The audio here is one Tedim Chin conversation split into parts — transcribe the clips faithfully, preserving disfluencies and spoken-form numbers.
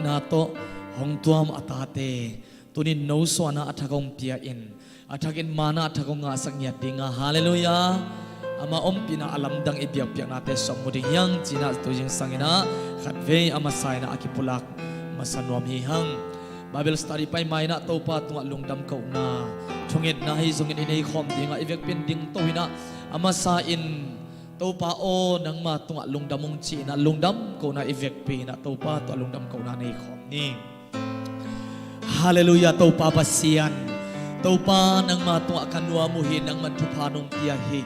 na tawh hong tuam a tate, tunin nosuahna a thak hong pia-in, a thakin mana a thak hong ngahsak ngiat dinga, halleluiah, ama ompihna a lamdang i biakpiaknate sawm mu ding hiang cinah tu zingsangin ah khatvei a masa inah a kipulak masa nuam hi hang. Bible study pai mainah Topa tungah lungdam kohna thungetna hi zongin i nei khawm dingah i vekpi in dingto inah a masa in Topa aw, nangma tungah lungdam ung ci-inah lungdam kohna i vekpi inah Topa tungah lungdam kohna nei khawm ni. Halleluiah, Topa Pasian. Topa nangma tungah ka nuam uh hi, nangman thupha nong pia hi.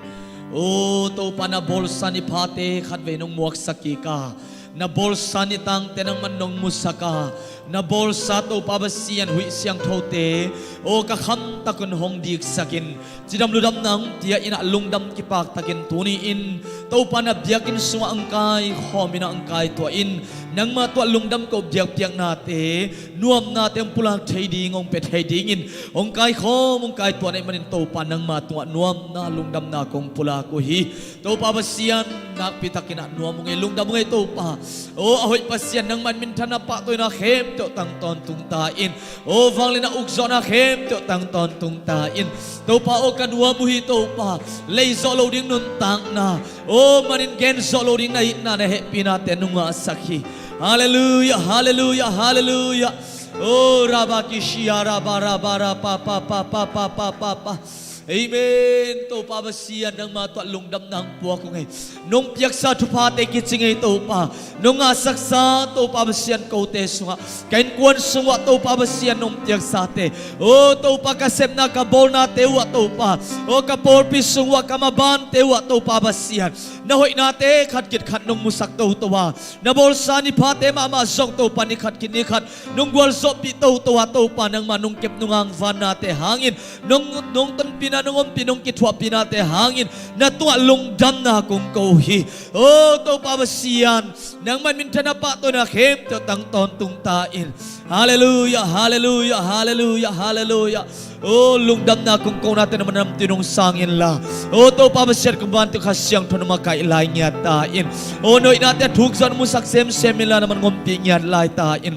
O Topa, na bawlsa ni phate khatvei nong muaksak kik a, na bawlsa ni tangte nangman nong musak a, na bawlsa Topa Pasian huih siangthote, o ka khamtakun hong diksakin, cidam ludamna hong pia inah lungdam kipaktakin tuni-in Topa na biakinn sungah ang kaikhawm inah ang kaituah in, nangma tuah lungdam ko biakpiaknate, nuamnate hong pulak thei ding hong pia thei dingin hong kaikhawm hong kaituah na hih manin Topa nangma tungah nuamna lungdamna kong pulak uh hi. Topa Pasian, nakpitakin ah nuam ung ei, lungdam ung ei Topa. O a hoih Pasian, nangman minthanna pahtawina khempeuh tang tawntung ta in. O vangliatna ukzawhna khempeuh tang tawntung ta in. Topa o ka nuam uh hi Topa, lei zawh lo ding nuntakna, o manin gen zawh lo ding na itna na hehpinate nong ngahsak hi. Halleluiah, halleluiah, halleluiah. O rabakishia raba raba ra pa pa pa pa pa pa pa pa. Amen. Topa Pasian, nangma tuah lungdamna hong puak ung ei. Nong piaksa thuphate kicing ei Topa. Nong ngahsaksa Topa Pasian kote sungah, ka innkuan sungah Topa Pasian nong piaksate, o Topa ka sepna ka bawlnate uhah Topa, o ka pawlpi sung uhah ka mabante uhah Topa Pasian, na hoihnate khat khit khat nong musak toto a, na bawlsa ni phate mahmah zong Topa ni khat khit ni khat nong gualzawhpih toto a Topa nangma nong kep nong angvannate hangin, nong, nong tonpihna, nong ompih, nong kithuahpihnate hangin na tungah lungdamna kong ko uh hi. O Topa Pasian, nangman minthanna pahtawina khempeuh tang tawntung ta in. Halleluiah, halleluiah, halleluiah, halleluiah. O lungdamna kong konate na man namtin hong sang inla, o Topa Pasian, kong bante Kha Siangtho na makaih lai ngiat ta in. O na hoihnate a thuk zawh na musak semsem inla, na man ngompih ngiat lai ta in.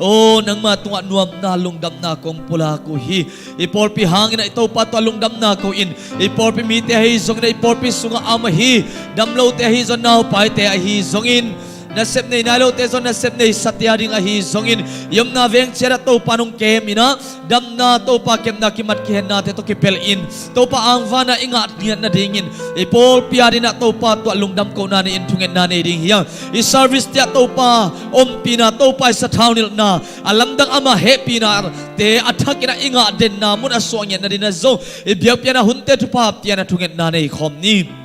O nangma tungah nuamna lungdamna kong pulak uh hi. I pawlpi hangin ah i Topa tungah lungdamna ko in. I pawlpi mite ahi zongin ah, i pawlpi sungah a om ahi damlote ahi zong, naupaite ahi zongin, nasep nei nai lote zong nasep neisate a ding ahi zongin, i omna veng ciat ah Topa nong kem inah, damna Topa kepna kimat kihennate tawh kipelh in, Topa angvana i ngah ngiat nadingin i pawlpi a dingin ah Topa tungah lungdam kohna nei in thungetna nei ding hiang. I service te ah Topa ompihna, Topa i sathau nilhna a lamdang, ama hehpihnate a thakin ah i ngah denna mun a suah ngiat nadingin ah zong i biakpiakna hunte thupha piakna thungetna nei khawm ni.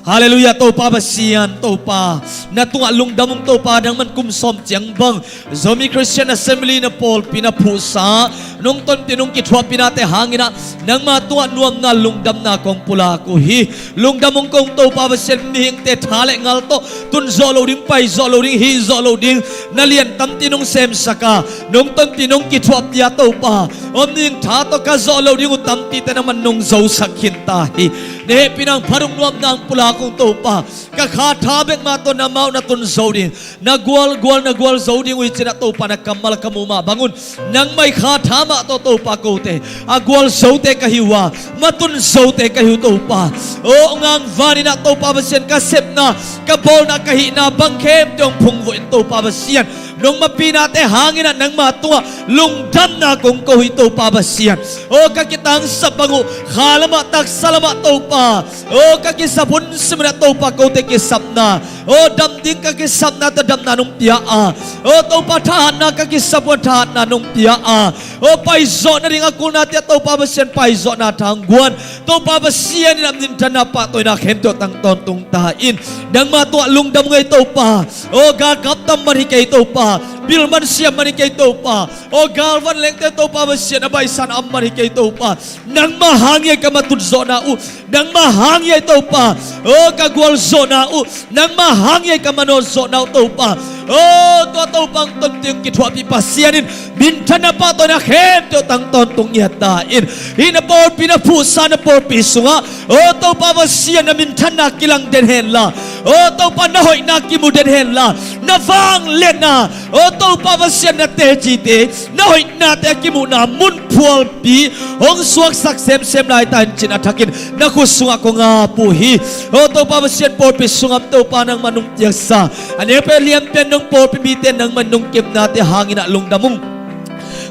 Halleluiah, Topa Pasian, Topa na tungah lungdam ung Topa, nangman kum sawm ciang bang Zomi Christian Assembly na pawlpi na phuhsa, nong tonpih nong kithuahpihnate hangin ah nangma tungah nuamna lungdamna kong pulak uh hi. Lungdam ung kong Topa Pasian, mihingte tha le ngal tawh tun zawh lo ding, pai zawh lo ding, hih zawh lo ding, na lian tampi nong semsak a, nong tonpih nong kithuahpih a Topa, om ning tha tawh ka zawh lo ding uh tampite nangman nong zosak khin ta hi. Na hehpihna hong phat ung, nuamna hong pulak ung Topa. Ka kha tha bek mah tawh na mah uh na tun zo ding, na gual gual na gual zo ding uh hi ci-in ah Topa na kammal ka muh mah bangun, nangmah i kha tha mah tawh Topa kote a gual zote ka hi uh a, matun zote ka hi uh Topa. O hong angvan inah Topa Pasian, ka sepna, ka bawlna, ka hihna bang khempeuh hong phungvuah in Topa Pasian, nong mapihnate hangin ah nangma tungah lungdamna kong ko hi Topa Pasian. O ka kitangsap bang uh, kha lamah taksa lamah Topa, o ka kisap hun simin ah Topa kote kisapna, o dam ding ka kisapna tawh damna nong pia a, o Topa thahatna ka kisap uh a thahatna nong pia a, o paizawh nading a kulnate ah Topa Pasian paizawhna tha hong guan. Topa Pasian in ah minthanna pahtawina khempeuh tang tawntung ta in. Nangma tungah lungdam ung ei Topa. O galkap tam man hi kei Topa, bil man siam man hi kei Topa, o galvan lengte Topa Pasian a baihsan a om man hi kei Topa. Nangma hang hi ei ka matut zawhna uh, nangma hang hi ei Topa. O ka gual zawhna uh, nangma hang hi ei ka manawh zawhna uh Topa. O tua Topa hong tonpih, kithuahpih Pasian in minthanna, pahtawina khempeuh tang tawntung ngiat ta in. Hih na pawlpi, na phuhsa na pawlpi sungah, o Topa Pasian, na minthanna kilang den henla, o Topa, na hoihna kimu den henla, na vangliatna, o Topa Pasian, na tecite, na hoihnate a kimuhna mun phualpi hong suaksak semsem lai ta in, ci-in a thakin na khut sungah kong ap uh hi. O Topa Pasian, pawlpi sungah Topa nangman hong piaksa, a neu pen a lian pen nong pawlpi mite nangman nong kepnate hangin ah lungdam ung.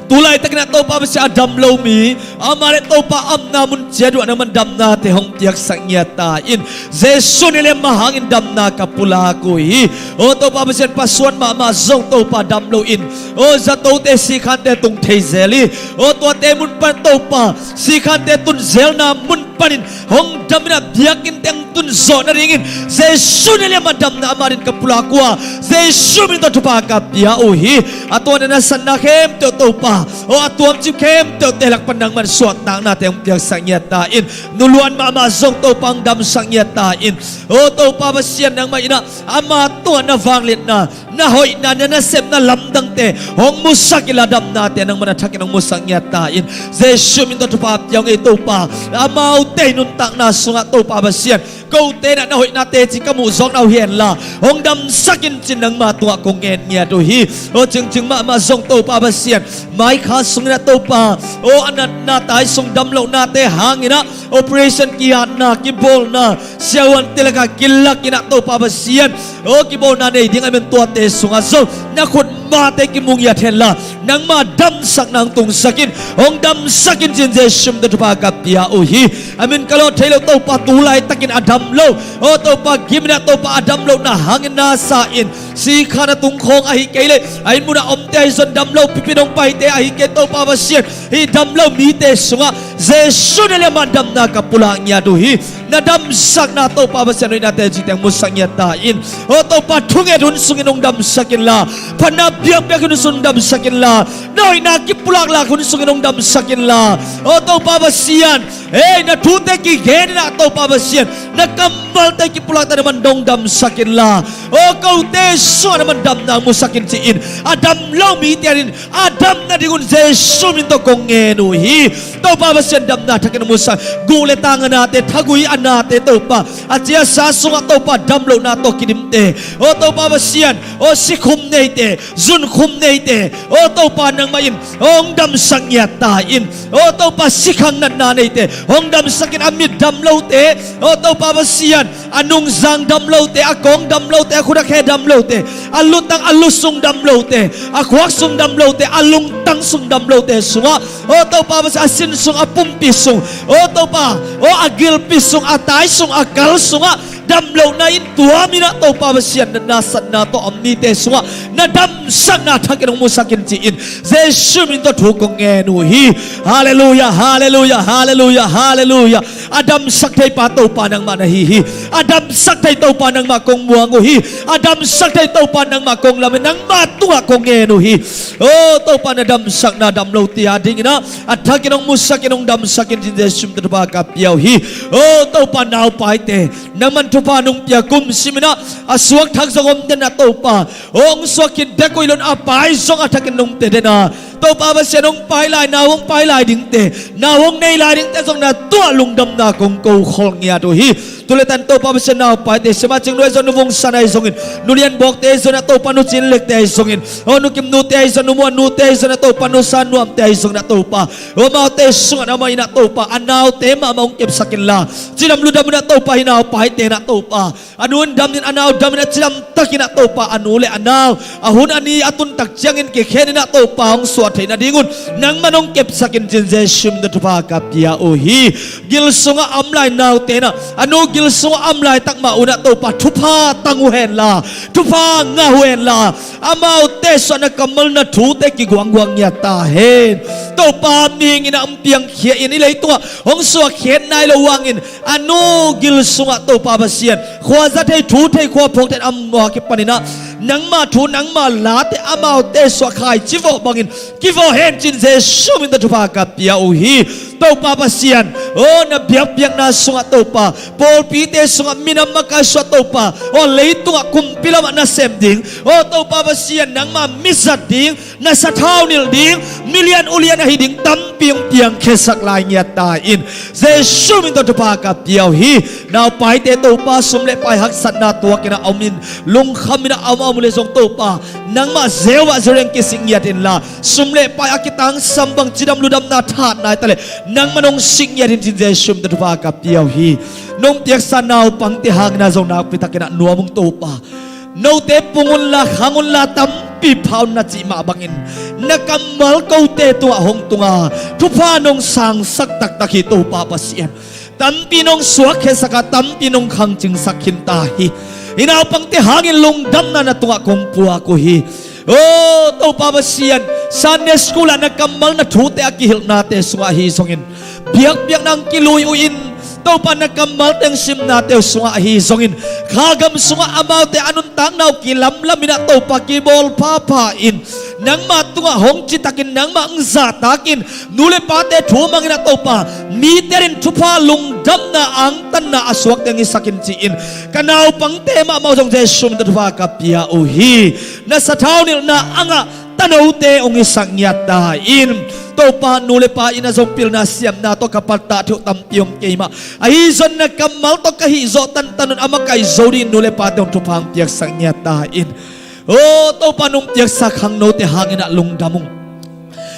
Tu laitakin ah Topa Pasian, a dam lo mi, amah le Topa amna mun ciat uh ah nangman damnate hong piaksak ngiat ta in. Jesu na lian mah hangin damna ka pulak uh hi. O Topa Pasian, pasuan mahmah zong Topa dam lo in, o zatote sikhante tung thei zel hi. O tuate mun pan Topa, sikhante tun zelna mun panin hong dam in ah, biakinn teng tun zawh nadingin Jesu na lian mah damna amah adingin ka pulak uh a, Jesu min tawh thupha ka pia uh hi. A tuan a nasatna khempeuh Topa, o a tuamcip khempeuhte lak pan nangman suahtaknate hong piaksak ngiat ta in. Nuluan mahmah zong Topa hong damsak ngiat ta in. O Topa Pasian, nangmah in ah ama tungah na vangliatna, na hoihna, na nasepna lamdangte hong musak inla, damnate nangman a thakin hong musak ngiat ta in. Jesu min tawh thupha pia ung ei Topa. Amaute nuntakna sungah Topa Pasian, kote in ah na hoihna teci ka muh zawkna uh hi henla, hong damsak in, ci-in nangma tungah kong ngen ngiat uh hi. O cingcing mahmah zong Topa Pasian, maikha sungin ah Topa, o a natna, tai sung damlohnate hangin ah operation, kiatna, kibawlna, siavuante lakah kilakin ah Topa Pasian, o kibawlna nei ding a, amen tuate sungah zong na khut mate kimu ngiat henla, nangma damsakna hong tungsak in, hong damsak in, ci-in Jesu min tawh thupha ka pia uh hi. A min ka lawh thei lo Topa, tu laitakin a dam lo, o Topa, gim in ah Topa, a dam lohna hangin na sa in, sikhan a tungkhawng ahi kei leh a inn munah omte ahi zong dam lo, pipin hong paite ahi kei Topa Pasian, hih dam lo mite sungah Jesu na lian mah damna ka pulak ngiat uh hi. Na damsakna Topa Pasian, hoihna teci teng musak ngiat ta in. O Topa, thunget hun sungin hong damsak inla, phatna biakpiak hun sungin hong damsak inla, na hoihna kipulaklak hun sungin hong damsak inla, o Topa Pasian, ei, na thute kigen in ah Topa Pasian, na kammalte kipulakta nangman hong damsak inla, o kote sungah nangman damna musak in, ci-in a dam lo mite adingin a dam nadingun Jesu min tawh kong ngen uh hi. Topa Pasian, damna thakin hong musak, guh le tang a nate, thagui a nate Topa, a ciasa sungah Topa damlohna tawh kidimte, o Topa Pasian, o sikhum neite, zunkhum neite, o Topa nangmah in hong damsak ngiat ta in. O Topa, sikhang natna neite hong damsak in, a mit dam lote, o Topa Pasian, a nungzang dam lote, a kawng dam lote, a khut a khe dam lote, a lutang a lusung dam lote, a khuak sung dam lote, a lungtang sung dam lote sungah, o Topa Pasian, a sin sung, a pumpi sung, o Topa, o a gilpi sung, a tai sung, a kal sungah damlohna in tuam in ah Topa Pasian, na nasatna tawh a mite sungah na damsakna thakin hong musak in, ci-in Jesu min tawh thu kong ngen uh hi. Halleluia, halleluia, halleluia, halleluia. A damsak thei pa Topa nangmah na hi hi. A damsak thei Topa nangmah kong muang uh hi. A damsak thei Topa nangmah kong lamen, nangmah tungah kong ngen uh hi. O Topa, na damsakna dam lote adingin ah a thakin hong musak in, hong damsak in, ci-in Jesu min tawh thupha ka pia uh hi. O Topa, naupaite nangman thupha nong pia, kum simin ah a suak thak zong om den a Topa, hong suak khit bek uh hi lo in a pai zong a thakin nong pia den a, Topa Pasian, hong pai lai, nau hong pai lai dingte, nau hong nei lai dingte zong na tungah lungdamna kong ko khol ngiat uh hi. Tu le tan Topa Pasian, naupaite, Siamah Cing Nu ahi zong, Nu Vung San ahi zongin, Nu Lian Bawkte ahi zongin ah Topa, Nu Cin Lekte ahi zongin, o Nu Kim Nute ahi zong, Nu Muan Nute ahi zongin ah Topa, Nu San Nuamte ahi zongin ah Topa, o amaute sungah amah in ah Topa a naute mahmah hong kepsak inla, cidam ludam un ah Topa, hih naupaite in ah Topa, a nu in dam in, a nau dam in, a cidam takin ah Topa, a nu le a nau a hun a ni a tun tak ciangin kikhen in ah Topa, hong suah theih nadingun nangman hong kepsak in, ci-in Jesu min tawh thupha ka pia uh hi. Gil sungah a om lai naute in ah, a nu gil sungah a om laitak mah un ah Topa, thupha tang uh henla, thupha ngah uh henla, amaute sungah na kammal, na thute kiguangguang ngiat ta hen. Topa, mihing in ah hong piangkhia in, hih leitungah hong suahkhiat nai lo uh hangin a nu gil sungah Topa Pasian, khuaza thei, thu thei, khua phawk thei a om uh a kipan in ah nangma thu, nangma late amaute sungah khaici vawh bangin kivawh hen, ci-in Jesu min tawh thupha ka pia uh hi. Topa Pasian, aw na biakpiakna sungah Topa, pawlpite sungah minam makaisuah Topa, aw leitungah kumpi lamah nasem ding, aw Topa Pasian nangmah mizat ding, na sathau nilh ding, milian ulian ahi ding tampi hong piangkhiasak lai ngiat ta in. Jesu min tawh thupha ka pia uh hi. Naupaite Topa sum le pai haksatna tuakin a om in, lungkham in a om a om uh le zong Topa nangmah Jehovah Jireh kisik ngiat inla, sum le pai a kitangsam bang cidam ludamna thahatna hi ta leh nangmah nong sik ngiat in cin Jesu min tawh thupha ka pia uh hi. Nong piaksa naupangte hangin a zong nakpi takin a nuam ung Topa. Note pung unla khang unla tampi pha un na cih mah bangin na kammal kote tungah hong tunga thupha nong sangsak taktak hi Topa Pasian. Tampi nong suakkhiasak a tampi nong khangcingsak khin ta hi. Hih naupangte hangin lungdamna na tungah kong puak uh hi. Aw Topa Pasian, Sunday school ah na kammal na thute a kihilhnate sungah ahi zongin biakpiakna hong kilui uh in, Topa na kammal teng simnate uh sungah ahi zongin kha gam sungah amaute a nuntakna uh kilamlam in ah Topa kibawl phapha in, nangmah tungah hong citakin nangmah hong zahtakin, nu le pate thu mangin ah Topa mite in thupha lungdamna angtanna a suakte hong hisak in ci-in ka naupangte mahmah uh zong Jesu min tawh thupha ka pia uh hi. Na sathau nilhna angah tanote hong hisak ngiat ta in. Topa nu le pa in a zong pilna siamna tawh ka pattah theuh tampi om kei mah. Ahi zong na kammal tawh ka hih zawh tantan un a makaih zo dingin nu le pate hong thupha hong piaksak ngiat ta in. Aw Topa nong piaksa khangnote hangin ah lungdam ung.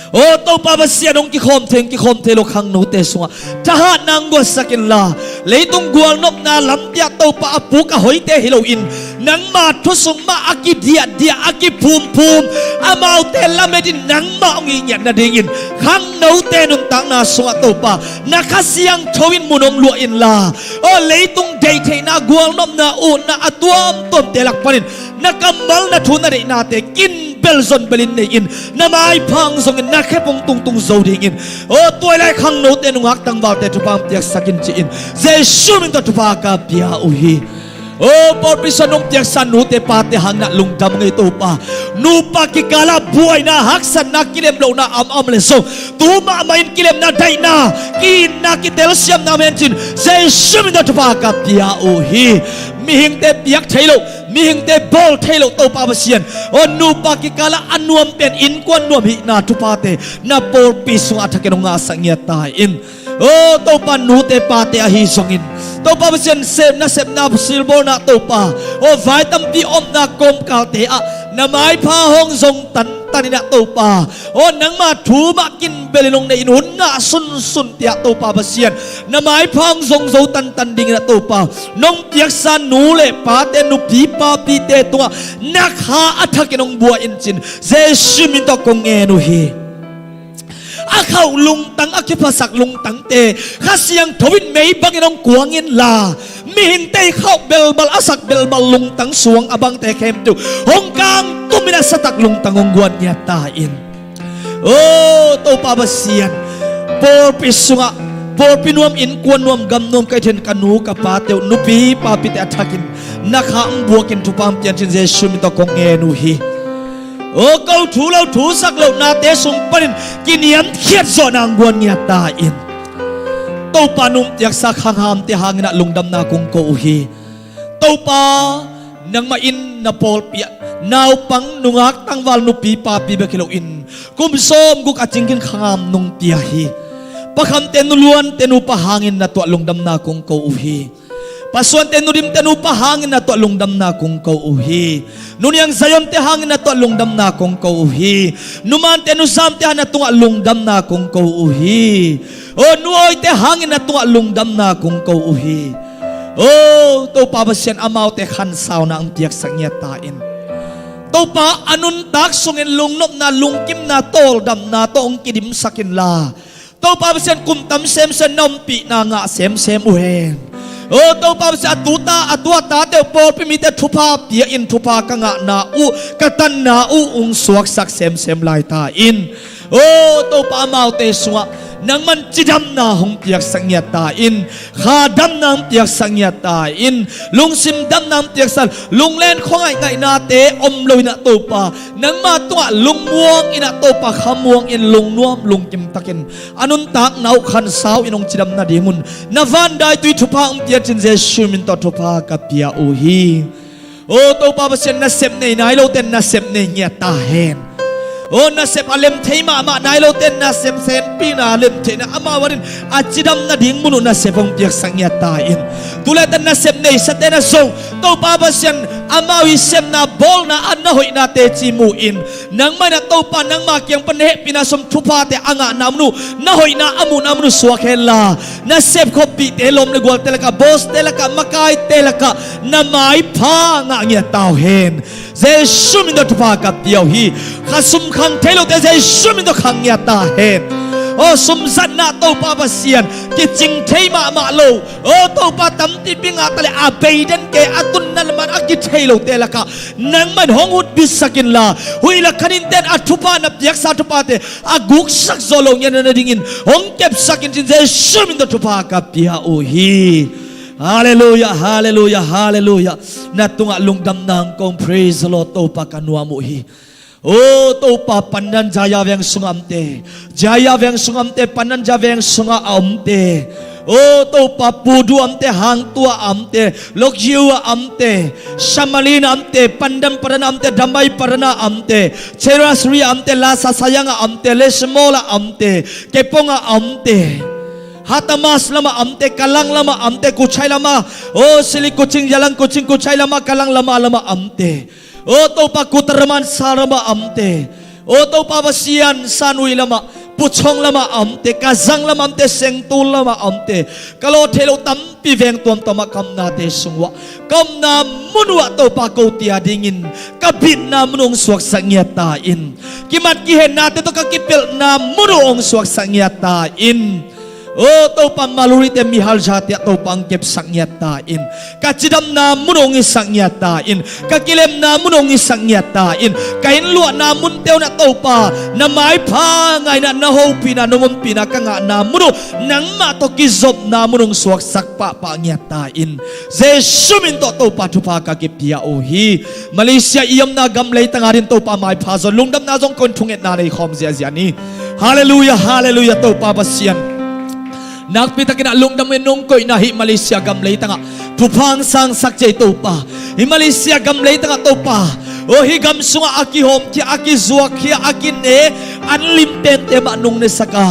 Aw Topa Pasian hong kikhawm thei hong kikhawm thei lo khangnote sungah thahatna hong guansak inla, leitung gualnopna lampi ah Topa a puk a hoihte hi loin nangma thu sung mah a kidiahdiah a kiphumphum amaute lamet in nangmah hong it ngiat nadingin khangnote nuntakna sungah Topa na Kha Siangtho in mun hong luah inla, aw leitung deihtheihna gualnopna utna a tuamtuamte lak panin na kammal na thu na deihnate kinbel zonbel in nei in, na maipha hong zongin na khepung tungtung zo dingin, aw tua lai khangnote nungak tangvalte thupha hong piaksak in ci-in Jesu min tawh thupha ka pia uh hi. Aw pawlpi sungah nong piaksa nute pate hangin ah lungdam ung ei Topa. Nupa kikalah buaina haksatna kilemlohna a om a om le zong tu mahmah in kilemna daihna ki-itna kitelsiamna om hen cin Jesu min tawh thupha ka pia uh hi. Mihingte piak thei lo, mihingte bawl thei lo Topa Pasian, aw nupa kikalah a nuam pen innkuan nuam hihna thuphate na pawlpi sungah a thakin hong ngahsak ngiat ta in. Aw Topa nute pate ahi zongin Topa Pasian sepna sepna silbawlna Topa, aw vai tampi omna kawmkalte ah na maipha hong zong tantan in ah Topa, aw nangma thu mah kinbel in hong nei in hun ngah sunsunte ah Topa Pasian na maipha hong zong zo tantan dingin ah Topa nong piaksa nu le pate nupi papite tungah na kha a thakin hong bua in cin Jesu min tawh kong ngen uh hi. A khauh lungtang a kiphasak lungtangte Kha Siangtho in mei bangin hong kuang inla, mihingte i khauh belbal a sak belbal lungtang suang a bangte khempeuh hong kangtum in a satak lungtang hong guan ngiat ta in. Aw Topa Pasian, pawlpi sungah pawlpi nuam innkuan nuam gam nuam ka ih theih ka nu ka pate uh nupi papite a thakin na kha hong buakin thupha hong pia in cin Jesu min tawh kong ngen uh hi. Aw ko thu lo thu sak lohnate sung panin kiniamkhiat zawhna hong guan ngiat ta in. Topa nong piaksa khanghamte hangin ah lungdamna kong ko uh hi. Topa nangmah in na pawlpi ah naupang nungak tangval nupi papi bek hi loin kum sawmguk a cingkhin khangham nong pia hi. Pa Khamte nu Luante nupa hangin na tuah lungdamna kong ko uh hi. Pa Suante nu Dimte nupa hangin na tuah lungdamna kong ko uh hi. Nu Niang Zionte hangin na tuah lungdamna kong ko uh hi. Nu Mante nu Zamte hangin na tungah lungdamna kong ko uh hi. Aw nu Awite hangin na tungah lungdamna kong ko uh hi. Aw Topa Pasian, amaute khansauna hong piaksak ngiat ta in. Topa a nuntak sungin lungnopna lungkimna tawldamna tawh hong kidimsak inla, Topa Pasian kum tam semsem na ompihna ngah semsem uh hen. Aw Topa Pasian, a tuta a tuatate uh pawlpi mite thupha pia in thupha ka ngahna uh ka tanna uh hong suaksak semsem lai ta in. Aw Topa amaute sungah Nangman cidamna hong piaksak ngiat ta in, kha damna hong piaksak ngiat ta in, lungsim damna hong piaksak, lunglen khuangaih ngaihnate om lo in ah Topa, nangma tungah lungmuang in ah Topa, khamuang in lungnuam lungkim takin a nuntakna uh khansau in hong cidam nadingun na vandaitui thupha hong piancin Jesu min tawh thupha ka pia uh hi. O Topa Pasian, nasep nei nai lote nasep nei ngiat ta hen. O nasep a lem thei mahmah nai lote nasep senpihna a lem theihna amau adingin a cidam nading mun uh nasep hong piaksak ngiat ta in. Tulete nasep neisate na zong Topa Pasian, amau i sepna bawlna a na hoihna teci mu in, nangmah in ah Topa nangma kiang pan na hehpihna sawm thuphate a ngahna mun uh, na hoihna a muhna mun uh suak henla, nasep khuapihte, lawm le gualte lakah, bawste lakah, makaite lakah na maipha ngah ngiat ta uh hen. Jesu min tawh thupha ka pia uh hi. Kha sum khang thei lote Jesu min tawh khang ngiat ta hen. O sum zatna Topa Pasian, kicing thei mahmah lo, o Topa, tampipi ngah ta leh a beiden kei a tunna lamah a kithei lote lakah nangmah in hong hutbisak inla, huih lak khanin ten a thupha na piaksa thuphate a guksak zawh loh ngiat nadingin hong kepsak in cin Jesu min tawh thupha ka pia uh hi. Halleluiah, halleluiah, halleluiah. Na tungah lungdamna hong kong, praise the Lord, Topa ka nuam uh hi. O Topa, Pandan Jaya veng sungah omte, Jaya veng sungah omte, Pandan Jaya veng sungah a omte, o Topa, Pudu a omte, Hangtua a omte, Lokjiu a omte, Samalin a omte, Pandan Paran a omte, Dambai Paran a omte, Cherasri a omte, Lasa Sayang a omte, Lesmol a omte, Kepong a omte, Hatamas lamah a omte, Kalang lamah a omte, Kuchai lamah, o Sili Kuching, Yalang Kuching, Kuchai lamah, Kalang lamah, lamah a omte, o Topa, Kuta lamah, Sa lamah a omte, o Topa Pasian, Sanui lamah, Puchong lamah a omte, Kazang lamah a omte, Sengtul lamah a omte, ka lawh theih loh tampi veng tuamtuamah ka omnate sung uah, ka omna mun uah Topa, kote adingin ka bitna mun uh hong suaksak ngiat ta in. Kimat kihennate tawh ka kipelhna mun uh hong suaksak ngiat ta in. O Topa, Malurite, Mihalzate ah Topa hong kepsak ngiat ta in. Ka cidamna mun uh hong hisak ngiat ta in. Ka kilemna mun uh hong hisak ngiat ta in. Ka innluahna munte uh ah Topa, na maipha ngah in ah, na hopihna, na ompihna ka ngahna mun uh nangmah tawh kizopna mun uh hong suaksak pahpah ngiat ta in. Jesu min tawh Topa, thupha ka kipia uh hi. Malaysia i omna gam leitang adingin Topa, maipha zaw in, lungdamna zong ko in, thungetna nei khawm ziahziah ni. Halleluiah, halleluiah, Topa Pasian, nakpi takin ah lungdam ung. Nong koihna hih Malaysia gam leitangah thupha hong sangsak ciai Topa. Hih Malaysia gam leitangah Topa, o hih gam sungah a kihawmkhia, a kizuakkhia, a kine, an lim pente mah nong nesak a,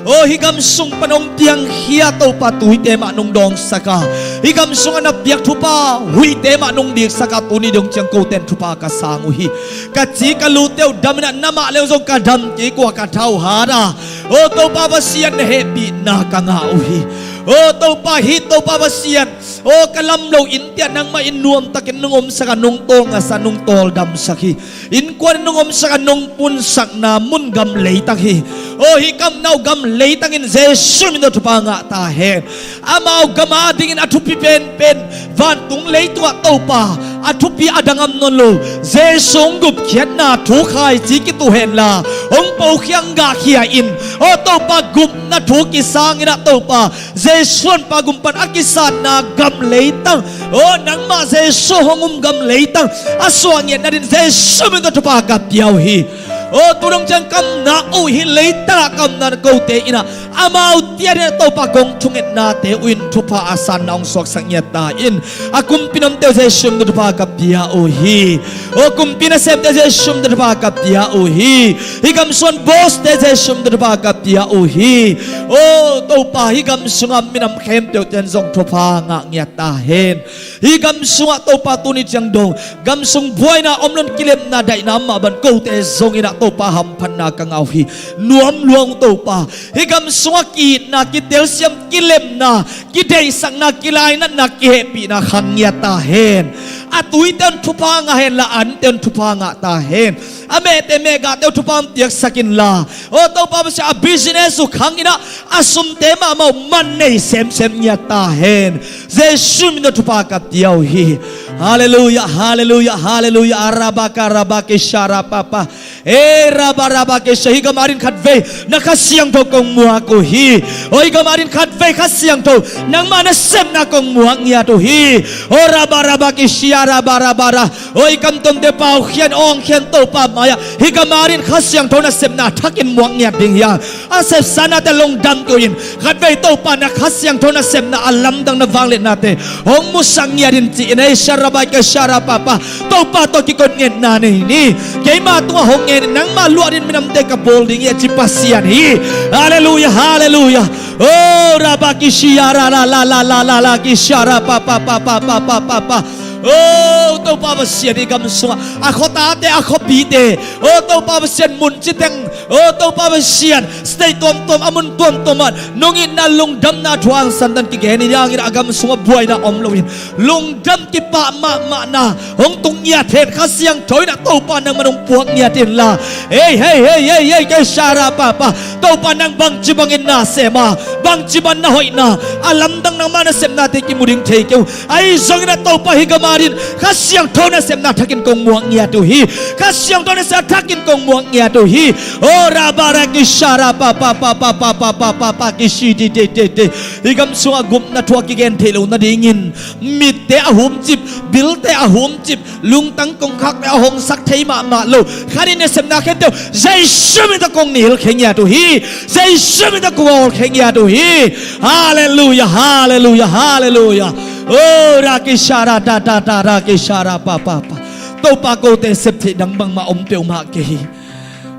o hih gam sung pan hong piangkhia Topa, tuite mah nong dawngsak a, hih gam sungah na piak thupha huihte mah nong diksak a, tuni dong ciang kote in thupha ka sang uh hi. Ka ci ka lute uh dam in ah, na mah le uh zong ka dam kik uh a, ka tha uh hat a, o Topa Pasian, na hehpihna ka ngah uh hi. O Topa, hih Topa Pasian, o ka lam lo innte ah nangmah in nuamtakin nong omsak a, nong tawlngasak, nong tawldamsak hi. Innkuan in nong omsak a, nong punsakna mun gam leitang hi. O hih ka omna uh gam leitang in Jesu min tawh thupha ngah ta hen. Amau gam adingin a thupi penpen, vantung leitungah Topa, a thupi a dang om nawn lo, Jesu hong gupkhiatna thu khaici kituh henla, hong pokhia, hong gahkhia in, o Topa, gupna thu kisang in ah Topa, Jesu Honpa gum pan a kisanna gam leitang, o nangmah Jesu hong um gam leitang a suah ngiat nadingin Jesu min tawh thupha ka pia uh hi. O tu dong ciang ka omna uh hih leitangah ka omna kote in ah, amaute adingin ah Topa, kong thungetnate uh in thupha a sanna hong suaksak ngiat ta in. A kumpi in omte uh Jesu min tawh thupha ka pia uh hi. O kumpi nasemte uh Jesu min tawh thupha ka pia uh hi. Hih gam sung bawste uh Jesu min tawh thupha ka pia uh hi. O Topa, hih gam sungah minam khempeuhte in zong thupha ngah ngiat ta hen. Hih gam sungah Topa, tuni ciang dong gam sung buaina om lo in, kilemna daihna om mah bangin kote zong in ah Topa, hamphatna ka ngah uh hi. Nuam lua ung Topa. Hih gam sungah ki-itna, kitelsiam, kilemna, kideihsakna, kilainatna, kihehpihna khang ngiat ta hen. A tuite un thupha ngah henla, a ante un thupha ngah ta hen. A mehte mehgahte uh thupha hong piaksak inla, o Topa Pasian, a business uh khang in ah, a sumte mahmah uh man nei semsem ngiat ta hen. Jesu min tawh thupha ka pia uh hi. Halleluia, halleluia, halleluia. Arabaka rabaki sharapapa. E raba rabaki sha, hih gam adin khatvei na Kha Siangtho kong muak uh hi. O hih gam adin khatvei Kha Siangtho nangmah nasepna kong muak ngiat uh hi. O raba rabaki sha raba raba ra. O hih kamtuamte paukhian awngkhian Topa mai-ah hih gam adin Kha Siangtho nasepna thakin muak ngiat ding hi a, a sepsa nate lungdam kei un. Khatvei Topa na Kha Siangtho nasepna a lamdang na vangliatnate hong musak ngiat in ci-in ei sharabaka sharapapa. Topa tawh kikot ngetna nei ni. Keima tungah hong ngen in, nangmah luahdin minamte ka bawl ding hi a ci Pasian hi. Halleluia, halleluia. O rabaki sha ra la la la la la la ki sharapapapapapapapa. O Topa Pasian, hih gam sungah a khuatate, a khuapite, o Topa Pasian, mun citeng, o Topa Pasian, state tuamtuam, a mun tuamtuam ah nong itna lungdamna thu hangsan tan kigen hi hangin a gam sungah buaina om loin lungdam kipah mahmahna hong tung ngiat hen. Kha Siangtho in ah Topa nangmah nong puak ngiat inla. Ei, hei, hei, hei, hei, kei sharapapa. Topa nang bangci bangin na sem a, bangci bang na hoihna, a lamdang nangmah nasepnate kimu ding thei kei uh. Ahi zongin ah Topa hih gam adin Kha Siangtho nasepna thakin kong muak ngiat uh hi. Kha Siangtho nasepna thakin kong muak ngiat uh hi. O rabara ki sharapapapapapapapapa ki shi ti ti ti ti. Hih gam sungah gupna thu a kigen theih loh nadingin mitte a humcip, bilte a humcip, lungtang kongkhakte a hongsak thei mahmah lo khat in nasepna khempeuh Jesu min tawh kong nilkhia ngiat uh hi. Jesu min tawh kong hawlkhia ngiat uh hi. Halleluia, halleluia, halleluia. O ra ki sharata ta ta ra ki sharapapapa. Topa, kote sep theih dang bangmah om peuhmah kei hi.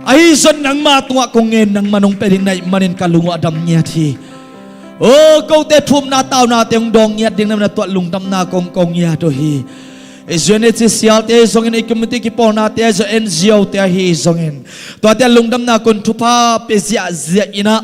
Ahi zong nangmah tungah kong ngen, nangmah nong pia ding na hih manin ka lung uh a dam ngiat hi. O kote thumna taunate hong dawng ngiat ding na hih manin na tuat lungdamna kong ko ngiat uh hi. I U N H C R te ahi zongin, i community kipawlnate ahi zong, N G O te ahi zongin, tuate lungdamna kong thupha pia ziahziah in ah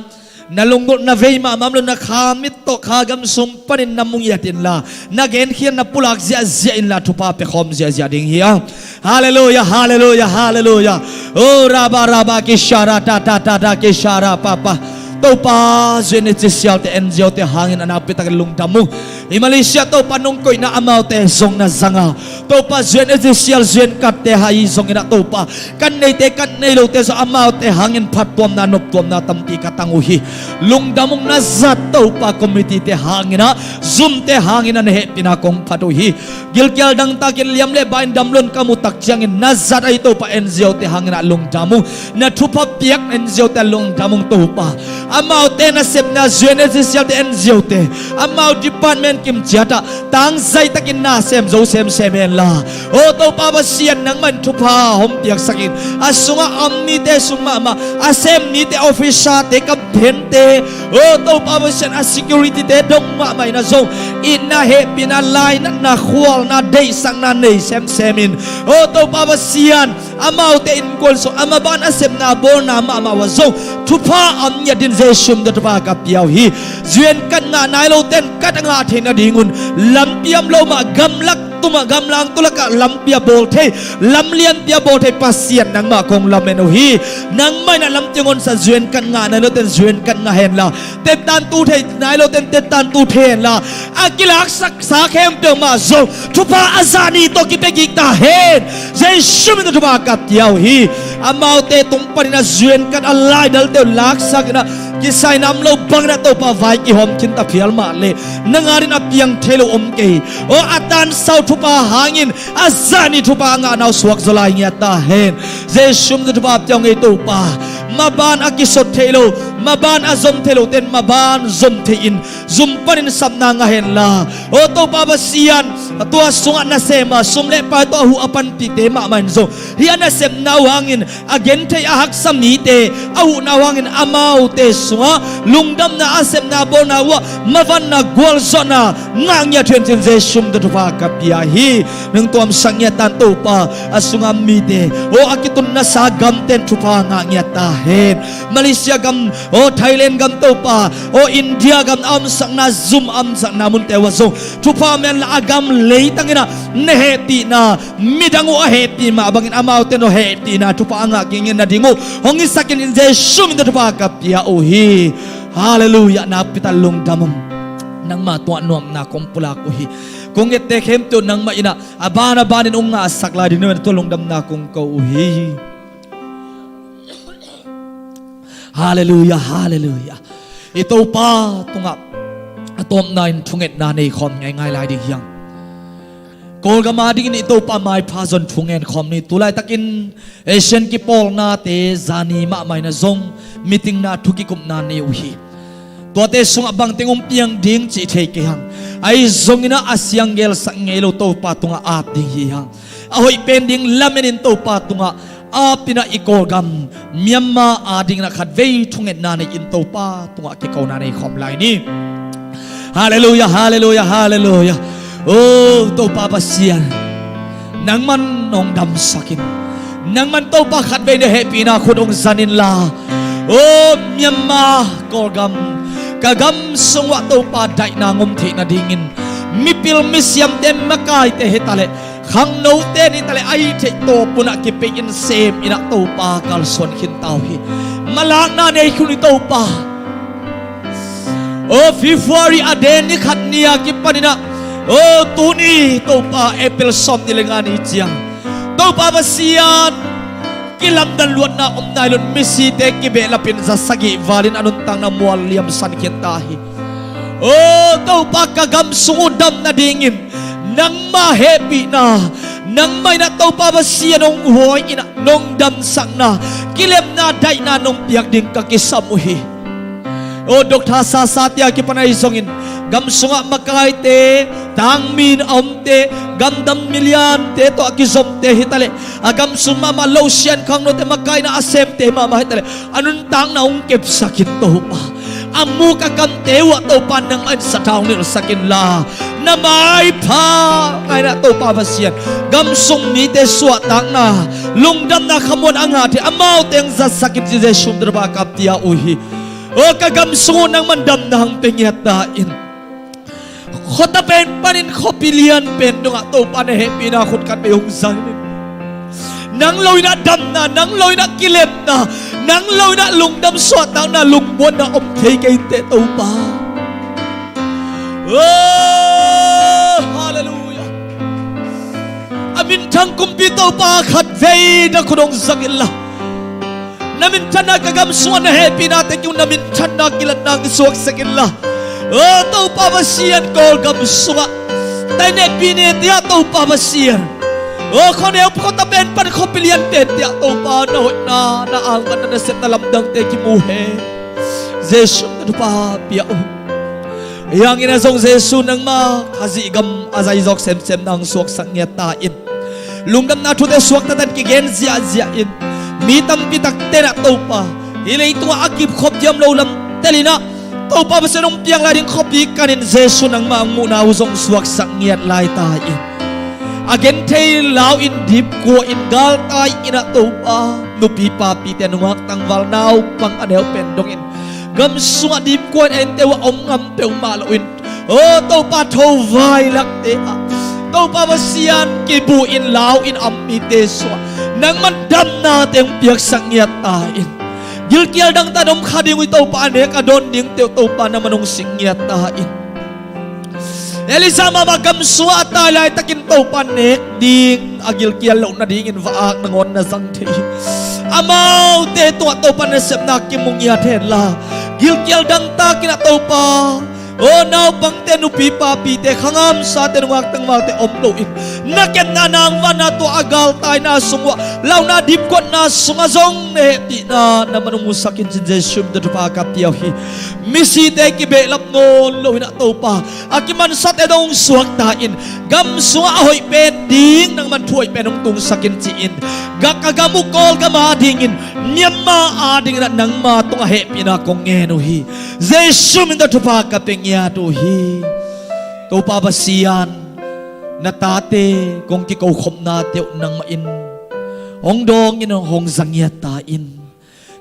na lunggulhna vei mahmah om lo, na kha mit tawh kha gam sung panin na mu ngiat inla, na genkhiatna pulak ziahziah inla, thupha pia khawm ziahziah ding hi a. Halleluia, halleluia, halleluia. O raba raba ki sharata ta ta ta ki sharapapa. Topa, U N H C R te, N G O te hangin a nakpi takin lungdam uh. I Malaysia Topa nong koihna amaute zong na zang a, Topa, U N H C R U N katte ahi zongin ah Topa, kan neite kan nei lote zong amaute hangin phattuamna noptuamna tampi ka tang uh hi. Lungdam ung, na zat Topa committee te hangin ah, zumte hangin ah na hehpihna kong phat uh hi. Gilkial dangtakin liam le bain dam loin ka muh tak ciangin na zat ahi Topa N G O te hangin ah lungdam ung. Na thupha piak N G O te lungdam ung Topa. Amaute nasepna, U N H C R te, N G O te, amau department kim ciat ah tangzai takin na sem zo semsem henla. O Topa Pasian, nangmah in thupha hong piaksak in. A sungah a om mite sung mahmah, a sem mite, officer te, campaign te, o Topa Pasian, a security te dong mahmah in ah zong i na hehpihna, lainatna, khualna, deihsakna nei semsem in. O Topa Pasian, amaute innkuan sung, a maban a sepna bawlna mahmah uh ah zong thupha a om ngiat dingin Jesu min tawh thupha ka pia uh hi. U N kat ngah nai lote in kat a ngah theih nadingun lampi a om lo mah, gamlak tumah, gamlang tulakah lampi a bawl thei, lam lianpi a bawl thei Pasian, nangmah kong lamen uh hi. Nangmah in ah lampi a honsak, U N kat ngah nai lote in U N kat ngah henla, tettantu thei nai lote in tettantu thei henla, a kilaksak sa khempeuh mah zong thupha a zah ni tawh kipia kik ta hen. Jesu min tawh thupha ka pia uh hi. Amaute tung panin ah U N kat a laidalte uh laksak in ah kisai nam lo bangin ah Topa vai kihawm khin ta phial mah leh, nang adingin a piang thei lo om kei. O a tansau thupha hangin a zah ni thupha a ngahna uh suak zaw lai ngiat ta hen. Jesu min tawh thupha pia ung ei Topa. Maban a kisot theih lo, maban a zom theih lote in maban zom thei in zum panin sapna ngah henla. O Topa Pasian, tua sungah nasem a sum le pai tawh a huh a panpihte mahmah in zong hih a nasepna uh hangin a gentheih a haksa mite a huhna uh hangin amaute sungah lungdamna, a sepna bawlna uh ah mavanna, gualzawhna ngah ngiat uh hen ci-in Jesu min tawh thupha ka pia hi. Nong tuamsak ngiat tan Topa, a sungah mite, o a kitunna sa gamte in thupha ngah ngiat ta hen. Malaysia gam, o Thailand gam Topa, o India gam a omsakna, zum a omsakna munte uh ah zong thupha om henla, a gam leitang in ah na hehpihna, midang uh a hehpih mah bangin amaute in hong hehpihna thupha a ngah kik ngiat nading uh hong hisak in, Jesu min tawh thupha ka pia uh hi. Halleluia, nakpi tak lungdam ung. Nangmah tungah nuamna kong pulak uh hi. kong ette khempeuh nangmah in ah a ban a banin hong ngahsak lai ding na tua lungdamna kong ko uh hi. Halleluiah, halleluiah. I Topa tungah a tawpna in thungetna nei khawm ngeingai lai ding hi hang. Kawlgam a dingin i Topa maipha zong thu ngen khawm ni. Tu laitakin Asian kipawlnate zani mahmah in ah zong meeting na thu kikupna nei uh hi. Tuate sungah bangteng hong piang ding cih thei kei hang. Ahi zongin ah a siang gelsak ngei lo Topa tungah ap ding hi hang. A hoih pen ding lamenin Topa tungah ap in ah i Kawlgam Myanmar a dingin ah khatvei thungetna nei-in Topa tungah kikona nei khawm lai ni. Halleluiah, halleluiah, halleluiah. O Topa Pasian, nangman nong damsak in, nangman Topa khatvei na hehpihna khut hong zan inla, o Myanmar Kawlgam, ka gam sung uah Topa daihna ngom theih nadingin mipil misiamte, makaite hi taleh khangnote ni taleh a hih theih tawp un ah kipei in sem in ah Topa kalsuan khin ta uh hi. Malakna nei khun hi Topa. O February a den ni khat ni a kipanin ah, o tuni Topa April sawm ni le nga ni ciang Topa Pasian, kilamdan luatna om nai lo-in misite kibehlapin za sagih valin a nuntakna mual liamsan khin ta hi. O Topa, ka gam sung uh dam nadingin nangma hehpihna, nangmah in ah Topa Pasian hong huai in ah nong damsakna, kilemna, daihna nong piak ding ka kisam uh hi. O Doctor Sasa te a kipan ahi zongin gam sungah makaite, tangmi in a omte, gamdang miliante tawh a kizomte hi taleh a gam sung mahmah lo sian khangnote, makai in ah a semte mahmah hi taleh a nuntakna hong kepsak in Topa, a muk a kamte uh ah Topa nangmah in sathau nilhsak inla, na maipha ngai in ah Topa Pasian, gam sung mite suahtakna, lungdamna khamuan a ngah thei amaute hong zatsak in ci Jesu min tawh Topa ka pia uh hi. O ka gam sung uh nangman damna hong pia ngiat ta in. Khuata pen panin khuapi lian pen dongah Topa na hehpihna khut khatvei hong zang in. Nang lo in ah damna, nang lo in ah kilemna, nang lo in ah lungdam suahtakna, lungmuanna om thei kei inteh Topa. O halleluiah. A minthang kumpi Topa khatvei na khut hong zang inla, na minthanna ka gam sungah na hehpihnate kimu, na minthanna kilatna kisuaksak inla. O Topa Pasian, Kawlgam sungah tainehpihte ah Topa Pasian, o khuaneu khuata pen pan khuapi liante ah Topa na hoihna, na angvanna, na sepna lamdangte kimu hen. Jesu min tawh Topa pia uh. Ahi hangin ah zong Jesu nangma Khazih gam a zaizawk semsem na hong suaksak ngiat ta in. Lungdamna thute suakta tan kigen ziahziah in, mi tampi takte in ah Topa, hih leitungah a kipkhop diam lo lam tel in ah Topa Pasian hong piang lai ding khuapi kanin Jesu nangma hong muhna uh zong suaksak ngiat lai ta in. A genthei lau in, dipkua in, galtai in ah Topa, nupi papite, nungak tangval, naupang a neu pen dongin gam sungah dipkua in a innte uh ah om ngam peuhmah loin, o Topa, tho vailakte ah Topa Pasian, kibu in lau in a om mite sungah nangman damnate hong piaksak ngiat ta in. Gilkial dangtak in om kha ding uh hi Topa, a nek a dawn dingte uh Topa nangman hong sik ngiat ta in. Elijah mahmah gam sungah a tai laitakin Topa nek ding a gilkial loh nadingin va-ak nangawn na zang thei hi. Amaute tungah Topa nasepna kimu ngiat henla, gilkial dangtakin ah Topa, o naupangte, nupi papite, khangamsate, nungak tangvalte om loin, na kepna, na angvanna, tua a galtaina sung uah, launa dipkuatna sungah zong na hehpihna nangman hong musak in ci-in Jesu min tawh thupha ka pia uh hi. Misite kibehlap nawn loin ah Topa, a kimansate dong suakta in, gam sungah a hoih pen ding nangman thu hoih pen hong tungsak in ci-in, ka gam uh Kawlgam adingin, Myanmar adingin ah nangma tungah hehpihna kong ngen uh hi. Jesu min tawh thupha ka pia ngiat uh hi. Topa Pasian, na tate kong kikokhopnate uh nangmah in hong dawngin hong za ngiat ta in.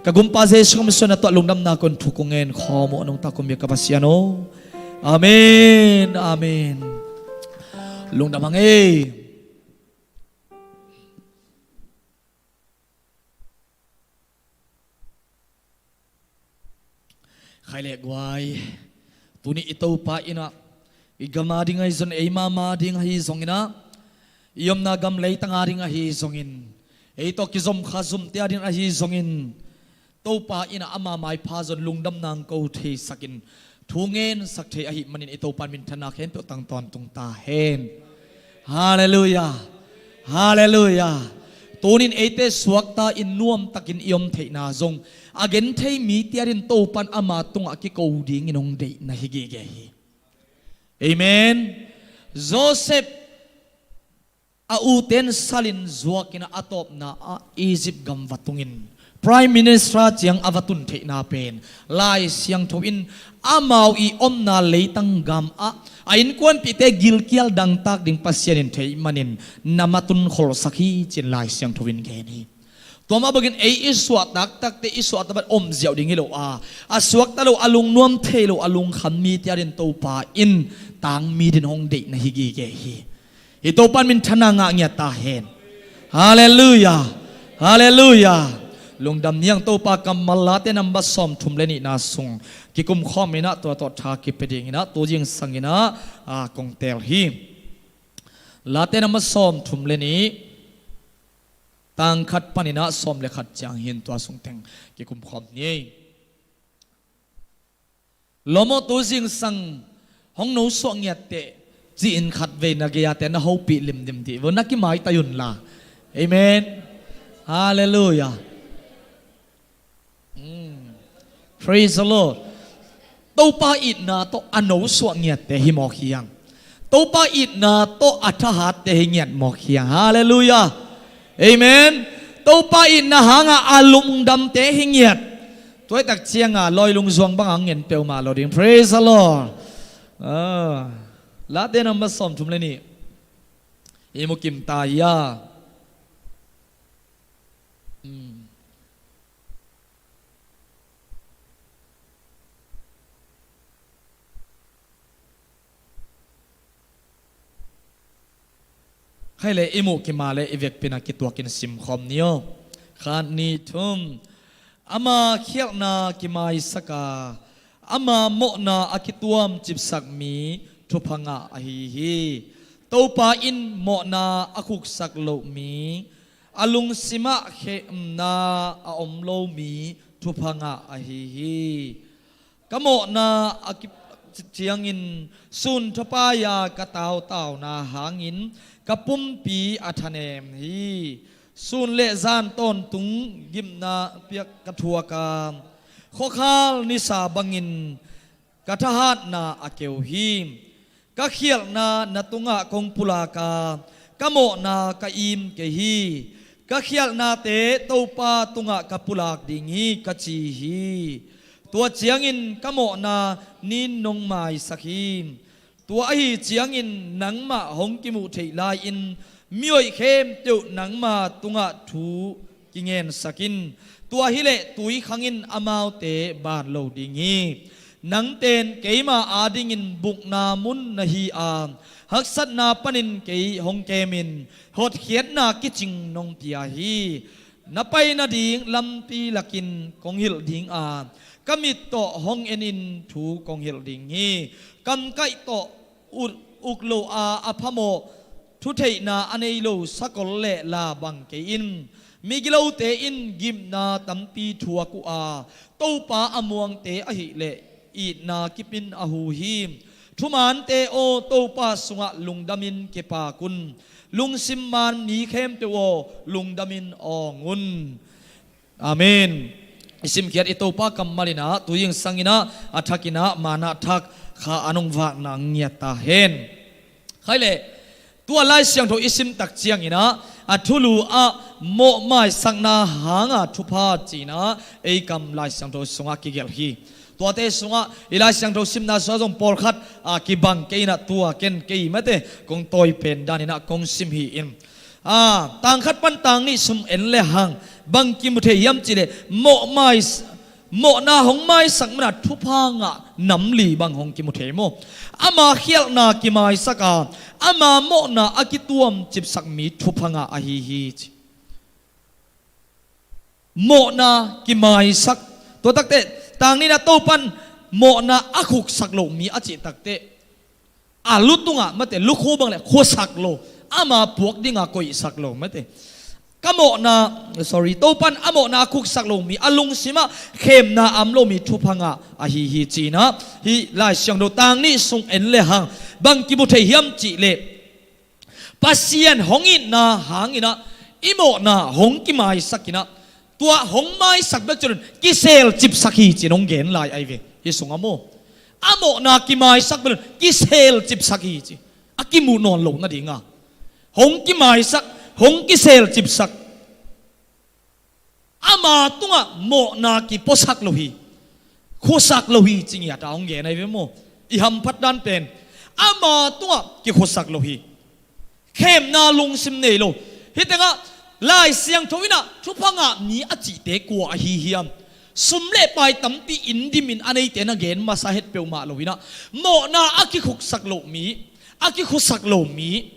Ka Gumpa Jesu Khrih min suang na tawh lungdamna kong thu kong ngen khawm uh a nungta kong biak ka Pasian aw. Amen, amen. Lungdam hang ei. Khai le guai, tuni i Topa in ah I gam a ding ahi zong, ei mama ding ahi zongin ah, i omna gam leitang a ding ahi zongin, ei tawh kizom kha zumte a ding ahi zongin, Topa in ah ama maipha zong lungdam nang ko theisakin thu ngensak thei ahih manin i Topa in minthanna khempeuh tang tawntung ta hen. Halleluiah. Halleluiah. Tunin eite suakta in nuamtakin i om theihna zong a genthei mite a ding Topa in ama tungah kiko dingin hong deihna hi gige hi. Amen. Joseph a uten salin zuakin a tawpna ah Egypt gam va tungin Prime Minister ciang a va tun theihna pen Lai Siangtho in amau i omna leitang gam ah a innkuanpihte gilkial dangtak ding Pasian in theih manin na matun kholsak hi ci-in Lai Siangtho in gen hi. Tua mah bangin ei i suah taktakte i suah tabat om ziau ding hi lo a, a suakta lo, a lungnuam thei lo, a lungkham mite a ding Topa in tangmi ding hong deihna hi gige hi. I Topa in minthanna ngah ngiat ta hen. Halleluiah. Halleluiah. Lungdam ni hang. Topa kammal Late number sawmthum le nihna sung kikumkhawm in ah tua tawh tha kipia dingin ah tu zingsang in ah, a, kong teel hi. Late number sawmthum le nih, tang khat panin ah sawm le khat ciang hi-in tua sung teng kikumkhawm ni. Lawm aw, tu zingsang hong nosuah ngiat teh ci-in khatvei na gei-ate na hopih limlim dih vo, na kimaitai un la. Amen. Halleluiah. Mm. Praise the Lord. Topa itna tawh a nosuah ngiatte hi mawk hi hang. Topa itna tawh a thahatte hi ngiat mawk hi hang. Halleluiah. Amen. Topa itna hanga a lungdamte hi ngiat. Tua hi tak cianga lawi lungzuang banga ngen peuhmah lo ding. Praise the Lord. Ah, Late number sawmthum le nih. I mu kim ta hi a. Hmm. Khai le i muh kima le i vekpi-in a kituakin simkhawm ni aw. Khat, nih, thum. Ama khialhna kimaisak a, ama mawhna a kituam cipsak mi thupha ngah ahi hi. Topa in mawhna a khuksak loh mi, a lungsimah khemna a om lo mi thupha ngah ahi hi. Ka mawhna a kip ciangin sun thapai-a ka tautauna hangin ka pumpi a thanem hi. Sun le zan tawntung gimna piak ka thuak a, khuakhal nisa bangin ka thahatna a keu hi. Ka khialhna na tungah kong pulak a, ka mawhna ka im kei hi. Ka khialhnate Topa tungah ka pulak ding hi, ka ci hi. Tua ciangin ka mawhna nin nong maisak hi. Tua ahi ciangin nangmah hong kimuh theih lai-in mihoih khempeuh nangma tungah thu kingensak in. Tua hileh tui khangin amaute ban lo ding hi. Nangten keima adingin bukna mun na hi a, haksatna panin kei hong kemin hotkhiatna kicing nong pia hi. Na pai nading lampi lakin kong hilh ding a, ka mit tawh hong enin thu kong hilh ding hi. Kamkaih tawh ut, uk lo a, a phamawh thutheihna a nei lo sakol le la bang kei in. Migilote in gimna tampi thuak uh a, Topa a muangte ahileh itna kipin a hu hi. Thumante aw, Topa sungah lungdamin kipak un. Lungsim man mi khempeuh aw, lungdamin awng un. Amen. I simkhiat i Topa kammal in ah, tu zingsang in ah, a thak in ah, manna thak kha a nong vakna ngiat ta hen. Khai le, tua Lai Siangtho i sim tak ciangin ah, a thulu ah mawhmaisakna hanga thupha ci-in ah, ei kam Lai Siangtho sungah kigelh hi. Tuate sungah i Lai Siangtho simna sungah zong pawlkhat, a, kibang kei in ah, tua ken kei mate kong tawi pen dan in ah kong sim hi in. A, tang khat pan tang nih sung en le hang bang kimu thei hiam cih leh, mawhmais-, mawhna hong maisak man a thupha ngah nam li bang hong kimu thei maw. Ama khialhna kimaisak a, ama mawhna a kituam cipsak mi thupha ngah ahi hi ci. Mawhna kimaisak. Tua takteh, tang nihna Topan mawhna a khuksak loh mi a cih takteh, a lu tungah mate, lukhu bang le khuasak lo, ama puak dingah koihsak lo mate. Ka mawhna, sorry, Topan a mawhna khuksak lo mi, a lungsimah khemna am lo mi thupha ngah ahi hi cinah, hih Lai Siangtho tang nih sung en le hang bang kimu thei hiam cihleh, Pasian hong itna hanginah i mawhna hong kimaisakinah, tua hong maisak bek cun kiselcipsak hi cin hong gen lai ahi ve. Hih sungah maw, a mawhna kimaisak bek cun kiselcipsak hi ci. A kimuh nawn lo nadinga hong kimaisak, hong kiselcipsak. Ama tungah mawhna kipuasak lo hi, khuasak lo hi, cingiata hong gen ahi ve maw? I hamphat dan pen ama tungah kikhuasak lo hi. Khemna lungsim nei lo. Hih tengah Lai Siangtho inah thupha ngah mi a cihte kua ahi hiam? Sum le pai tampi in dimin a neite na gen masa het peuhmah lo inah, mawhna a kikhuksak lo mi, a kikhuasak lo mi,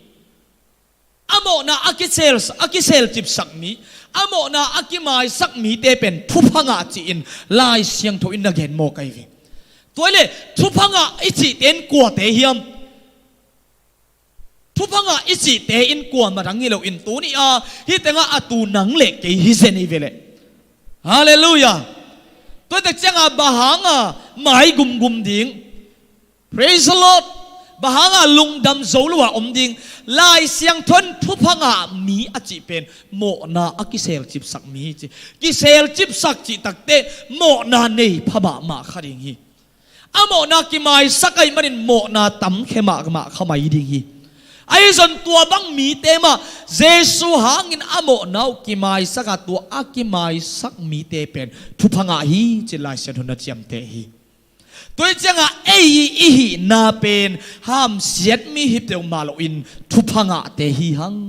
a mawhna a kisel, a kiselcipsak mi, a mawhna a kimaisak mite pen thupha ngah ci-in Lai Siangtho in na gen mawk ahi ve. Tua ile thupha ngah i cihte in kuate hiam? Thupha ngah i cihte in kua madang hi loin tuni a hih tengah a tu nang le kei hi zen hi ve leh. Halleluiah. Tua tek ciangah bang hanga mai gumgum ding? Praise the Lord. Bang hanga lungdam zo lo a om ding? Lai Siangtho in thupha ngah mi a cih pen mawhna a kiselcipsak mi hi ci. Kiselcipsak cih takte mawhna nei pha mahmah kha ding hi. A mawhna kimaisak ahih manin mawhna tamkhia mahmah kha mai ding hi. Ahi zong tua bang mite mah Jesu hangin a mawhna uh kimaisak a, tua a kimaisak mite pen thupha ngah hi ci-in Lai Siangtho in na ciamteh hi. Tua hi ciangah ei i hihna pen hamsiat mi hi peuhmah loin thupha ngahte hi hang.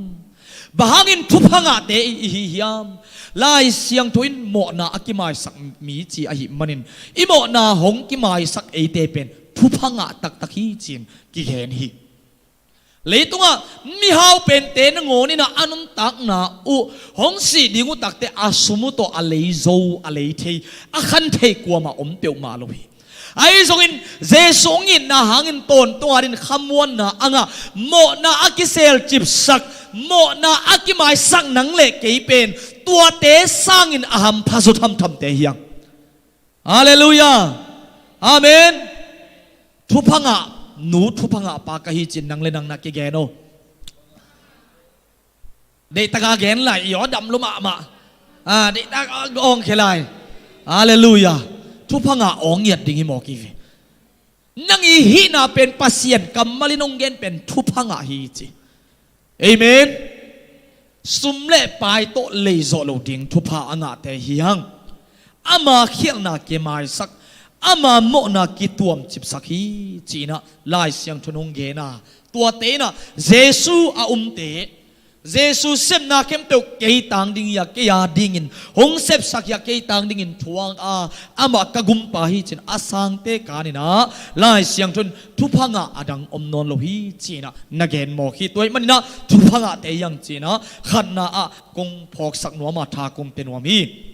Bang hangin thupha ngahte i hi hiam? Lai Siangtho in mawhna a kimaisak mi ci ahih manin i mawhna hong kimaisak eite pen thupha ngah taktak hi ci-in kigen hi. Leitungah mihau pente nangawn inah a nuntakna uh hong sih ding uh takte a sum uh tawh a lei zo, a lei thei, a khan thei kuamah om peuhmah lo hi. Ahi zongin Jesu hong itna hangin tawntung a din khamuanna a ngah, mawhna a kiselcipsak, mawhna a kimaisak nang le kei pen tuate sangin a hampha zaw thamthamte hi hang. Halleluiah. Amen. Thupha ngah nu, thupha ngah pa ka hi ci-in nang le nang na kigen aw. Deihtaka gen lai i aw, dam lua mahmah. Ah, deihtaka awngkhia lai. Halleluiah. Thupha ngah awng ngiat ding hi mawk hi ve. Nang i hihna pen Pasian kammal in hong gen pen thupha ngah hi ci. Amen. Sum le pai tawh lei zawh lo ding thupha a ngahte hi hang. Ama khialhna kimaisak, ama mawhna kituamcipsak hi ci-inah Lai Siangtho in hong gen a, tuate inah Jesu a umte, Jesu sepna khempeuh kei tang ding hi a, kei a dingin hong sepsak hi a, kei tang dingin thuak a, amah ka gumpa hi ci-in a sangte kan inah Lai Siangtho in thupha ngah a dang om nawn lo hi ci-inah na gen mawk hi. Tua ahih maninah thupha ngahte hi hang ci-inah khatna ah kong phawksak nuam a, tha kong pia nuam hi.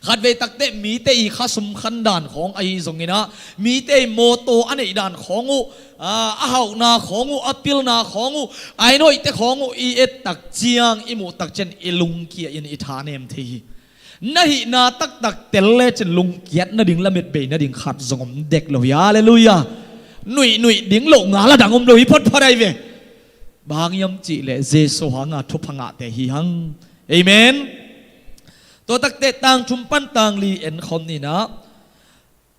Khatvei takteh mite i khasum khan dan khawng ahi zonginah, mite i mawtaw a neih dan khawng uh, aa, a hauhna khawng uh, a pilna khawng uh, a inn hoihte khawng uh i et tak ciang, i muh tak ciang i lungkia in i tha nem thei hi. Na hihna taktak tel lecin lungkiat nading lametbei nading khat zong om dek lo hi. Halleluiah. Nuihnuih ding lo ngal a dang om lo hi photphot ahi ve. Bang hang hiam cihleh Jesu hanga thupha ngahte hi hang. Amen. Tua takteh tang thum pan tang li en khawm ninah,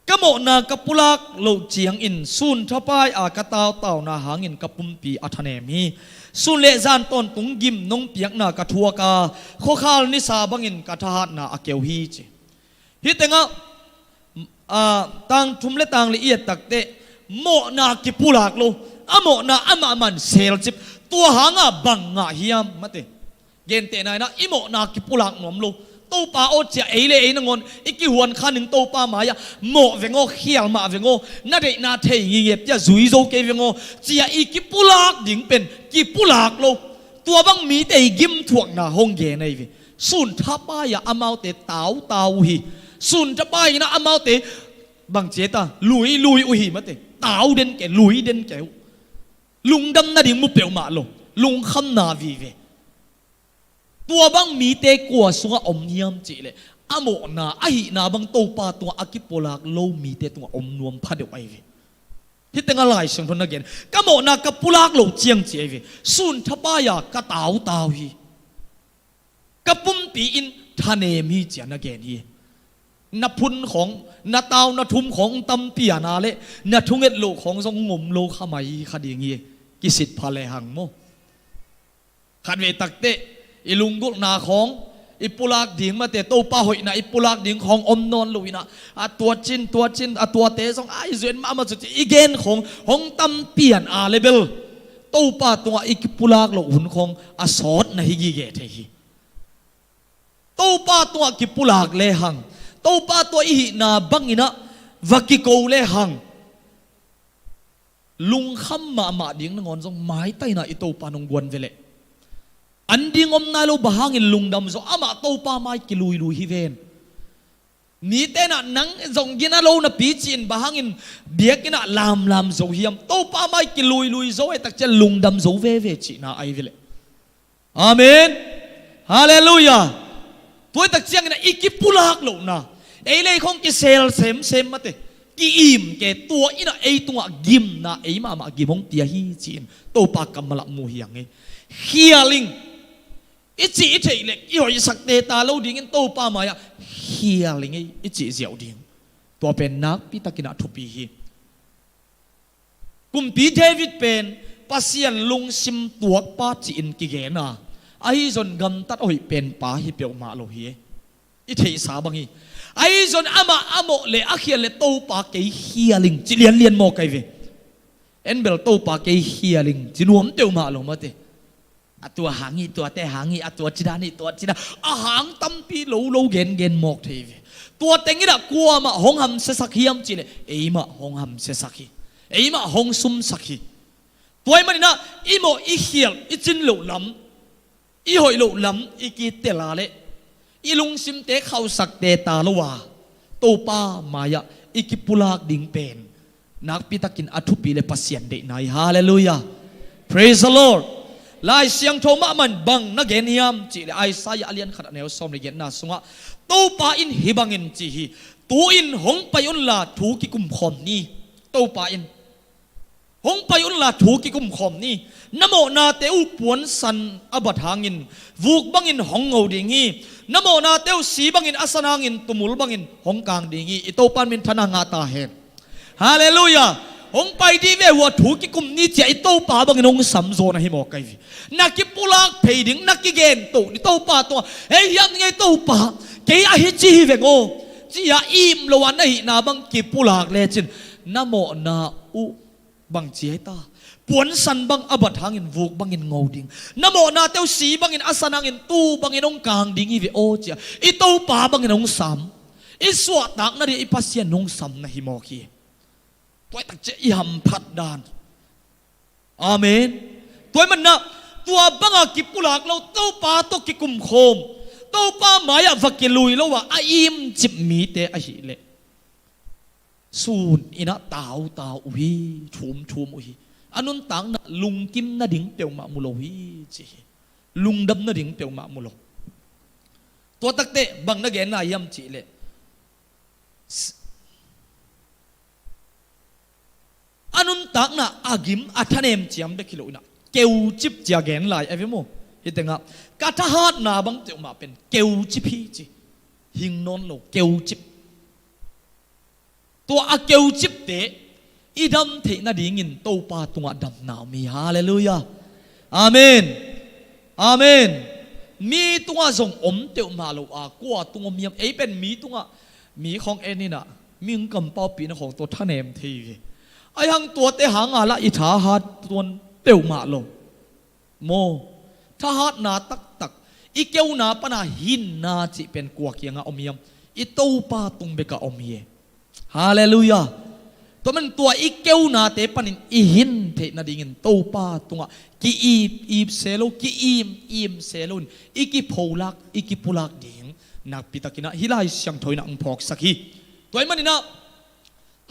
ka mawhna ka pulak loh ciangin sun thapai a ka tautauna hangin ka pumpi a thanem hi. Sun le zan tawntung gim nong piakna ka thuak a, khuakhal nisa bangin ka thahatna a keu hi ci. Hih tengah, aa, tang thum le tang li i et takteh mawhna kipulak lo, a mawhna amah man selcip, tua hanga bang ngah hiam mate. Gentehna inah i mawhna kipulak nuam lo. Topa aw, cia ei le ei nangawn i kihuan kha ning Topa mai-ah, mawh veng aw, khial mah veng aw, na deihna thei ngingep cia zui zo kei veng aw, cia i kipulak ding pen kipulak lo. Tua bang mite i gimthuakna hong gen ahi ve. Sun thapai-ah amaute tautau uh hi. Sun thapai inah amaute bang ciata luilui uh hi mate. Tau den kei, lui den kei uh. Lungdam nading mu peuhmah lo, lungkhamna vive. Tua bang mite kua sungah om hiam cihleh, a mawhna, a hihna bang Topa tungah a kipulak lo mite tungah om nuam phadeuh ahi ve. Hih tengah Lai Siangtho na gen, ka mawhna ka pulak lo ciang ci ahi ve. Sun thapai-a ka tautau hi. Ka pumpi in thanem hi ci-a na gen hi. Na phun khawng, na tau na thum khawng tampi a na leh, na thunget loh khawng zong ngom lo kha mai kha ding hi. Kisit pha lehang maw. Khatvei takteh i lunggulhna khawng i pulak ding, mate, Topa hoihna i pulak ding khawng om nawn lo inah, a tua cin, tua cin, a tuate zong ai zuet mahmah cu ci i gen khawng hong tampian a leh bel Topa tungah i kipulak loh hun khawng a sawt na hi gige thei hi. Topa tungah kipulak lehang, Topa tungah i hihna banginah va kiko lehang, lungkham mahmah ding nangawn zong maitaina i Topa nong guan veleh, an ding om nai lo, bang hangin lungdam zaw, amah Topa mai kiluilui hi ven. Mite inah nang zong gina lo napi ci-in bang hangin biakinn ah lamlam zo hiam? Topa mai kiluilui zo e, takcian lungdam zo veve cihna ahi veleh. Amen. Halleluiah. Tua i takciangin i kipulak lohna, ei lei khawng kisel semsem mate, ki-im ke, tua inah ei tungah gimna, ei mahmah gim hong pia hi ci-in Topa kammal ah mu hi ang ei. Khial ing i cih i theih leh i hoihsak teta lo dingin Topa mai-ah khial ing ei i cih ziau ding. Tua pen nakpi takinah thupi hi. Kumpi David pen Pasian lungsim tuakpa ci-in kigen a, ahi zong gamtat a hoih penpa hi peuhmah lo hi. I theihsa bang hi. Ahi zong amah a mawh le a khial le Topa kei khial ing ci lianlian maw kai ve. En bel Topa kei khial ing ci nuam peuhmah lo mate. A tua hang hi, tuate hang hi, a tua cidan hi, tua cidan. A hang tampi lo lo gengen mawk thei ve. Tua teng inah kuamah hong hamsiasak hiam cihleh, eimah hong hamsiasak hi. Eimah hong sumsak hi. Tua ahih maninah i mawh i khial, i cin loh lam, i hoih loh lam i kitel a leh i lungsimte khauhsak teta lo a, Topa mai-ah i kipulak ding pen nakpi takin a thupi le Pasian deihna hi. Halleluiah. Praise the Lord. Lai Siangtho mahmah in bang na gen hiam cihleh, Isaiah a lian khat a neu sawm le giatna sungah Topa in hih bangin ci hi. Tu-in hong pai unla thu kikumkhawm ni. Topa in, hong pai unla thu kikumkhawm ni. Na mawhnate uh puansan a bat hangin vuk bangin hong ngo ding hi. Na mawhnate uh si bangin a san hangin tumul bangin hong kang ding hi. I Topa in minthanna ngah ta hen. Halleluiah. Hong pai dih ve uh a, thu kikum ni ci-a i Topa bangin hong sam zaw na hi maw kai ve. Na kipulak phei ding, na kigen to ni Topa tungah, hei hiam ni ngei Topa, kei ahi ci hi veng aw, ci-a im lo a na hihna bang kipulak lecin, na mawhna uh bang ci hei ta, puansan bang a bat hangin vuk bangin ngo ding. Na mawhnate uh si bangin a san hangin tu bangin hong kang ding hi ve aw ci-a i Topa bangin hong sam. I suahtak nading i Pasian hong sam na hi mawk hi. Tua i takciang i hamphat dan. Amen. Tua ahih maninah tua banga kipulak lo, Topa tawh kikumkhawm, Topa mai-ah va kilui lo a, a imcip mite ahih leh sun inah tautau uh hi, thumthum uh hi. A nuntakna lungkim nading peuhmah mu lo hi ci hi. Lungdam nading peuhmah mu lo. Tua takteh bang na genna hiam cihleh, a nuntakna a gim a thanem ciam bek hi lo inah keucip ci-a gen lai a ve maw. Hih tengah ka thahatna bang peuhmah pen keucip hi ci. Hing nawn lo, keucip. Tua a keucipte i dam theih nadingin Topa tungah damna om hi. Halleluiah. Amen. Amen. Mi tungah zong om peuhmah lo a, kua tung om hiam? Ei pen mi tungah, mi khawng en inah, mi hong kampaupihna khawng tawh thanem thei ve. Ahi hang tuate hanga lah i thahat tuan peuhmah lo. Maw, thahatna taktak, i keuna pana hinna cih pen kua kiangah om hiam? I Topa tung bekah om hi. Halleluiah. Tua man tua i keunate panin i hin theih nadingin Topa tungah ki-ip ip se lo, ki-im im se loin i kipholak, i kipulak ding nakpi takinah hih Lai Siangtho inah hong phawksak hi. Tua ahih maninah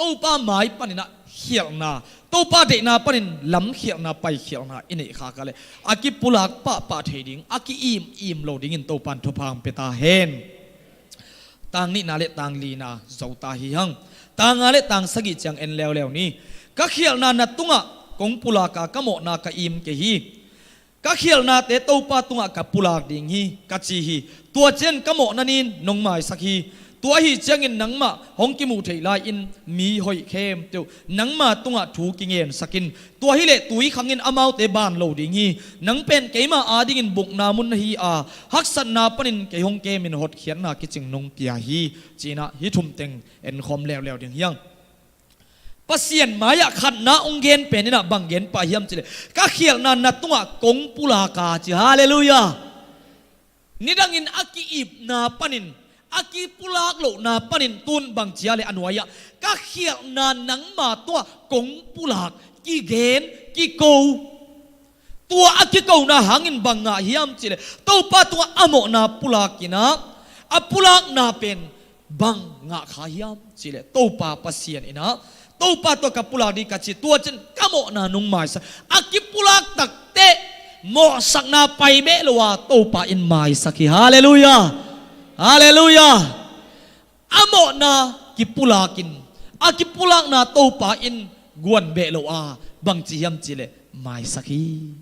Topa mai panin ah khialhna, Topa deihna panin lamkhialhna, paikhialhna i neih khak leh a kipulak pahpah thei ding, a ki-im im lo dingin Topa in thupha hong pia ta hen. Tang nihna le tang lina zo ta hi hang. Tang nga le tang sagih ciang en leuleu ni. Ka khialhna na tungah kong pulak a, ka mawhna ka im kei hi. Ka khialhnate Topa tungah ka pulak ding hi, ka ci hi. Tua ciangin ka mawhna nin nong maisak hi. Tua ahi ciangin nangmah hong kimuh theih lai-in mi hoih khempeuh nangma tungah thu kingensak in. Tua hileh tui khangin amaute ban lo ding hi. Nang pen keima adingin bukna mun na hi a, haksatna panin kei hong kemin hotkhiatna kicing nong pia hi, ci-in ah hih thum teng enkhawm leuleu ding hi hang. Pasian mai-ah khatna hong gen pen in ah bang gen pah hiam cih leh, ka khialhna na tungah kong pulak a ci. Halleluiah. Nidangin a ki-ipna panin, a kipulak lohna panin tun bang ci a leh a nuai-ah, ka khialhna nangma tungah kong pulak, kigen, kiko. Tua a kikona hangin bang ngah hiam cih leh, Topa tungah a mawhna pulak in ah, a pulakna pen bang ngah kha hiam cih leh, Topa Pasian in ah, Topa tungah ka pulak ding ka ci, tua ciangin ka mawhna nong maisak. A kipulak takteh mawhsakna pai beh lo a, Topa in maisak hi. Halleluiah. Halleluiah. A mawhna kipulakin, a kipulakna Topa in guan beh lo a, bang ci hiam cih leh maisak hi.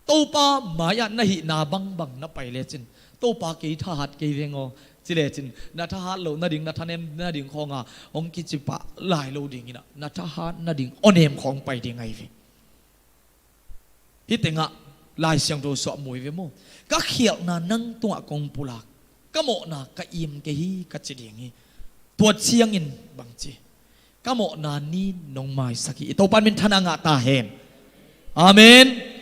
Topa mai-ah na hihna bangbang na pai lecin, Topa kei thahat kei veng aw, ci lecin, na thahat loh nading, na thanem nading khawng a hong kici pah lai lo ding in ah, na thahat nading awnem khawng pai ding ahi ve. Hih tengah Lai Siangtho suah mu hi ve maw. Ka khialhna nang tungah kong pulak, ka mawhna ka im kei hi, ka ci ding hi. Tua ciangin bang ci, ka mawhna nin nong maisak hi. I Topa min thang ngah ta hen. Amen.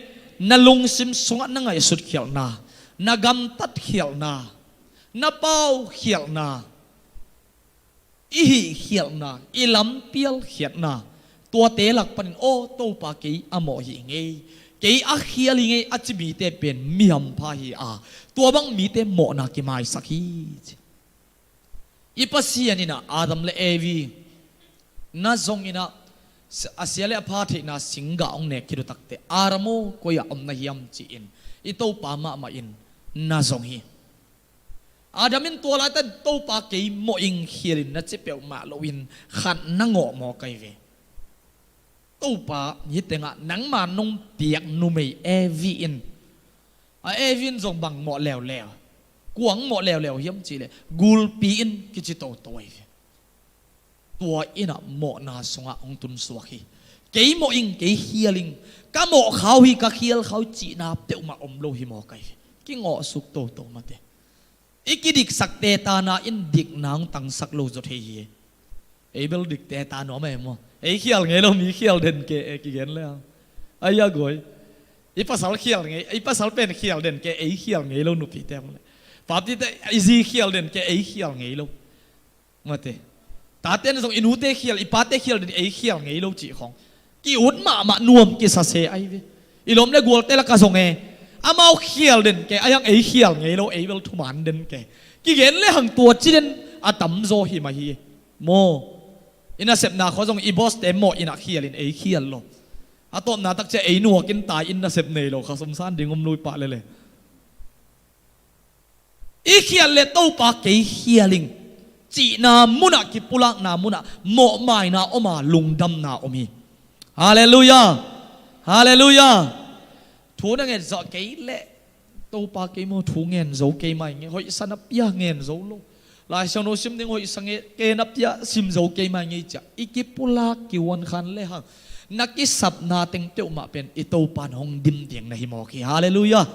Na lungsim sungah na ngaihsut khialhna, na gamtat khialhna, na pau khialhna, i hih khialhna, i lampial khialhna, tuate lak panin, aw, Topa kei a mawh hi ngei, kei a khial hi ngei, a ci mite pen mi hampha hi a, tua bang mite mawhna kimaisak hi, ci. I Pasian in ah Adam le Evi na zong in ah, a sia le a pha theihna singgah hong nek khit uh takteh, Adam aw, koi-ah om na hiam, ci-in i Topa mahmah in na zong hi. Adam in tua laitak Topa kei mawh ing, khial ing na ci peuhmah loin khat na ngawh mawk ahi ve. Topa hih tengah nangma nong piak numei Evi in, a Evi in zong bang mawh leuleu, kuang mawh leuleu hiam cih leh gulpi in kici toto ahi ve. Tua in ah mawhna sungah hong tunsuak hi. Kei mawh ing, kei khial ing, ka mawh kha uh hi, ka khial kha uh cihna peuhmah om lo hi mawk ahi ve. Kingawhsuk toto mate. I kidiksakte tana in dikna hong tangsak lo zaw thei hi. Ei bel dikte ta nuam e maw. Ei khial ngei lo mi khial den kei e, kigen le a, ai a goi. I pasal khial ngei, i pasal pen khial den kei, ei khial ngei lo nupite maw le. Papite, i zi khial den kei, ei khial ngei lo. Mate. Taten zong i nute khial, i pate khial den, ei khial ngei lo cih khawng ki-ut mahmah, nuam kisa se ahi ve. I lawm le gualte lakah zong e, amau khial den kei, a hiang ei khial ngei lo, ei bel thuman den kei. Kigen le hang tua ci den a tamzaw hi mah hi. Maw. I nasepna khua zong i boss te mawh in ah khial in ei khial lo. A tawpna tak ciah ei nuak in tai in nasep nei lo kha sumsan ding om lui pah lele. I khial le Topa kei khial ing cihna munah, kipulakna munah mawhmaina om a, lungdamna om hi. Halleluiah. Halleluiah. Thu na nget zawh kei leh Topa kei maw thu ngen zo kei mai ngei, hoihsa na pia ngen zo lo. Lai Siangtho sim ding hoihsa nge, kei na pia sim zo kei mai ngei ciah i kipulak kihuan khan le hang, na kisapna teng peuhmah pen i Topa in hong dim ding na hi mawk hi. Halleluiah.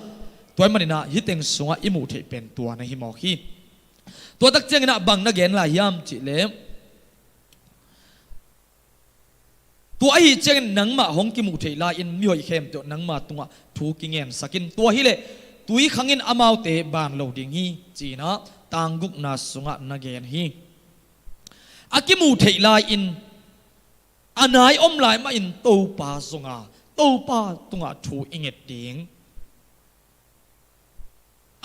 Tua ahih manin ah hih teng sungah i muh theih pen tua na hi mawk hi. Tua tak ciangin ah bang na gen lai hiam cih leh, tua ahi ciangin nangmah hong kimuh theih lai-in mihoih khempeuh nangma tungah thu kingensak in. Tua hileh tui khangin amaute ban lo ding hi, ci-in ah tang gukna sungah na gen hi. A kimuh theih lai-in, a nai om lai mahin Topa zong a, Topa tungah thu i nget ding.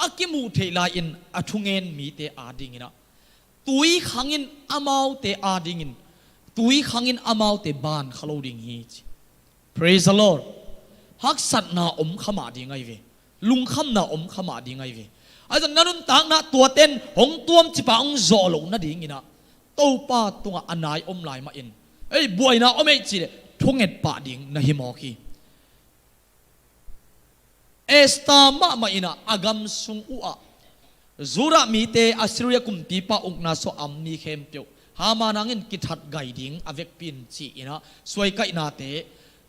A kimuh theih lai-in a thungen mite adingin ah Tui khangin amaute adingin, tui khangin amaute ban kha lo ding hi ci. Praise the Lord. Haksatna om kha mah ding ahi ve. Lungkhamna om kha mah ding ahi ve. Ahi zong na nuntakna tuaten hong tuamcipa hong zawh loh nadingin ah Topa tungah a nai om lai mahin, ei, buaina om ei cih leh thunget pah ding na hi mawk hi. Esther mahmah in ah a gam sung uhah Judah mite Assyria kumpipa ukna sungah a om mi khempeuh Haman hangin kithat gai ding a vekpi in ci-in ah suaikaihnate,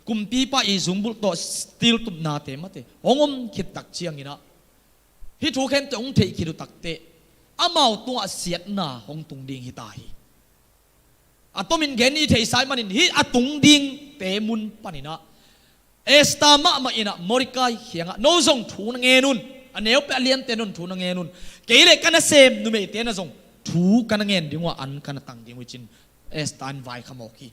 kumpipa i zungbulh tawh thiltupnate mate hong om khit tak ciangin ah hih thu khempeuh hong theih khit uh takteh amau tungah siatna hong tung ding hi ta hi. A tomin gen i theihsa ahih manin hih a tung dingte mun panin ah Esther mahmah in ah Mordecai kiangah, "No zong thu na ngen un, a neu peuh a liante na zong thu na ngen un, kei le ka nasem numeite na zong thu ka na ngen ding uh a, an ka na tang ding uh hi," ci-in Esther in vaikha mawk hi.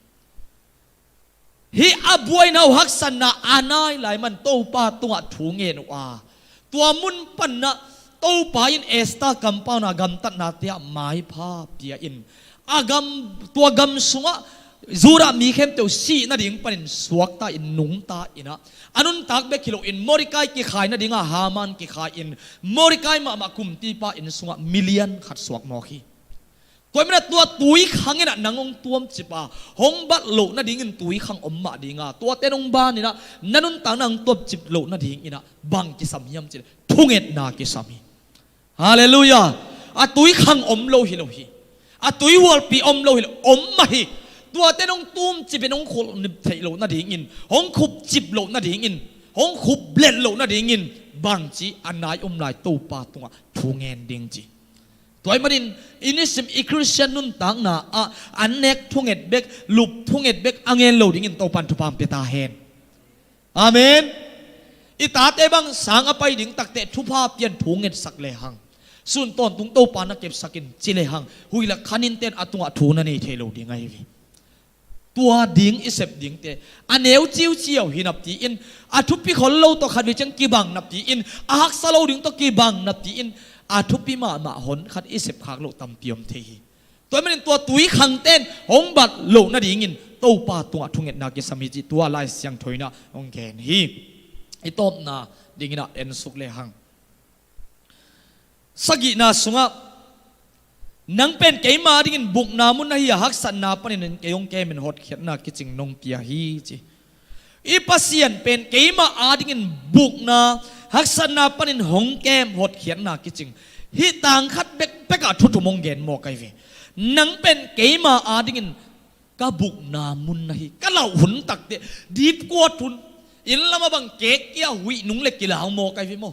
Hih a buaina uh haksatna a nai lai man Topa tungah thu ngen uh a, tua mun panin ah Topa in Esther kampauna gamtatnate ah maipha pia in, a gam, tua gam sungah Judah mi khempeuh sih nading panin suakta in, nungta in ah, a nuntak bek hi loin Mordecai kikhai nadingah Haman kikhai in, Mordecai mahmah kumpipa inn sungah milian khat suak mawk hi. Tua ahih manin ah tua tui khangin ah nang hong tuamcip a, hong bat loh nadingin tui khang om mah ding a, tuate nong banin ah na nuntakna hong tuamcip loh nadingin ah bang kisam hiam cih leh thungetna kisam hi. Halleluiah. A tui khang om lo hi lo hi. A tui hualpi om lo hi lo, om mah hi. Tuate nong tuamcip in, nong khulnip theih loh nadingin, hong khupcip loh nadingin, hong khuplet loh nadingin bangci a nai om lai Topa tungah thu ngen ding ci. Tua ahih manin i nisim i Khristian nuntakna ah an nek thunget bek, lup thunget bek a ngen lo dingin Topan thupha hong pia ta hen. Amen. I tate bang sang a pai ding takteh thupha pian thu ngetsak lehang, sun tawntung Topa na kepsak in ci lehang, huih lak khaninten a tungah thu na nei thei lo ding ahi hi. Tua ding i sep dingte a neu ciuciau hi napi-in, a thupi khol lo tawh khat vei ciang kibang napi-in, a haksa lo ding tawh kibang napi-in, a thupi mahmah hon khat i sep khak loh tampi om thei hi. Tua ahih manin tua tui khangten hong bat loh nadingin Topa tungah thungetna kisam hi cih tua Lai Siangtho in ah hong gen hi. I tawpna dingin ah ensuk lehang, sagihna sungah, "Nang pen keima adingin bukna mun ahi a, haksatna panin kei hong kemin hotkhiatna kicing nong pia hi," ci. I Pasian pen keima adingin bukna, haksatna panin hong kem, hotkhiatna kicing. Hih tang khat bekbek ah thu thum hong gen mawk ahi ve. Nang pen keima adingin ka bukna mun ahi, ka lauh hun takteh, dipkuat hun, inn lamah bang kek kia huih nung le kilau mawk ahi ve maw.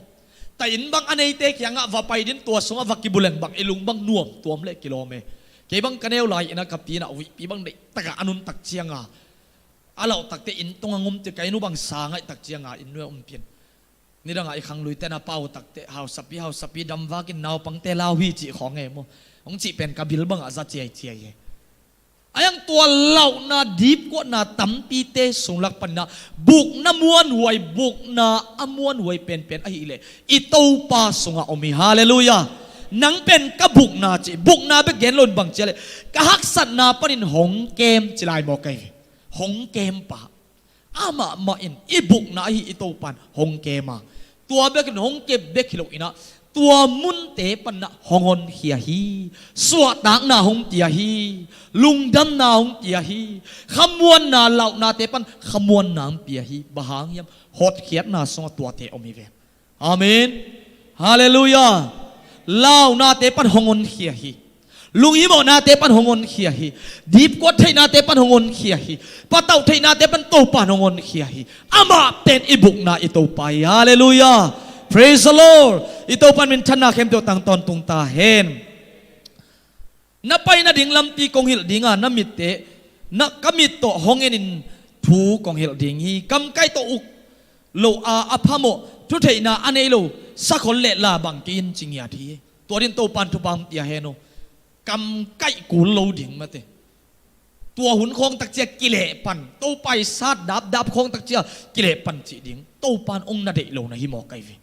Tua inn bang a neite kiangah va pai ding, tua sungah va kibu leng bang i lung bang nuam tuam le kilawm e. Kei bang ka neu lai-in ah ka pi in ah huihpi bang deihtak a a nuntak ciang a, a lauh takteh inn tungah om teh, ka inn uh bang sa ngaih tak ciang a inn uh a om pian. Nidang a i khangluite na pau takteh, "Hausapi, hausapi, damvak in, naupangte lau hi," cih khawng e maw. Hong cih pen ka bil bangah za ciaiciai e. A hiang tua lauhna, dipkuatna tampite sung lak panin ah bukna muanhuai, bukna a muanhuai penpen ahih leh i Topa sungah om hi. Halleluiah. Nang pen ka bukna ci, bukna bek gen lo in bang ci a leh, ka haksatna panin hong kem ci lai mawk ahi ve. Hong kem pah. Amah mah in i bukna ahi i Topan hong kem a, tua bekin hong kem bek hi lo in ah, tua munte panin ah hong honkhia hi. Suahtakna hong pia hi. Lungdamna hong pia hi. Khamuanna, lauhnate pan khamuanna hong pia hi. Bang hang hiam? Hotkhiatna sungah tuate om hi ve. Amen. Halleluiah. Lauhnate pan hong honkhia hi. Lunghimawhnate pan hong honkhia hi. Dipkuat theihnate pan hong honkhia hi. Patauh theihnate pan Topan hong honkhia hi. Amah pen i bukna i Topa hi. Halleluiah. Praise the Lord. I Topan minthanna khempeuh tang tawntung ta hen. Na pai nading lampi kong hilh ding a, na mitte, na, ka mit tawh hong enin thu kong hilh ding hi. Kamkaih tawh uk lo a, a phamawh thutheihna a nei lo sakhol le la bang kei in ci ngiat hi. Tua dingin Topan thupha hong pia hen aw. Kamkaih kul lo ding mate. Tua hun khawng tak ciang kileh pan, Topa i sat dapdap khawng tak ciang kileh pan cih ding Topan hong na deih lo na hi mawk ahi ve.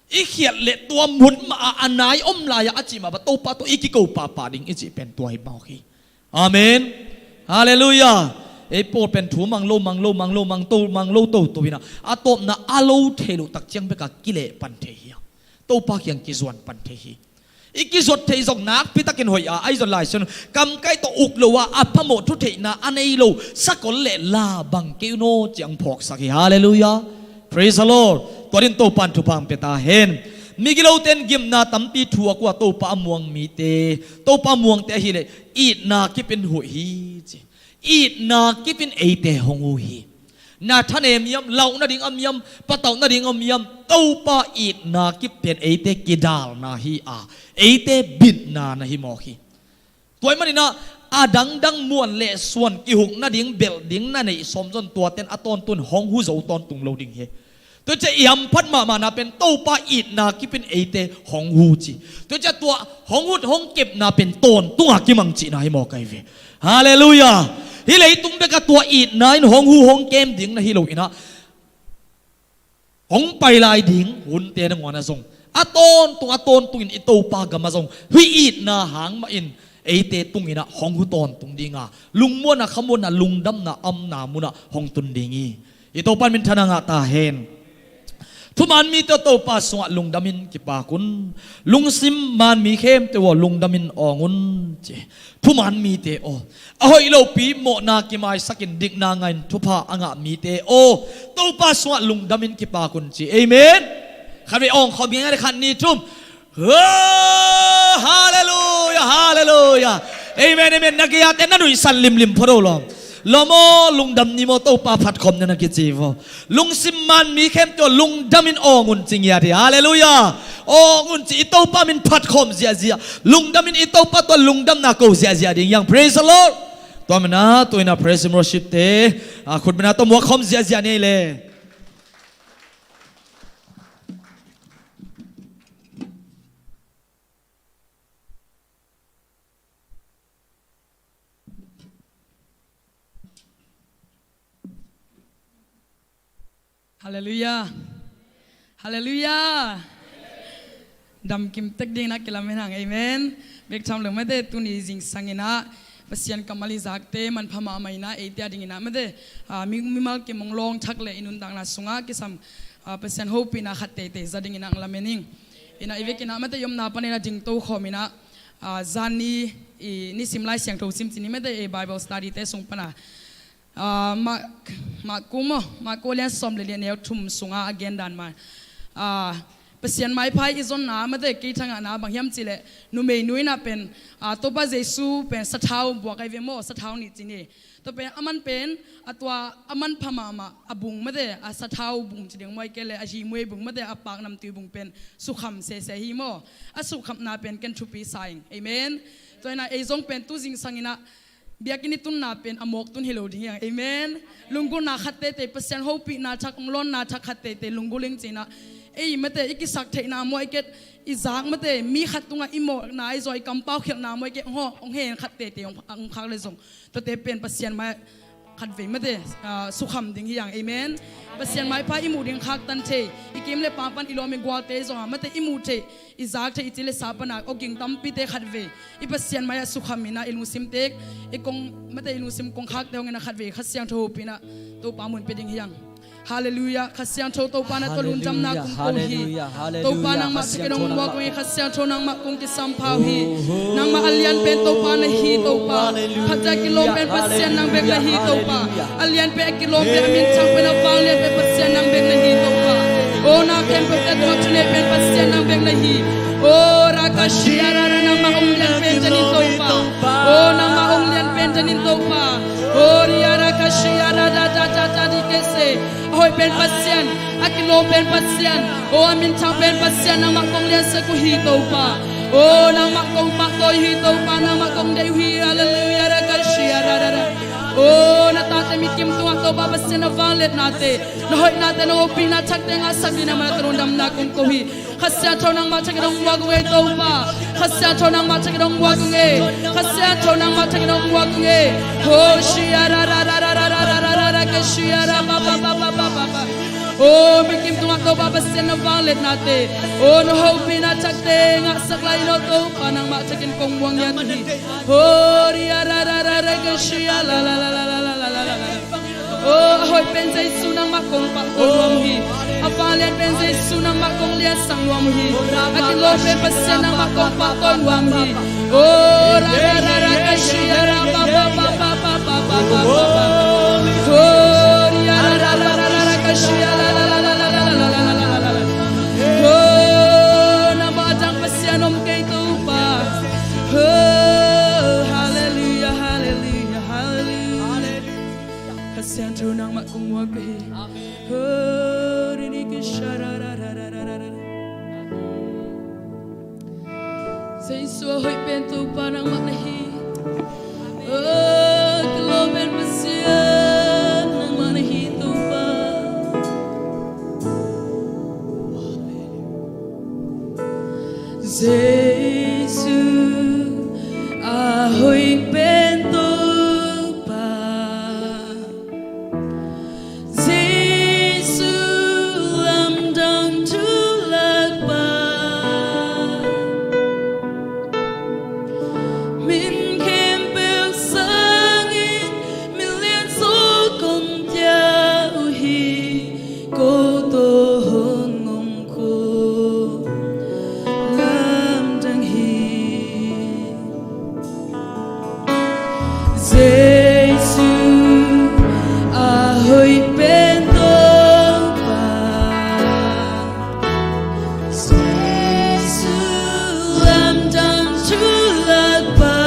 I khiat le tua mun mah a, a nai om lai-ah a cih mah bang Topa tawh i kiko pahpah ding i cih pen tua hi mawk hi. Amen. Halleluiah. Ei pawl pen thu mang lo, mang lo, mang lo, mang to, mang lo toto inah a tawpna a lo thei loh tak ciang bekah kileh pan thei hi. Topa kiang kizuan pan thei hi. I kizuat thei zong nakpi takin hoih a, ahi zong Lai Siangtho kamkai tawh uk lo a, a phamawh thutheihna a nei lo sakol le la bang kei un aw ciang phawksak hi. Halleluiah. Praise the Lord. Tua din Topan thupha hong pia ta hen. Migilote in gimna tampi thuak uh a, Topa a muang mite, Topa a muangte ahileh itna kipin huh hi ci. Itna kipin eite hong huh hi. Na thanem hiam, lauh nading om hiam, patauh nading om hiam, Topa itna kip pen eite kidalna hi a, eite bitna na hi mawk hi. Tua ahih maninah a dangdang muan le suan kihuk nading belh ding na neih sawm zong tuaten a tawntun hong huh zo tawntung lo ding hi. Tua ciah i hamphat mahmahna pen Topa itna kipin eite hong huh ci. Tua ciah tua hong huh hong kepna pen tawntunga kimang cihna hi mawk ahi ve. Halleluiah. Hih leitung bekah tua itna in hong huh hong kem ding na hi lo inah hong pai lai ding hunte nangawn ah zong a tawntung a tawntungin i Topa gamah zong hih itna hang mahin eite tunginah hong huh tawntung dinga lungmuanna khamuanna lungdamna amna munah hong tun ding hi. I Topa in minthanna ngah ta hen. Thuman mite aw, Topa sungah lungdamin kipak un. Lungsim man mi khempeuh aw, lungdamin awng un ci. Thuman mite aw, a hoih lopi mawhna kimaisakin dikna ngahin thupha a ngah mite aw, Topa sungah lungdamin kipak un ci. Amen. Khat vei awng khawm hi ing a, khat ni thum. Oh, halleluiah, halleluiah. Amen, amen. Na gei-ate na nuihsan limlim pha do lawm. Lawm aw, lungdam ni maw, Topa phatkhawm ni na kici vaw. Lungsim man mi khempeuh lungdamin awng un ci ngiat hi. Halleluiah. Awng un ci, i Topa min phatkhawm ziahziah. Lungdamin i Topa tawh lungdamna ko ziahziah ding hi hang. Praise the Lord. Tua mana, tua ina praise and worship te, a, khut mana tawh muak khawm ziahziah ni ei le. Halleluiah. Halleluiah. Damkim tek dingin a kilamen hang. Amen. Bek tham lo mate, tuni zingsang inah Pasian kammal i zakte manpha mahmah inah eite a dingin ah mate, a, mi, mimal kim hong lawng thak le i nuntakna sungah kisam, a, Pasian hopihna khat teitei za dingin ah hong lamen ing. Inah i vekin ah mate i omna panin a dingto khawm inah, a, zan ni i nisim Lai Siangtho sim ci ni mate, i Bible study te sung pana, a, Mark, Mark kung maw, Mark kung lian sawm le lian neu thum sunga a gendan ma, a, Pasian maipha i zonna mate kei thangahna bang hiam cihleh numeinu inah pen, a, Topa Jesu pen sathau buak ahi ve maw, sathau nih ci ni. Tua pen a man pen a tua a manpha mahmah a bung mate, a sathau bung ci ding maw, ahih kei leh a himuei bung mate, a paknamtui bung pen sukham sese hi maw. A sukhamna pen ken thupi sa ing. Amen. Tua inah ei zong pen tu zingsang inah biakinn i tunna pen a mawk tun hi lo ding hi hang. Amen. Lunggulhna khat teitei, Pasian hopihna thak, hong lawnna thak khat teitei lunggulh ing ci inah ei mate i kisak theihna maw, ahih kei leh i zak mate, mi khat tungah i mawkna ahi zong, i kampau khialhna maw, ahih kei leh hong, hong hen khat teitei hong, hong khak le zong tuate pen Pasian mai-ah khatvei mate, a, sukham ding hi hang. Amen. Pasian maipha i muh ding khaktan thei, i kim le pam pan i lawm i gualte zongah mate i muh theih, i zak theih, i ci le sa pana awging tampite khatvei i Pasian mai-ah sukham inah i lungsim tek, i kong mate, i lungsim kongkhakte hong inah khatvei Kha Siangtho hopih inah Topa mun pia ding hi hang. Halleluiah. Kha Siangtho Topa na tawh lungdamna kong ko hi. Topa nangmah thakin hong muak ung ei. Kha Siangtho nangmah kong kisampha uh hi. Nangmah a lian pen Topa na hi Topa. Phat a kilawm pen Pasian nang bek na hi Topa. A lian pen a kilawm pen a minthang pen a vanglian pen Pasian nang bek na hi Topa. O na khempeuh te tawh thunei pen Pasian nang bek na hi. O ra ka shia ra ra nangmah hong lian pen ta nin Topa. O nangmah hong lian pen ta nin Topa. O ria ra ka shia ra da da da da di ke se. A hoih pen Pasian, a kilawm pen Pasian, o a minthang pen Pasian, nangmah kong liansak uh hi Topa. O nangmah kong pahtawi uh hi Topa, nangmah kong deih uh hi. Halleluiah, ra ka shia ra ra ra. O na tate mikim tungah Topa Pasian na vangliatnate, na hoihnate, na hopihna thakte ngahsak dingin nangmah na tawh lungdamna kong ko hi. Kha Siangtho nangmah thakin hong muak ung ei Topa. Kha Siangtho nangmah thakin hong muak ung ei. Kha Siangtho nangmah thakin hong muak ung ei. Ho shia ra ra ra ra ra ra ra ra ra ke shia ra ba ba ba ba ba ba ba. O, mihing tungah Topa Pasian na vangliatnate, o, na hopihna thakte ngahsak lai in, o Topa, nangmah thakin kong muang hi. O, ria ra ra ra ra ka shia la la la la la la la la la. O, a hoih pen Jesu nangmah kong pahtawi nuam hi. A vanglian pen Jesu nangmah kong liansak nuam hi. A kilawm pen Pasian nangmah kong pahtawi nuam hi. O, ra ra ra ra ka shia ra ba ba ba ba ba ba ba ba ba. O, ria ra ra ra ra ra ka shia la la la la la la la la la la la. O, nangmah a dang Pasian om kei Topa. O, hallelujah, hallelujah, hallelujah. Ka siangtho nangmah kong muak ka hi. Amen. O, ri ni ki sha ra ra ra ra ra ra ra. Jesu a hoih pen Topa nangmah na hi. O, kilawm pen Pasian nangmah na hi Topa. Jesu a hoih pen Topa. Jesu lamdang thulakpa. Min khempeuh sangin milian sawk kong tia uh hi. Ko tawh hong om ko lamdang hi. Jesu a hoih pen Topa. Jesu lamdang thulakpa.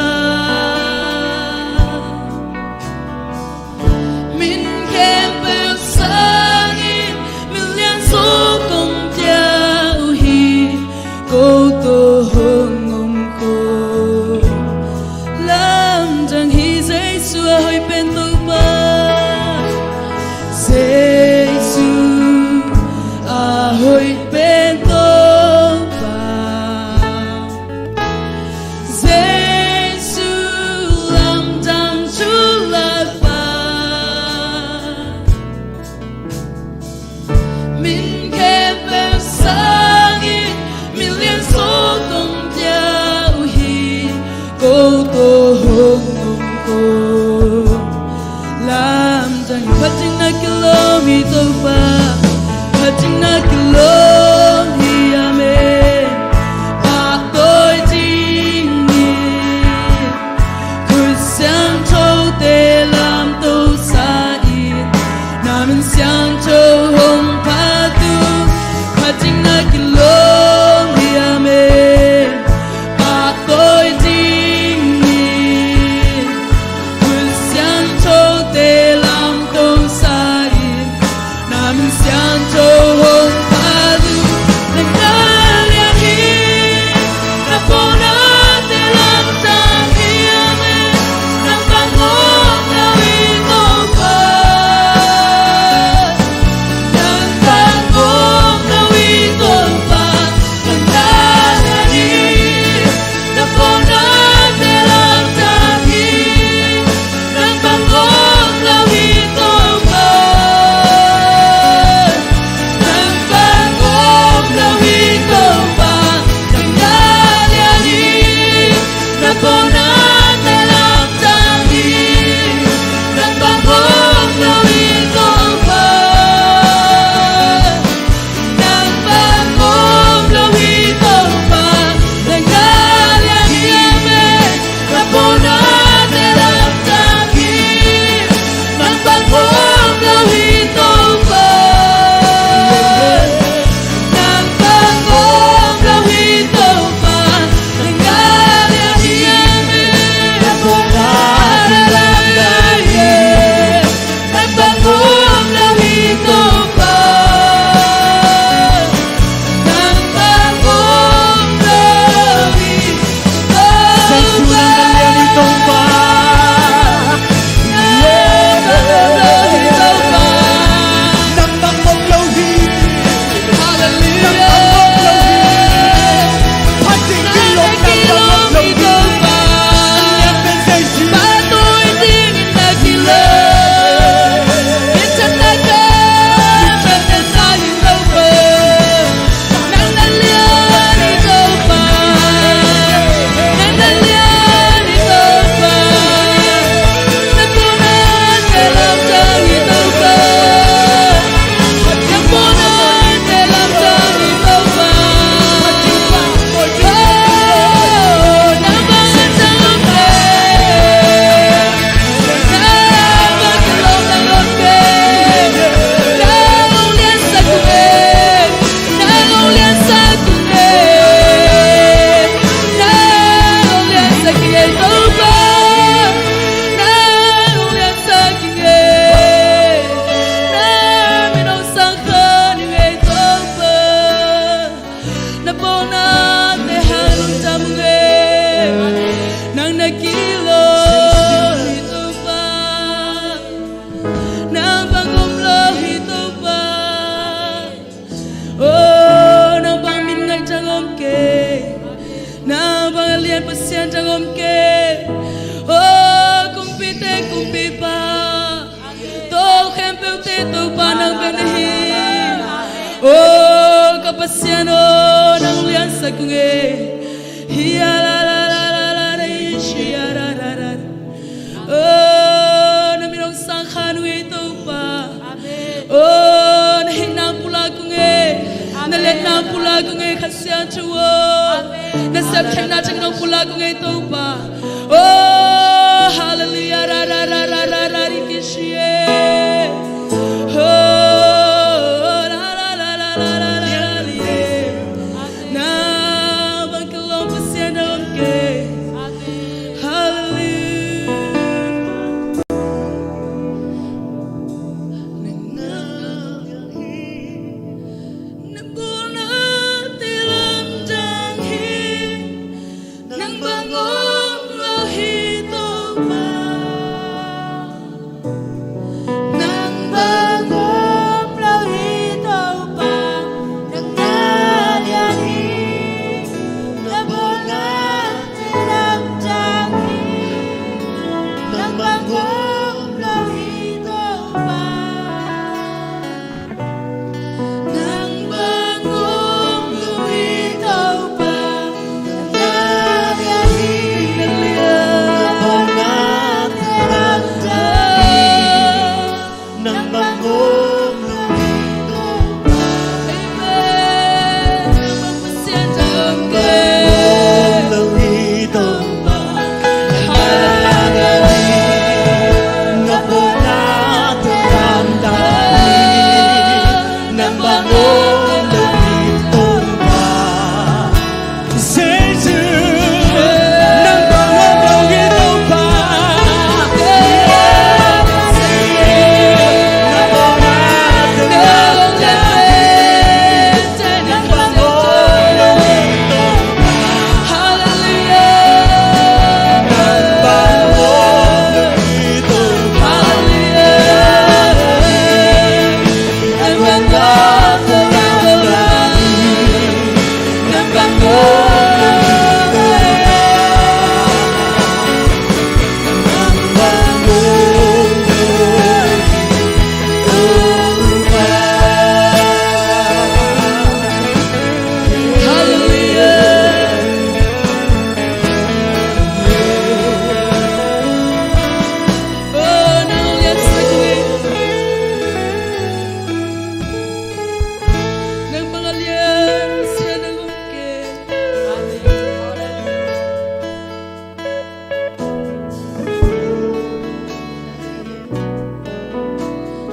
Min khempeuh sangin milian sawk kong tia uh hi. Ko tawh hong om ko lamdang hi. Jesu a hoih pen Topa. Jesu a hoih pen Topa. Jesu lamdang thulakpa. Min khempeuh sangin milian sawk kong tia uh hi. Ko tawh hong om ko Pasian aw, nang liansak ung e. Hia la la la la la, na ishia ra ra ra. Oh, na min hong sang kha ung e Topa. Amen. Oh, na hihna pulak ung e. Amen. Na liatna pulak ung e Kha Siangtho aw. Amen. Na sepkhiatna teng nong pulak ung e Topa. Oh, hallelujah, ra ra ra ra ra ra, ri ki shi e. Oh, la la la la la la la, ri e. Nang bang kilawm Pasian na om kei. Hallelujah. Nang na hi, na bulnate lamdang hi. Nang bang om lo hi Topa. Nang bang om lo hi Topa. Nang na lian hi. Na bulnate lamdang hi. Nang bang om lo hi Topa. Nang bang om lo hi Topa, nang na lian hi, na bulnate lamdang hi. Nang bang om lo hi Topa. Amen. Nang bang Pasian na om kei. Nang bang om lo hi Topa.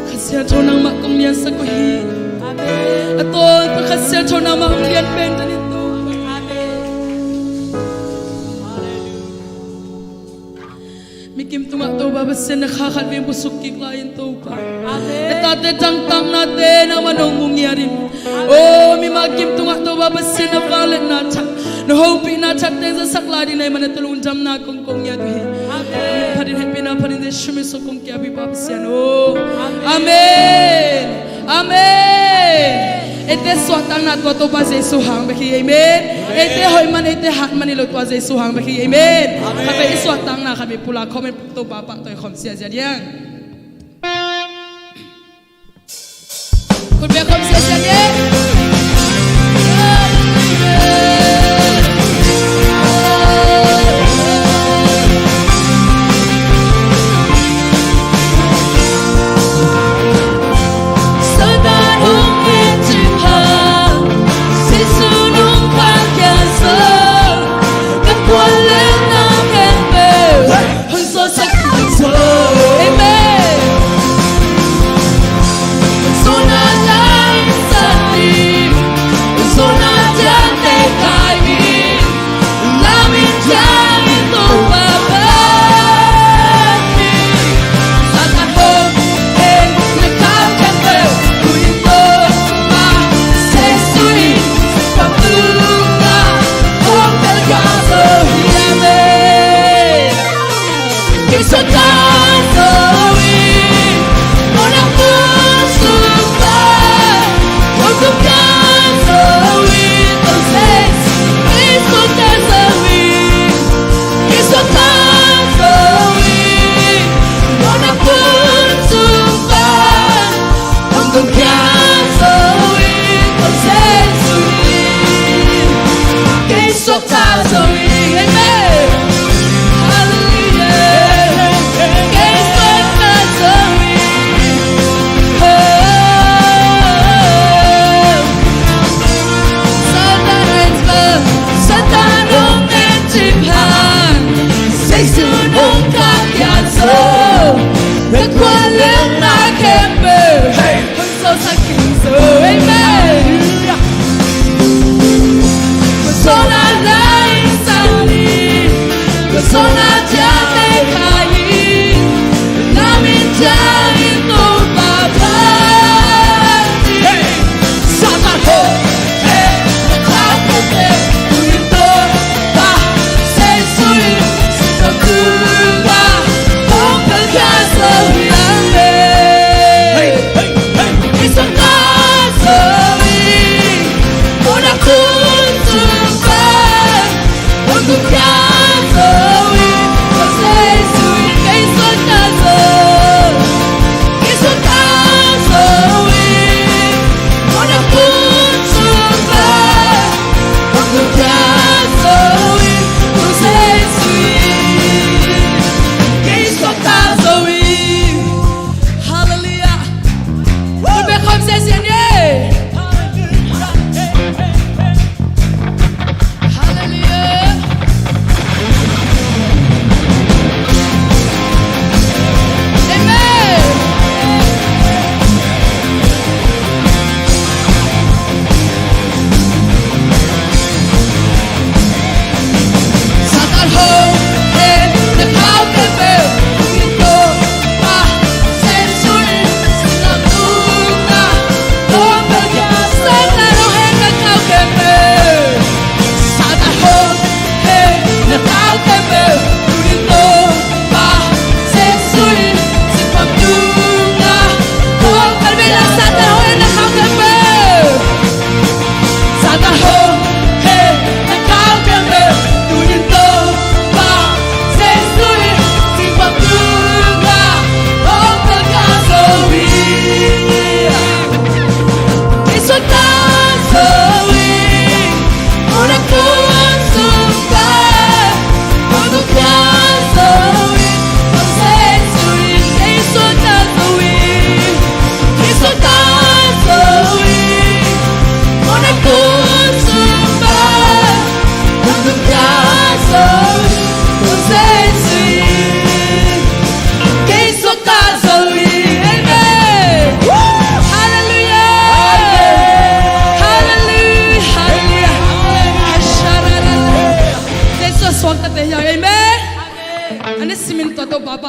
Kha Siangtho nangmah kong liansak uh hi. Amen. A tawntung Kha Siangtho nangmah hong lian pen ta in Topa. Amen. Mikim tungah Topa Pasian na kha khat vei busuk kik lai in Topa. Amen. Na tate dangtaknate nangmah nong mu ngiat in. Amen. Oh, mi mah kim tungah Topa Pasian na vangliatna thak, na hopihna thak teng zasak lai ding na hih manin na tua lungdamna kong ko ngiat uh hi. Amen. Phat in hehpihna phat in Jesu min suang kong kiap hi Pa Pasian aw. Amen. Amen. Amen. Eite suahtakna tua Topa Jesu hang bek hi. Amen. Amen. Eite hoih man, eite hat man hi lo, tua Jesu hang bek hi. Amen. Amen. Khatvei i suahtakna khatvei pulak khawm in Topa pahtawi khawm ziahziah ding. Khut beng khawm ziahziah ding. Satan hong et cih pha, Jesu nung khan khia zo, ka kuan leh na khempeuh hong suahsak zo. Amen. Sona lai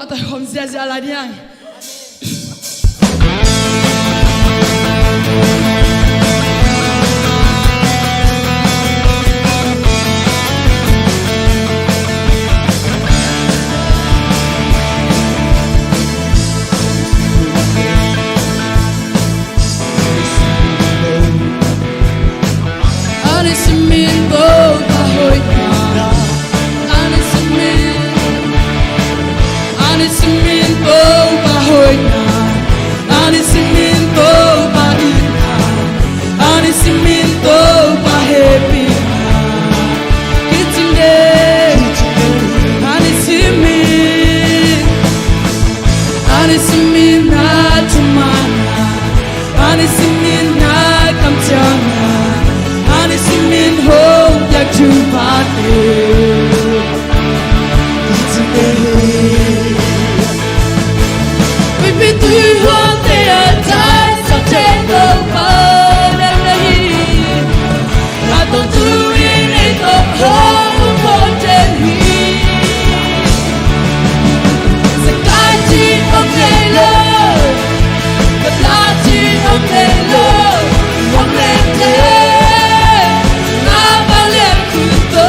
Tawh khawm ziahziah lai ding. Anih sin min Topa hoihna. Anih sin min, anih sin min Topa hoihna. Anih sin min Topa itna. Anih sin min Topa hehpihna. Kicing de. Anih sin min, anih sin min na thumana. Anih sin min na kamciamna. Anih sin min hong piak thupha te. Pipi tui huam te a tai sa te Topa na na hi. A tawh tu in ei tawh hong hong te hi. Sa kai ci hong te lo. Ka la ci hong te lo. Hong le te. Na ba le kun to.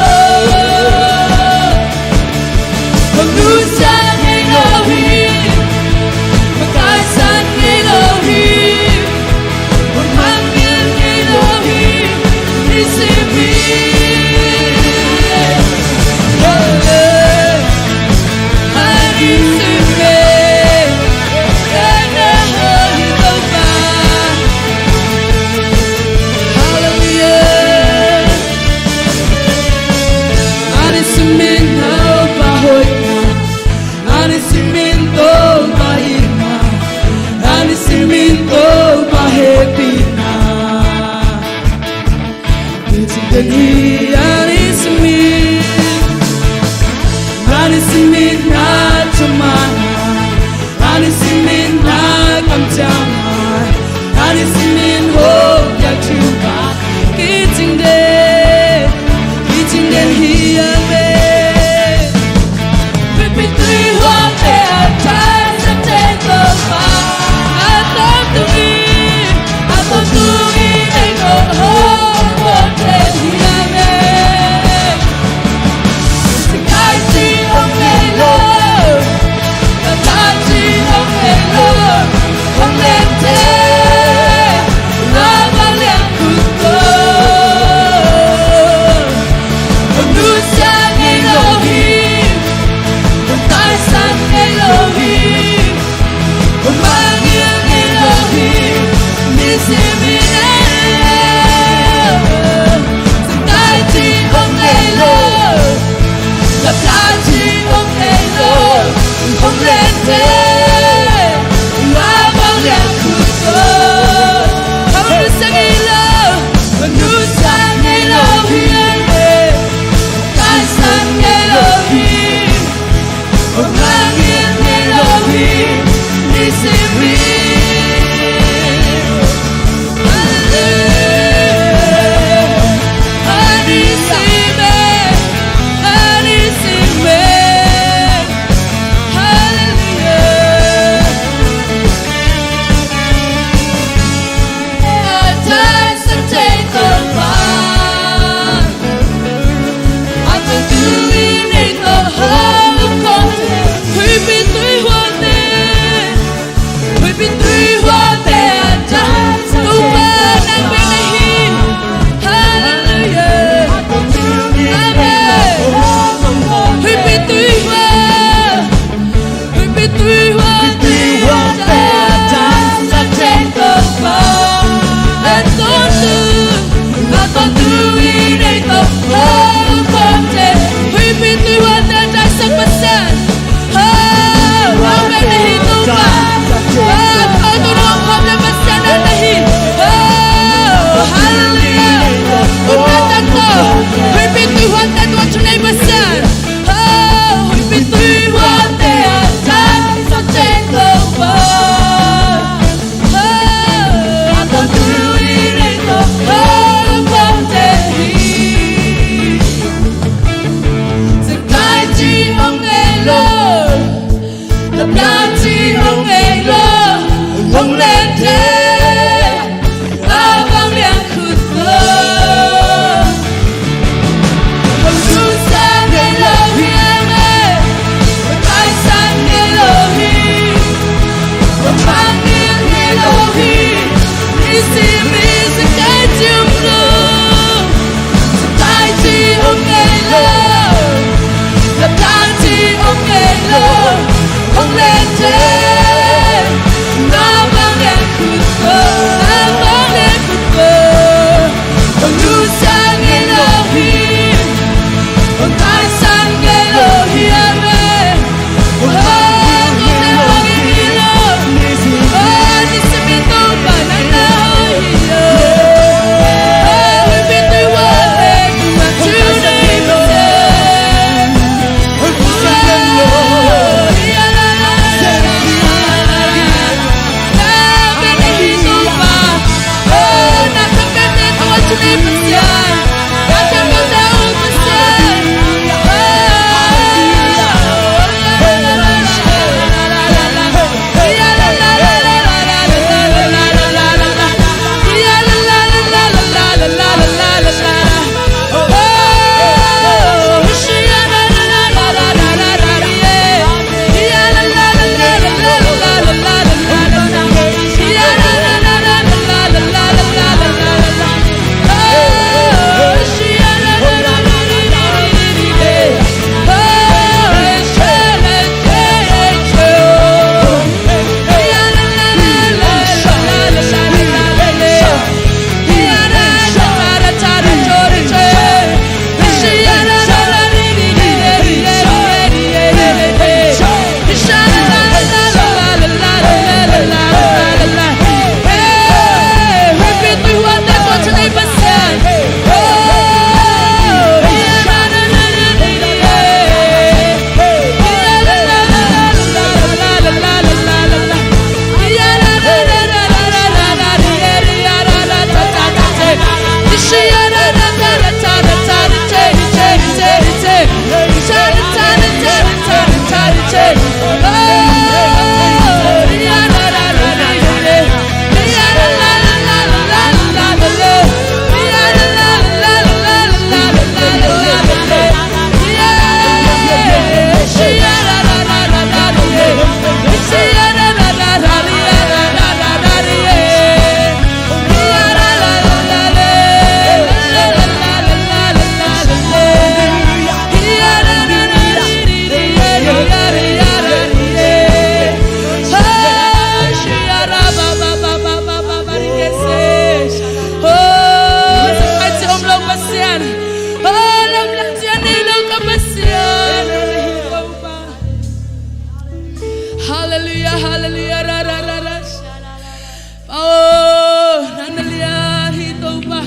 Oh, nang na lian hi Topa.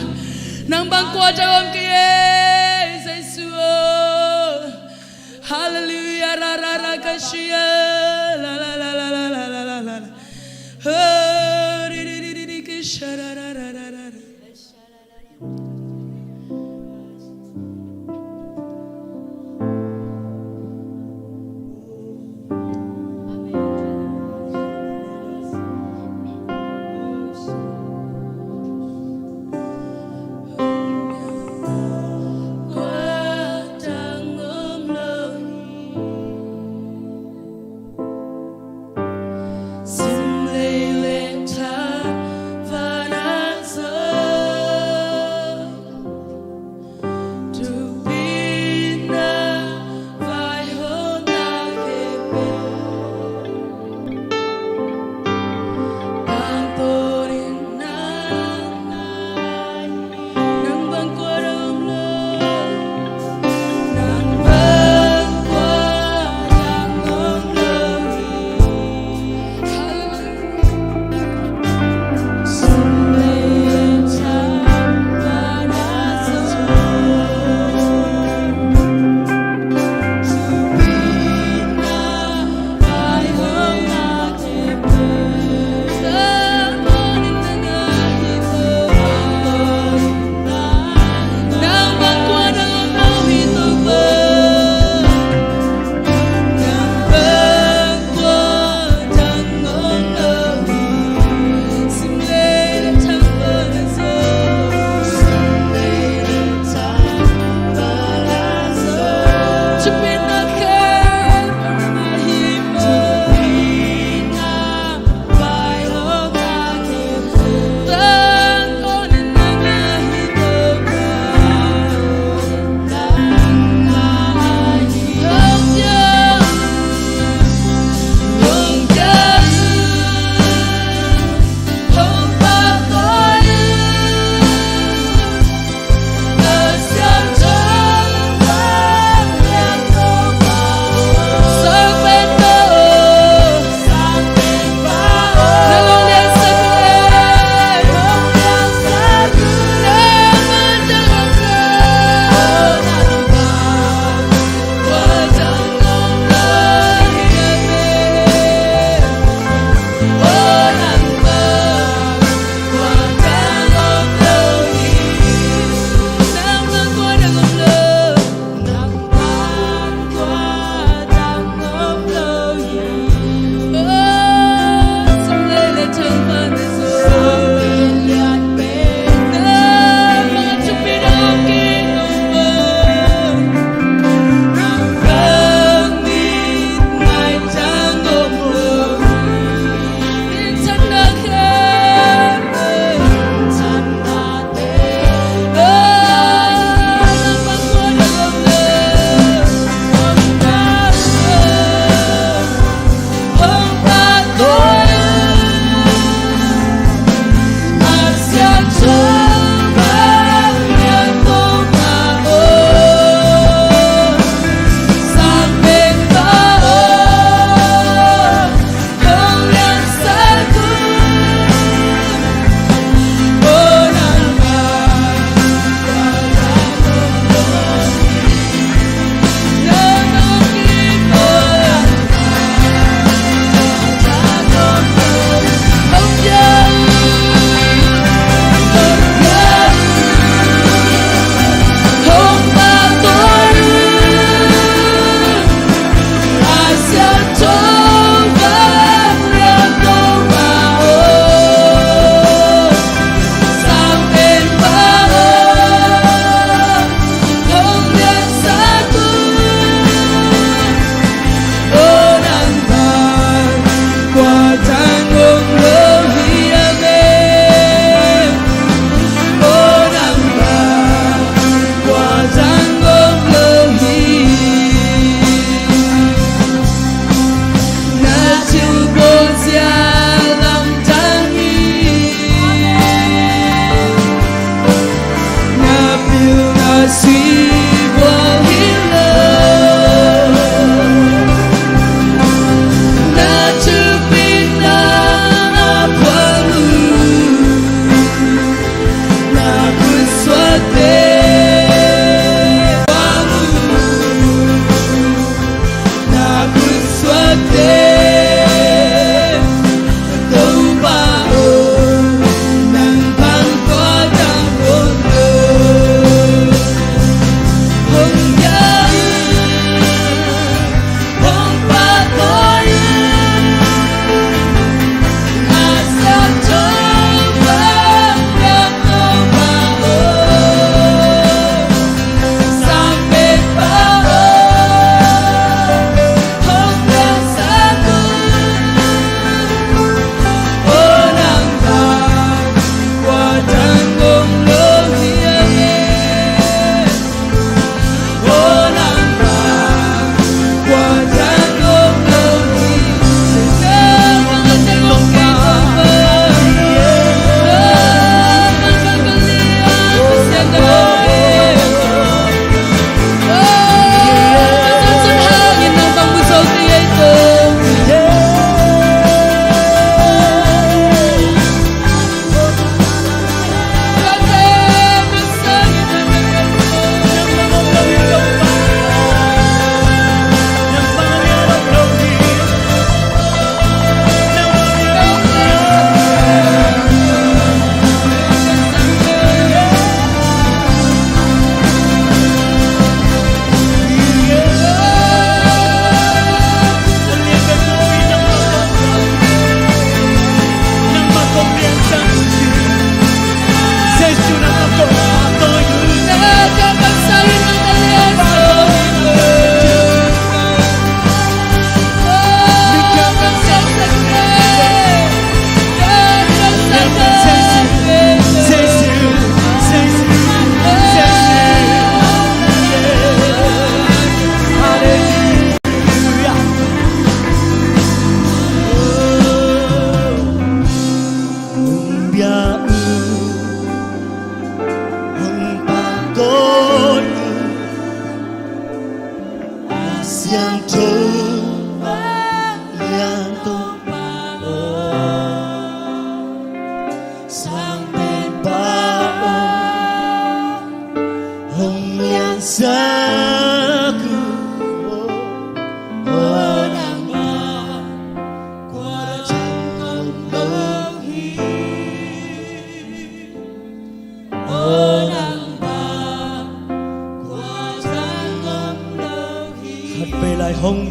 Nang bang kua tawh om kei e, Jesu. Hallelujah, ra ra ra ka shia, la la la la. Oh, ri ri ri ri ri ki sha ra ra ra ra ra.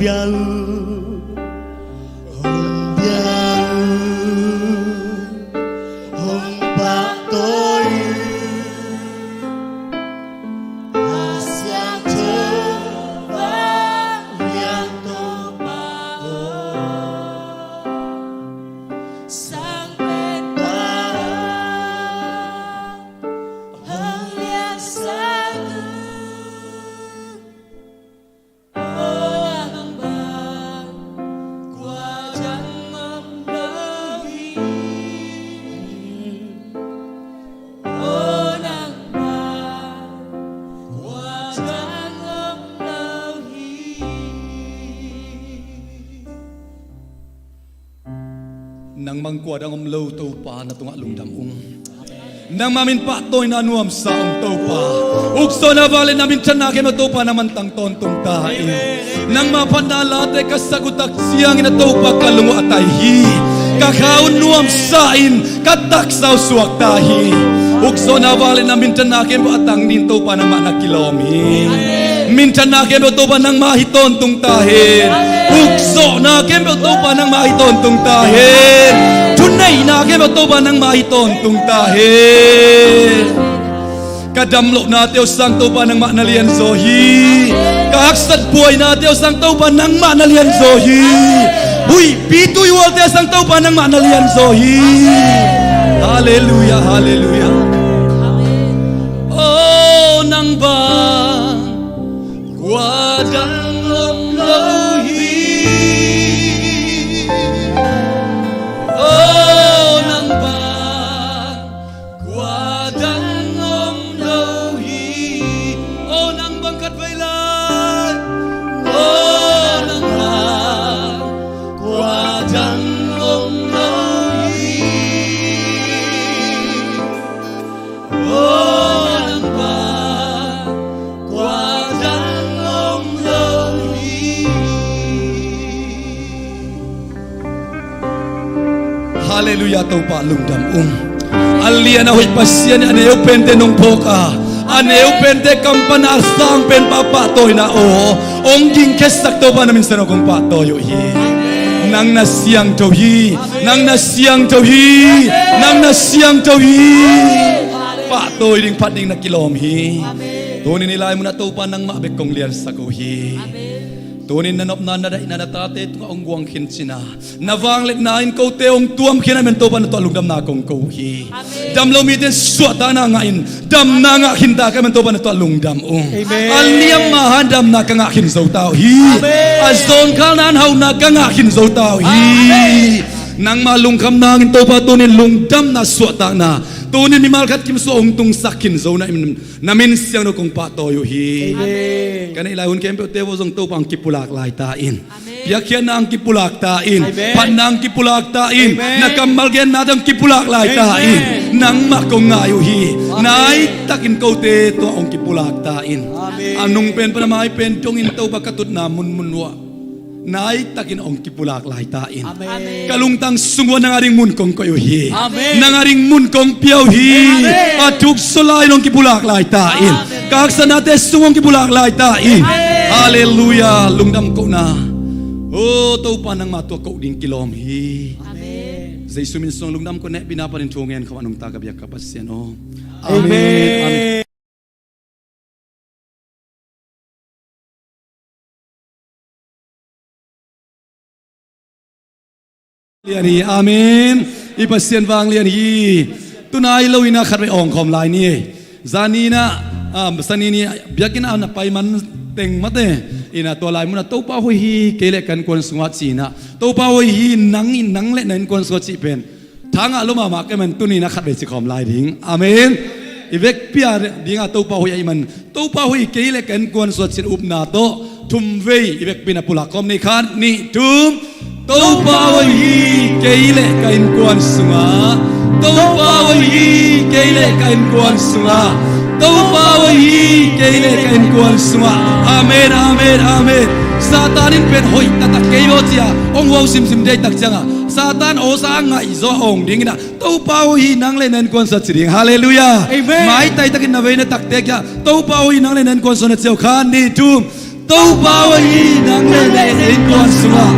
bia uh, hong bia uh, hong pahtawi uh, a siangtho vanglian Topa aw, sang pen Pa aw, hong liansak uh. Nangmah kua dang om lo Topa, na tungah lungdam ung. Nangmah min pahtawina nuamsa ung Topa. Ukzawhna vangliatna minthanna khempeuh Topa nangmah tang tawntung ta in. Nangmah phatna late ka sak uh tak ciangin a Topa ka lung uh a tai hi. Ka kha uh nuamsa in ka taksa uh suakta hi. Ukzawhna vangliatna minthanna khempeuh a tang ding Topa nangmah na kilawm hi. Minthanna khempeuh Topa nangmah hi tawntung ta hen. Ukzawhna khempeuh Topa nangmah hi tawntung ta hen. Thuneihna khempeuh Topa nangmah hi tawntung ta hen. Ka damlohnate uh sang Topa nangmah na lianzaw hi. Ka haksat buainate uh sang Topa nangmah na lianzaw hi. Huihpi tuihualte uh sang Topa nangmah na lianzaw hi. Halleluiah, halleluiah. Oh, nang bang kua dang om lo hi. Oh, nang bang kua dang om lo hi. Oh, nang bang khat vei lai. Oh, nang bang kua dang om lo hi. Oh, nang bang kua dang om lo hi. Halleluiah, Topa lungdam ung. A lian a hoih Pasian in a neu pente nong phawk a, a neu pente kam pan a sang pen Pa pahtawina aw, hong gingkhiatsak Topa na min sanawk hong pahtawi uh hi. Nang na siangtho hi. Nang na siangtho hi. Nang na siangtho hi. Pahtawi ding phat ding na kilawm hi. Tunin i lai munah Topa nangmah bek kong liansak uh hi. Tunin na nopna na daihna na tate tungah hong guang khin cin a, na vangliatna in kote hong tuam khin a, men Topa na tungah lungdamna kong ko uh hi. Damlo mite in suahtakna ngah in damna ngah khin ta ka, men Topa na tungah lungdam ung. A liam mahan damna ka ngah khin zo ta uh hi. A zawnkhalna in hauhna ka ngah khin zo ta uh hi. Nangmah lungkham nangin Topa tunin lungdamna suahtakna tunin mimal khat kim suah hong tungsak khin zo na in na min siangtho kong pahtawi uh hi. Ka neih lai hun khempeuhte uh zong Topa hong kipulak lai ta in. Piakkhiatna hong kipulak ta in. Phatna hong kipulak ta in. Na kammal gennate hong kipulak lai ta in. Nangmah kong ngai uh hi. Nai takin kote tungah hong kipulak ta in. A nung pen pan a mai pen dongin Topa ka tutna munmun uh ah nai takin hong kipulak lai ta in. Ka lungtang sung uh ah nang a ding mun kong koih uh hi. Nang a ding mun kong pia uh hi. A thuk zaw lai-in hong kipulak lai ta in. Ka haksatnate sung hong kipulak lai ta in. Halleluiah, lungdam kohna. O Topa nangmah tungah koh ding kilawm hi. Jesu min sung lungdam kohna, pina panin thu ngen khawm a nungta ka biak ka Pasian aw. Amen. Lian hi, amen. I Pasian vang lian hi. Tunai lo ina khat vei awng khawm lai ni. Zaninah um, sanini biakinn a na pai man teng mate ina tua lai munah Topa hoih hi kei le ka innkuan sungah cinah Topa hoih hi nang, nang le na innkuan sungah cih pen thangah lo mahmah kei man tuninah khat vei ci khawm lai ding. Amen. I vekpi a dinga Topa hoih ahi man Topa hoih kei le ka innkuan sungah cin upna tawh thum vei i vekpi na pulak khawm ni. Khat, nih, thum. Topa hoih hi kei le ka innkuan sungah. Topa hoih hi kei le ka innkuan sungah. Topa hoih hi kei le ka innkuan sungah. Amen, amen, amen. Satan in pen hoih taktak kei baw cia hong huau simsim dei tak ciangah Satan awsa a ngaihzaw a awng dinginah Topa hoih hi nang le na innkuan sungah ci ding. Halleluiah. Amen. Maitai takin na vei na takte kia Topa hoih hi nang le na innkuan sungah na ciau. Khat, nih, thum. Topa aw hi, nang le na innkuan sungah.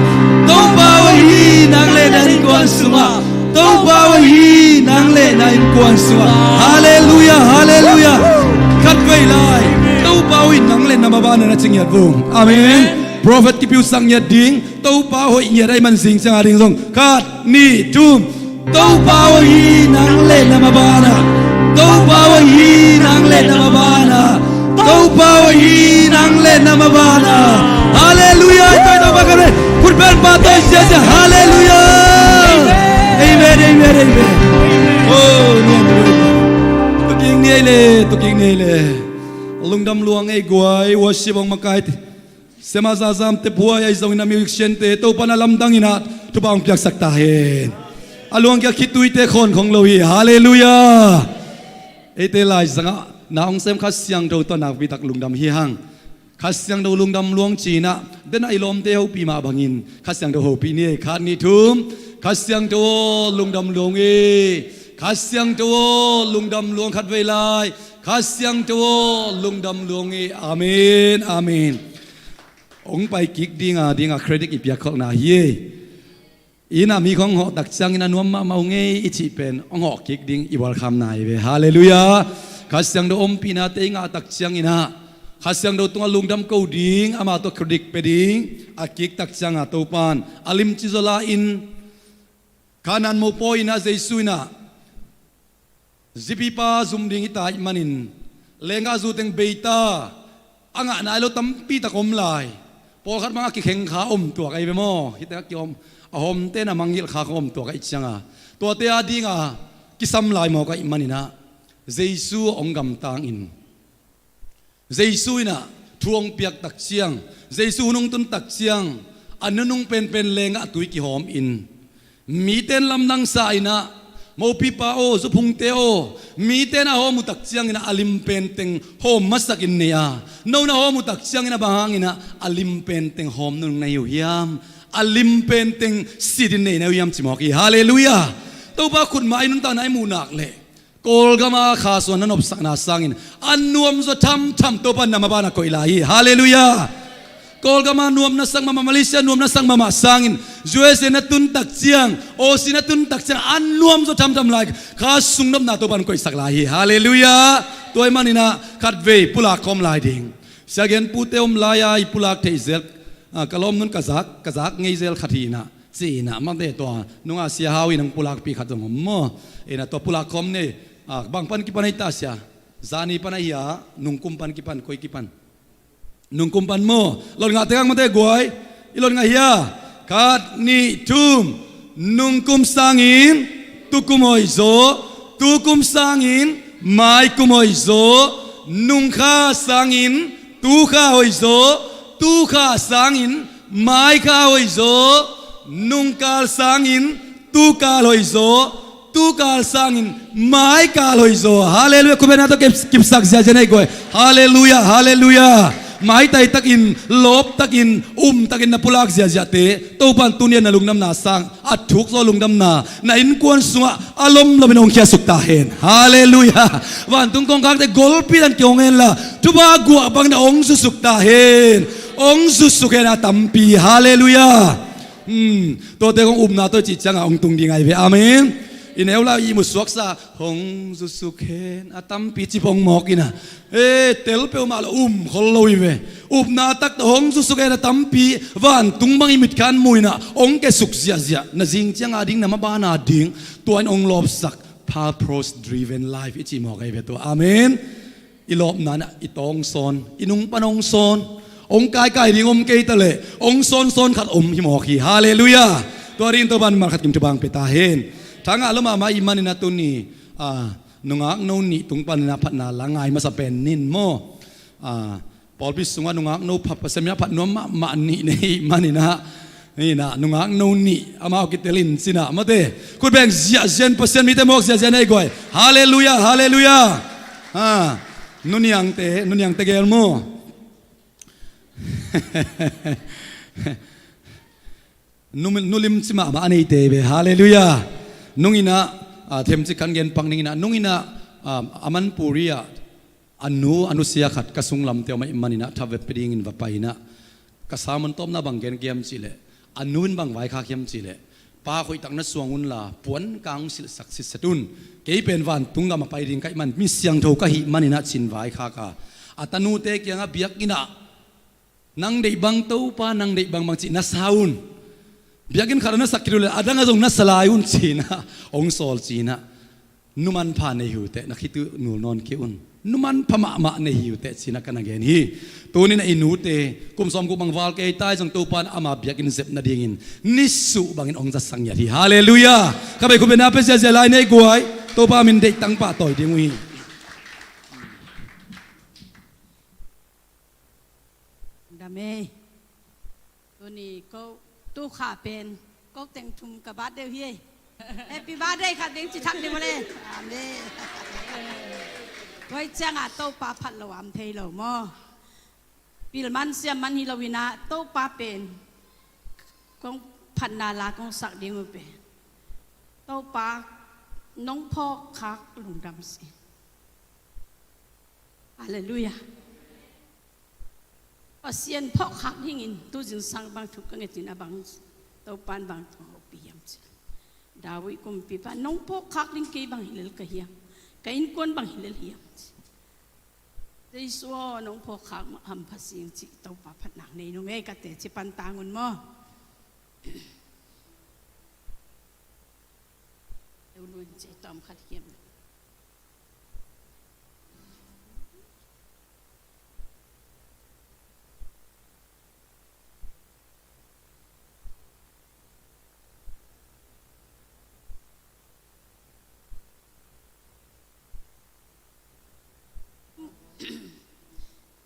Topa aw hi, nang le na innkuan sungah. Topa aw hi, nang le na innkuan sungah. Halleluia, halleluia. Khatvei lai, Topa aw hi, nang le na maban a na ci ngiat vung. Amen. Prophet Kipiu sang ngiat ding. Topa hoih ngiat ahih man zing ciang a ding zong. Khat, nih, thum. Topa aw hi, nang le na maban a. Topa aw hi, nang le na maban a. Topa aw hi, nang le na maban a. Halleluia. Topa ka re. Khut beng pa toi sia sia. Halleluia. Amen, amen, amen. Oh, amen. Tuking ni ei le, tuking ni ei le. Lungdam luang ei guai, worship ong makai. Sema zazam te puai ai zong ina musician te Topa na lamdang ina thupha ong piaksak ta hen. A luang kia khitui te khon khong lo hi. Halleluia. Eite lai zanga na ong sem Kha Siangtho tua nakpi tak lungdam hi hang. Kha Siangtho lungdam luang cina dena i lawmte hopi mah bangin Kha Siangtho hopi ni ei. Khat, nih, thum. Kha Siangtho aw lungdam luang ei. Kha Siangtho aw lungdam luang khatvei lai. Kha Siangtho aw lungdam luang ei. Amen, amen. Ong pai kik dinga dinga credit i piak kholhna hi ei. Ina mi khong hawh tak ciangina nuam mahmah ong ei i cih pen ong hawh kik ding i welcome na hi ve. Halleluia. Kha Siangtho ompihna te i ngah tak ciangina Kha Siangtho tungah lungdam ko ding, ama tawh credit pe ding a kik tak cianga Topan a limci zaw la in Kanaan mopawi ina Jesu ina zipipa zum ding hi ta ahih manin lenggah zu teng beita a ngah nai lo tampi tak om lai. Pawlkhat bangah kikheng kha om tuak ahi ve maw? Hite a kiom a hawmte na mangngilh kha khong om tuak ahih cianga tuate a dinga kisam lai mawk ahih maninah Jesu hong gamtangin Jesu inah thu hong piak tak ciang, Jesu hun hong tun tak ciang a nunung penpen lengah tui kihawm in mite in lamdang sa inah, mopipa aw, zuphungte aw, mite in a hawm uh tak cianginah a lim penteng hawm masakin nei a, no na hawm uh tak cianginah bang hanginah a lim penteng hawm nunung na hi uh hiam? A lim penteng sitin nei na hi uh hiam ci mawk hi. Halleluiah. Topa khutma i nuntakna i muhnak leh Kawlgama kha suan na nopsakna sangin a nuamzaw thamtham Topa na maban a koih lai hi. Halleluiah. Kawlgama nuamna sak mahmah, Malaysia nuamna sak mahmah sangin U S A na tun tak ciang, Aussie na tun tak ciang a nuamzaw thamtham lai kha sung nopna Topa na koihsak lai hi. Halleluiah. Tua ahih maninah khatvei pulak khawm lai ding. Sia Gen pute om lai-a i pulak theih zel, ah, ka lawm nun ka zak, ka zak ngei zel khat hi inah. Ci inah mate tua nungah Sia Hau in hong pulakpih khat zong om maw? Inah tua pulak khawm nei, ah, bang pan kipan hei ta Sia? Zani pan ahi a, nungkum pan kipan, koi kipan? Nungkum pan maw? Lot ngah te kang mate guai. I lot ngah hia? Khat, nih, thum. Nungkum sangin tukum hoih zaw, tukum sangin maikum hoih zaw, nungkha sangin tukha hoih zaw, tukha sangin maikha hoih zaw, nungkal sangin tukal hoih zaw, tukal sangin maikal hoih zaw. Halleluiah. Khutbetna tawh kip, kipsak ziahziah nei guai. Halleluiah, halleluiah. Maitai takin, lawp takin, um takin na pulak ziahziahte Topan tunian na lungdamna sang a thukzaw lungdamna na innkuan sungah a lomlomin hong khiasuk ta hen. Halleluiah. Vantung kongkhakte golpi dan kihong henla thupha guah bangin hong zusuk ta hen. Hong zusuk hen a tampi. Halleluiah. Hmm, tuate kong upna tawh cih ciangah hong tung ding ahi ve. Amen. I neu lai i musuaksa hong zusuk hen a tampi ci pong mawk inah. Eh, tel peuhmah lo um khol lo hi ve. Upna taktak hong zusuk hen a tampi vantung bang i mitkhan mu inah hong kesuk ziahziah. Na zing cianga ding, na mabana ding, tua in hong lawpsak purpose driven life i cih mawk ahi ve tua. Amen. I lawpna inah i tawng sawn, i nung pan hong sawn, hong kaikai ding om kei taleh hong sawnsawn khat om hi mawk hi. Halleluiah. Tua dingin Topan malkhat kim thupha hong pia ta hen. Thangah lua mahmah i maninah tuni, ah, nungak no nih tung paninah phatna la ngai masa pen nin maw? Ah, pawlpi sungah nungak no pha, Pasian mi a phat nuam mahmah nih nei maninah, inah nungak no nih amau kitelin cinah mate. Khut beng ziahziah in Pasian mite mawk ziahziah nei guai. Halleluiah, halleluiah. Ha, nuniangte, nuniangte gel maw? Nu, nulim ci mahmah a neite ve. Halleluiah. Nunginah, ah, themcik kan gen pak ninginah, nunginah, ah, a Manipuri ah A nu, a nusia khat ka sunglamte om ahih manin ah tha vep pia dingin va pai in ah, ka sermon tawpna bang gen ka hiam cih leh, a nu in bang vaikhak hiam cih leh, "Pa, khoihtak na suang un la, puan kang hong silhsak sitset un. Kei pen vantung gam a pai ding ka hih man, mi siangtho ka hih manin ah," ci-in vaikhak a, a tanute kiangah biakinn ah, "Nang deih bang Topa, nang deih bangbang cih na sa un. Biakinn khat ah na sak khit uh leh a dang ah zong na sa lai un," ci-in ah hong sawl ci-in ah, "Nu manpha nei hi uh teh, na khitui nul nawn kei un. Nu manpha mahmah nei hi uh teh," ci-in ah ka na gen hi. Tuni-in ah i nute, kum sawmguk bang val kei ta i zong Topa in ama biakinn zep nadingin nisuh bangin hong zatsak ngiat hi. Halleluiah. Kha bei khut beng na pia ziahziah lai ni ei guai. Topa min deih tang pahtawi ding uh hi. Dam ei. Tuni ko, tu kha pen ko teng thum ka birthday uh hi ei. Happy birthday khat ding ci thak ding uh le. Amen. Tua ciangah Topa phat lo a om thei lo maw. Pil man siam man hi lo-in ah Topa pen kong phatna la kong sak ding uh pen, Topa nong phawkkhak lungdam si. Halleluiah. Pasian phawkkhak dingin tu zingsang bang thu ka nget in, a bang Topa in bang thu hopih hiam cih leh, David kumpipa, "Nong phawkkhak ding kei bang hi lel ka hiam? Ka innkuan bang hi lel hiam?" ci. Jesu aw, nong phawkkhak mah hampha sing cih Topa phatna nei nung ei ka teci pan tang un maw. Eu nuan ci tawm khat hiam.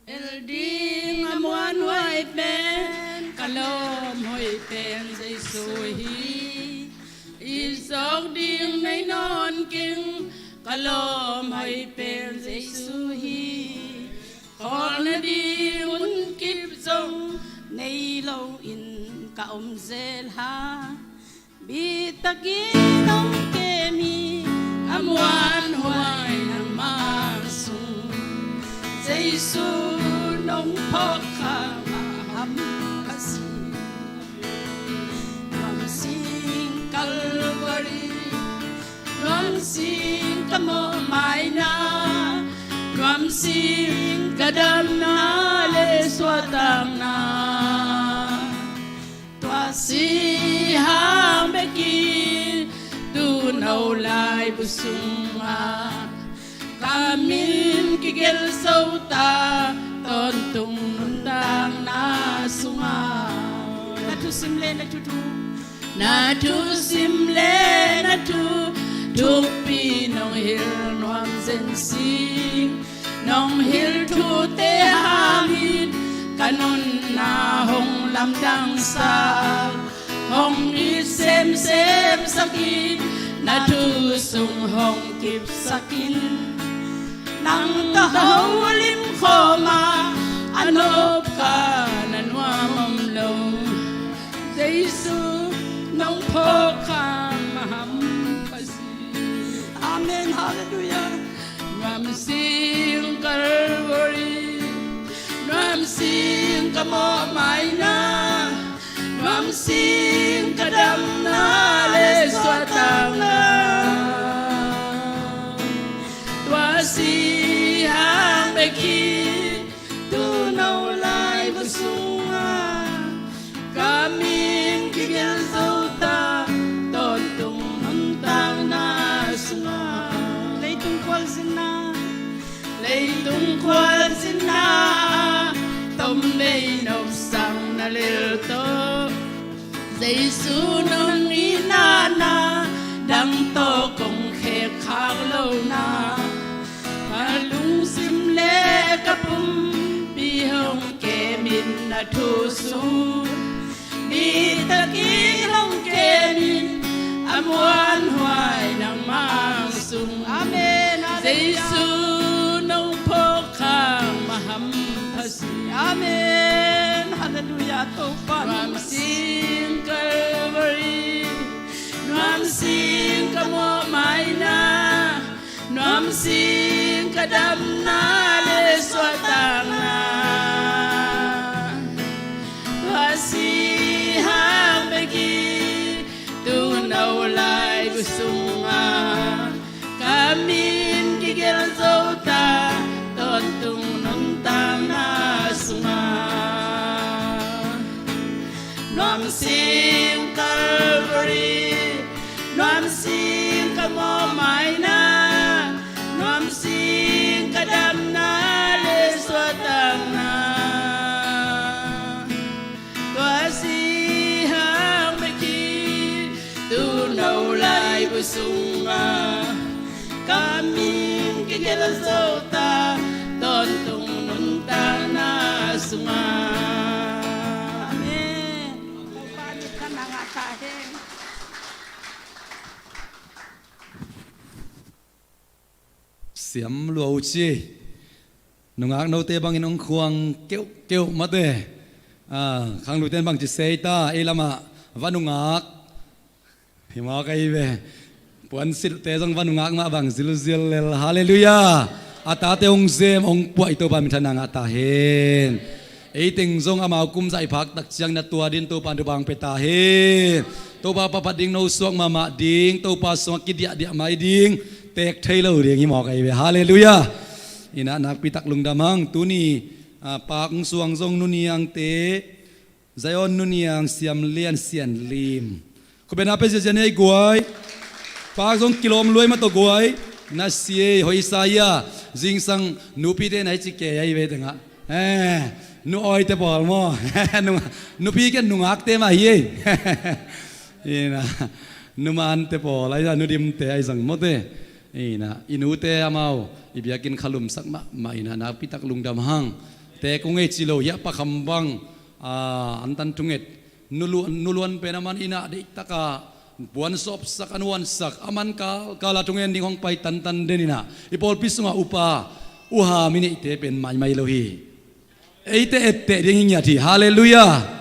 Bel ding a muanhuai pen, ka lawm hoih pen Jesu hi. It zawk ding nei nawn keng, ka lawm hoih pen Jesu hi. Khawl nading hun kip zong nei loin ka om zel a, bitakin hong kem hi. A muanhuai nangmah sung, Jesu nong phawkkhak mah hampha si. Nuam sing Calvary, nuam sing ka mawhmaina, nuam sing ka damna le suahtakna. Tua si hang bekin tu no laibu sungah ka min kigelh zo ta, tawntung nuntakna sungah. Na thusim le na thuthu, na thusim le na thu thukpi nong hilh nuam zen sing. Nong hilh thute hangin ka nunna hong lamdangsak, hong it semsemsak in, na thu sung hong kipsak in. Nang tawh holim khawm a, a nop kha na nuam om lo. Jesu nong phawkkhak mah hampha si. Amen. Halleluiah. Nuam sing Calvary, nuam sing ka mawhmaina, nuam sing ka damna le suahtakna. Tua si hang bekin tu no laibu sungah ka min kigelh zo ta, tawntung nuntakna sungah. Leitung khualzinna, leitung khualzinna, tom nei nopsakna lel tawh, Jesu nong itna na, dang tawh kong khekkhak lohna. Ka lungsim le ka pumpi hong kem in na thu sung, bitakin hong kem in, a muanhuai nangmah sung. Amen. Halleluiah. Jesu nong phawkkhak mah hampha si. Amen. Halleluiah. Topa nuam sing Calvary, nuam sing ka mawhmaina, nuam sing ka damna le mawhmaina, nuamsing ka damna le suahtakna, tua si hang bek hi. Tu no laibu sungah ka min kigelh zo ta, tawntung nuntakna sungah. Amen. Topa min thang a ngah ta hen. Siam lua uh ci. Nungak note bangin hong khuang keuhkeuh mate. Ah, khangluite in bangci sei ta, ei lamah va nungak. Hi mawk ahi ve. Puansilhte zong va nungak mah bang zilzil lel. Halleluiah. A tate hong zem, hong puah i Topa min thang a ngah ta hen. Ei teng zong amau kum zah i phak tak ciangin a tua din Topa in thupha hong pia ta hen. Topa phat ding, no suak mahmah ding, Topa sungah kidiahdiah mai ding, teek thei lo ding hi mawk ahi ve. Halleluiah. Inah nakpi tak lungdam hang. Tuni, ah, Pak Hong Suang zong, Nu Niangte, Zion, Nu Niang, Siam Lian, Sian Lim. Khupbena pe ziazia ni ei guai. Pak zong kilawm luai mah tawh guai. Na si ei, hoih sa ia. Zingsang nupite na i ci kei ahi ve tengah. Eh, nu awite pawl maw. Nu, nupi kian nungakte mah hi ei. Inah, numante pawl ahi zah, nudimte ahi zong mawte. Inah, i nute amau i biakinn khalumsak mahmah inah nakpi tak lungdam hang. Teek ung ei ci lo hiah, pakham bang, ah, antan thunget. Nuluan, nuluan pen a man inah deihtaka puan sawpsak, a nuansak, a man kalkala thungen ding hong pai tantan den inah, i pawlpi sungah upa, uha mi neihte pen maimai lo hi. Eite etteh ding hi ngiat hi. Halleluiah.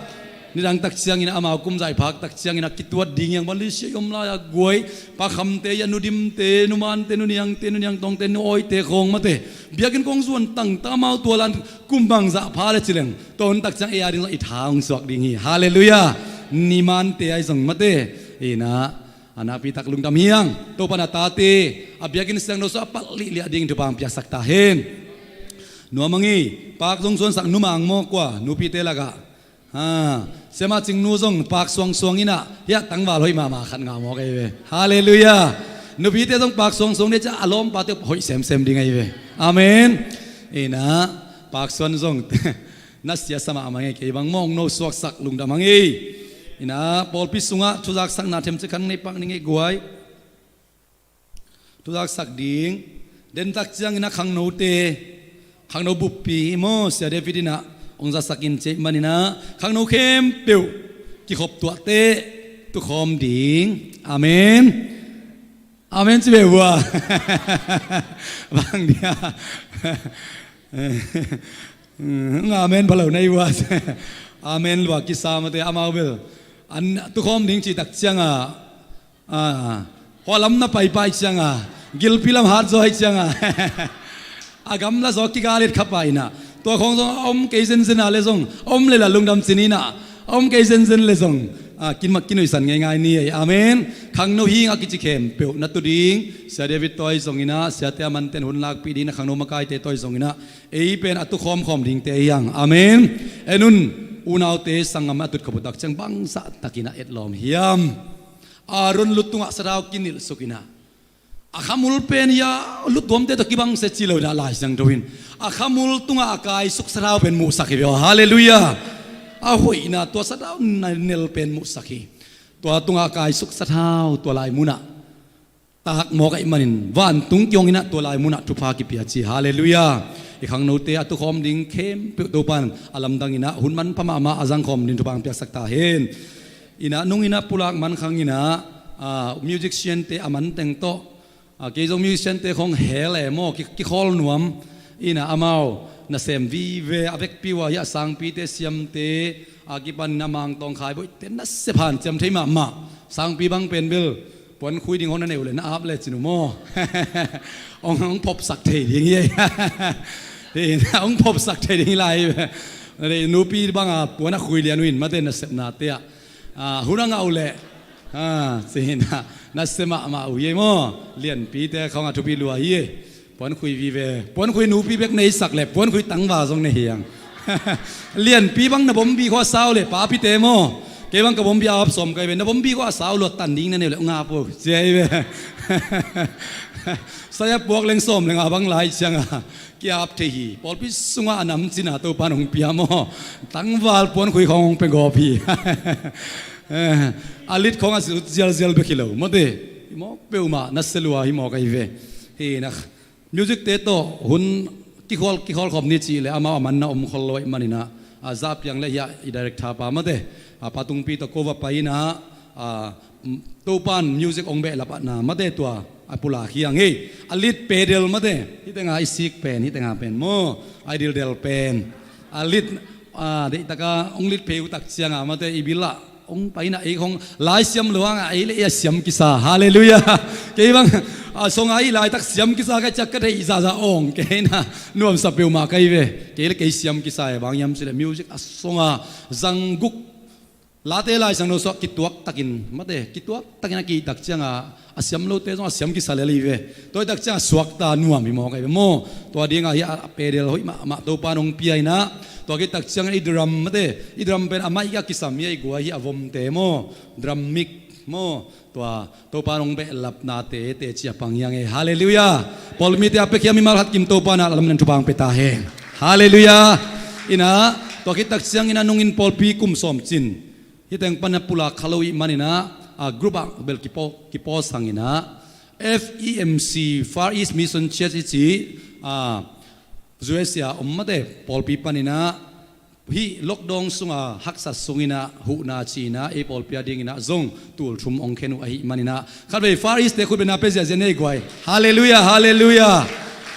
Nidang tak ciangin amau kum zah i phak tak ciangin a kituat ding hiang, Malaysia i om lai-a guai, pakhamte, ia nudimte, numante, nuniangte, nuniang tawngte, nu awite khawng mate. Biakinn kong zuan tangtang, amau tua lan kum bangzah pha le cileng, tua hun tak ciang ei a ding zong i tha hong suak ding hi. Halleluiah. Nimante ahi zong mate. Inah, a nakpi tak lungdam hiang. Topa in a tate, a biakinn siangtho sungah a palh liahliah ding thupha hong piaksak ta hen. Nuam hang ei, Pak zong suansak, Nu Mang maw kua, nupite lakah. Ha, Siama Cingnu zong Pak Suangsuang inah, hiah tangval hoih mahmah khat ngah mawk ahi ve. Halleluiah. Nupite zong Pak Suangsuang dih ciah a lawmpate hoih semsem ding ahi ve. Amen. Inah, Pak Suan zong na siasa mahmah ngei, kei bang mawng no suaksak lungdam hang ei. Inah, pawlpi sungah thuzaksakna themcik khat nei pak ning ei guai. Thuzaksak ding, den tak ciangin a khangnote, khangno buppi hi maw, Sia David inah hong zasak in cih maninah, khangno khempeuh kikhop tuah teh, tukhawm ding. Amen. Amen ci ve ua. Bang dia. Amen pha lo na hi ua. Amen lua kisa mate, amau bel an tukhawm ding cih tak ciangah, ah, hua lam na paipai ciangah, gilpi lam hat zaw hi ciangah, a gamla zaw kigalet khapa inah, tua khawng zong a om kei zenzen a le zong, a om le la lungdam ci ni inah, a om kei zenzen le zong, ah, kin mak kinuihsan ngeingai ni ei. Amen. Khangno hing a kici khempeuh na tu ding, Sia David tawh ahi zong inah, siate a manten hun lakpih ding na khangno makaite tawh ahi zong inah, ei pen a tukhawmkhawm dingte ahi hang. Amen. En un, unaute sanggam a tut khop uh tak ciang bangzah takin a etlawm hiam? Aaron lut tungah sathau kinilhsuk inah, a khamul pen ia luttuamte tawh kibang se ci lo inah Lai Siangtho in, a khamul tungah a kaisuk sathau pen muhsak hi ve aw. Halleluiah. A hoihna tua sathau na nel pen muhsak hi. Tua tungah a kaisuk sathau tua lai munah tak mawk ahih manin vantung kiang inah tua lai munah thupha kipia ci. Halleluiah. I khangnote a tukhawm ding khempeuh Topa in a lamdang inah hun manpha mahmah a zangkhawm ding thupha hong piaksak ta hen. Inah nung inah pulak man khang inah, ah, musiciante a manteng tawh, ah, kei zong musiciante khawng hel e maw, ki, kikhawl nuam. Inah amau nasem vive a vekpi uh a, hiah sangpite, siamte, a kipan inah mangtawng khaiboihte nasep hanciam thei mahmah. Sangpi bang pen bel puankhui ding hong na neih uh le na ap le cin uh maw? Hong, hong phopsak thei ding hi ei. Hong phopsak thei ding hi lai hi ve. Nupi banga puan a khui lian uh in mate nasepnate ah, ah, hun a ngah uh leh, ah, ci inah nasep mahmah uh hi ei maw? Lianpite khawng a thupi lua hi ei. Puankhui vive. Puankhui nupi bek nei sak le puankhui tangval zong nei hi hang. Lianpi bang na bombi khua sau le papite maw? Kei bang ka bombi a ap sawm kai ve. Na bombi khua sau lua tan ding na nei le nga po. Ci hi ve. Saya puak leng sawm le nga bang lai cianga ki-ap thei hi. Pawlpi sunga a namcina Topan hong pia maw? Tangval puan khui khawng hong pia gawp hi. A lit khawng a zut zialzial bek hi lo mawte. Hi mawk peuhmah na selua hi mawk ahi ve. Hi na music te tawh hun kikhawl kikhawl khawm ni cih le amau a man na om khol lo ahih maninah a zahpiang le hiah i director pa mawte a patungpi tawh ko va pai inah a Topan music hong behlapna mawte tua a pulak hi ang hi. A lit pedal mawte hitenga i sik pen hitenga pen maw a i dildel pen a lit a deihtaka hong lit phei uh tak cianga mawte i bilah hong paina ei hong laisiam lo hanga ei le ei a siam kisa. Halleluiah. Kei bang a songa i laitak siam kisa ka ciak ka theih zahzah awng kei na nuamsa peuhmah ka hi ve. Kei le kei siam kisa e bang hiam cih le music a songa zangguk late laisang no suah kituak takin mawte kituak takin a kihtak cianga a siam lote zong a siam kisa lel hi ve. Tua hi tak cianga suakta nuam hi mawk ahi ve maw? Tua dinga hi a pedal hoih mahmah Topan hong pia inah tua kihtak cianga i drum mawte i drum pen a maih a kisam hi a i guai hi a vomte maw? Drum mic maw? Tua Topan hong behlapnate teci a pang hi ang e. Halleluiah. Pawlmite a pekhiam mimal khat kim Topan a lam nan thupang peta hen. Halleluiah. Inah tua kihtak ciangin a nungin pawlpi kum sawm cin hiteng pan a pulak kha lo ih maninah a group ah bel kipaw kipaw sanginah F E M C Far East Mission Church i ci a U S A om mate pawlpi paninah hih lockdown sunga haksa sunginah huhna cinah ei pawlpi a dinginah zong tul thum ong khen uh ahi maninah khatvei Far East te khutbetna pe ziahziah nei guai. Halleluiah, halleluiah.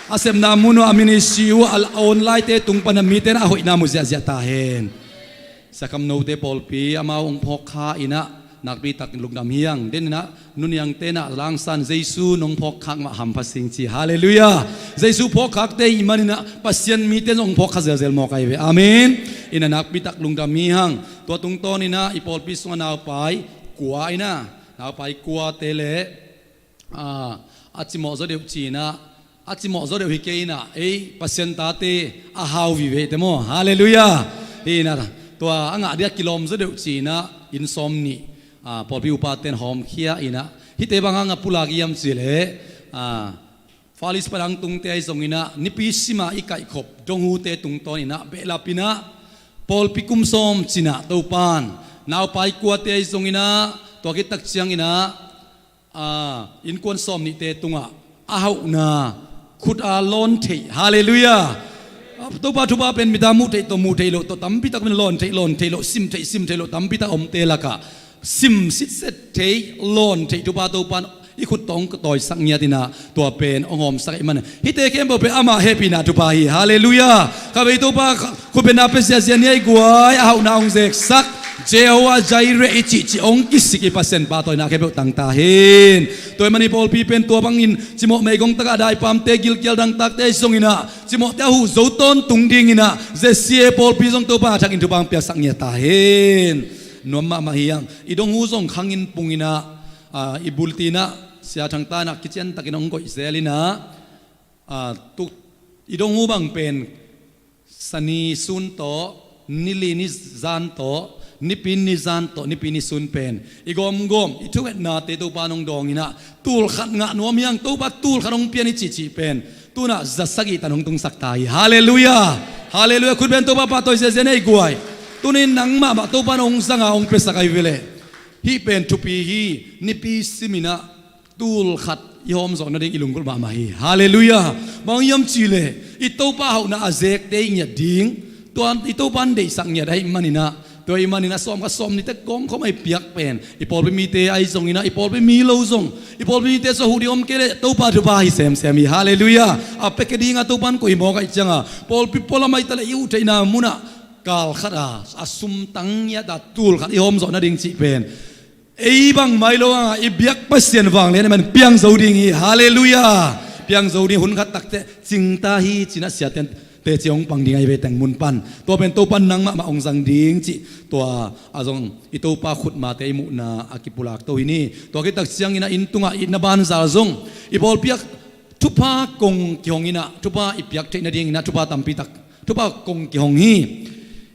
A sepna mun uh a ministry uh a online te tung pana mite na a hoihna mu ziahziah ta hen. Sakham note pawlpi amau ong phawk kha inah nakpi tak lungdam hiang. Deninah nuniang tenah langsan Jesu nong phawk khak mah hampha sing ci. Halleluiah. Jesu phawk khakte ih maninah Pasian mite nong phawk kha zelzel mawk ahi ve. Amen. Inah nakpi tak lungdam hi hang. Tua tungtawninah i pawlpi sunga naupai kua inah naupai kuate le a cimawh zaw deuh cinah a cimawh zaw deuh hi kei inah ei Pasian tate a hau vive te maw. Halleluiah. Hinah tua a ngah dia kilawm zaw deuh cinah inn sawm nih pawlpi upaten hawmkhia inah hihte bang hanga pulak iam cileh Far East padang tungte ahi zonginah nipi sima i kaihkhop donghute tungtawn inah behlap inah pawlpi kum sawm cinah Topan naupai kuate ahi zonginah tua khittak cianginah innkuan sawm nihte tungah a hauhna khut a lawn theih. Halleluiah. Topa thupha pen mita muh theih tawh muh theih loh tawh tampi tak min lawn theih lawn theih loh sim theih sim theih loh tampi tak omte lakah sim sitset theih lawn theih thupha Topan i khut tawh hong tawisak ngiat inah tua pen hong hawmsak ahih man hihte khempeuh pen amah hehpihna thupha hi. Halleluiah. Khatvei Topa khutbetna pe ziahziah ni ahi guai a hauhna hong zeksak Jehovah Jireh i cihcih hong kisik i Pasian pahtawina khempeuh tangta hin. Tua ahih man i pawlpi pen tua bangin cimawh meigong takah daipamte gilkial dangtakte ahi zonginah cimawhte a huh zo tawntung dinginah Z C A pawlpi zong Topa a thakin thupha hong piaksak ngiat ta hin. Nuam mahmah hiang i donghu zong khangin punginah i bulletinah siathang tanah kiciantakin hong koih zel inah i donghu bang pen sani sun tawh nili ni zan tawh nipi ni zan tawh nipi ni sun pen i gawmgawm i thungetnate Topa nong dawnginah tul khat ngah nuam hiang. Topa tul khat hong pian i cihcih pen tunah za sagih tan hong tungsak ta hi. Halleluiah. Halleluiah. Khutben Topa pahtawi ziahziah nei guai. Tunin nang mahmah Topa nong zanga hong piasak ahi veleh hih pen thupi hi. Nipi siminah tul khat i hawmzawh nading i lunggulh mahmah hi. Halleluiah. Bang hiam cihleh i Topa hauhna a zekte i ngiat ding tua i Topa an deihsak ngiat ahih maninah tua ahih maninah sawm kha sawm nihte kawmkhawm ahi piak pen i pawlpi mite ahi zonginah i pawlpi mi lo zong i pawlpi mite sua huh ding om kei leh Topa thupha hi semsem hi. Halleluiah. A peke dinga Topa an koih mawk ahih cianga pawlpi pualam ahi taleh i uh theihna munah kal khat a a sum tang ngiat a tul khat i hawmzawh nading cih pen ei bang mai lo a i biak Pasian vanglian i man piang zo ding hi. Halleluiah. Piang zo ding hun khat takte cingta hi cinah siaten teci hong pang ding ahi ve teng mun pan tua pen Topan nang mahmah hong zang ding cih tua a zong i Topa khutmate i muhna a kipulak to hi ni. Tua khittak cianginah inn tungah itna banzal zong i pawlpi ah thupha kong kihong inah thupha i piak theih nadinginah thupha tampi tak thupha kong kihong hi.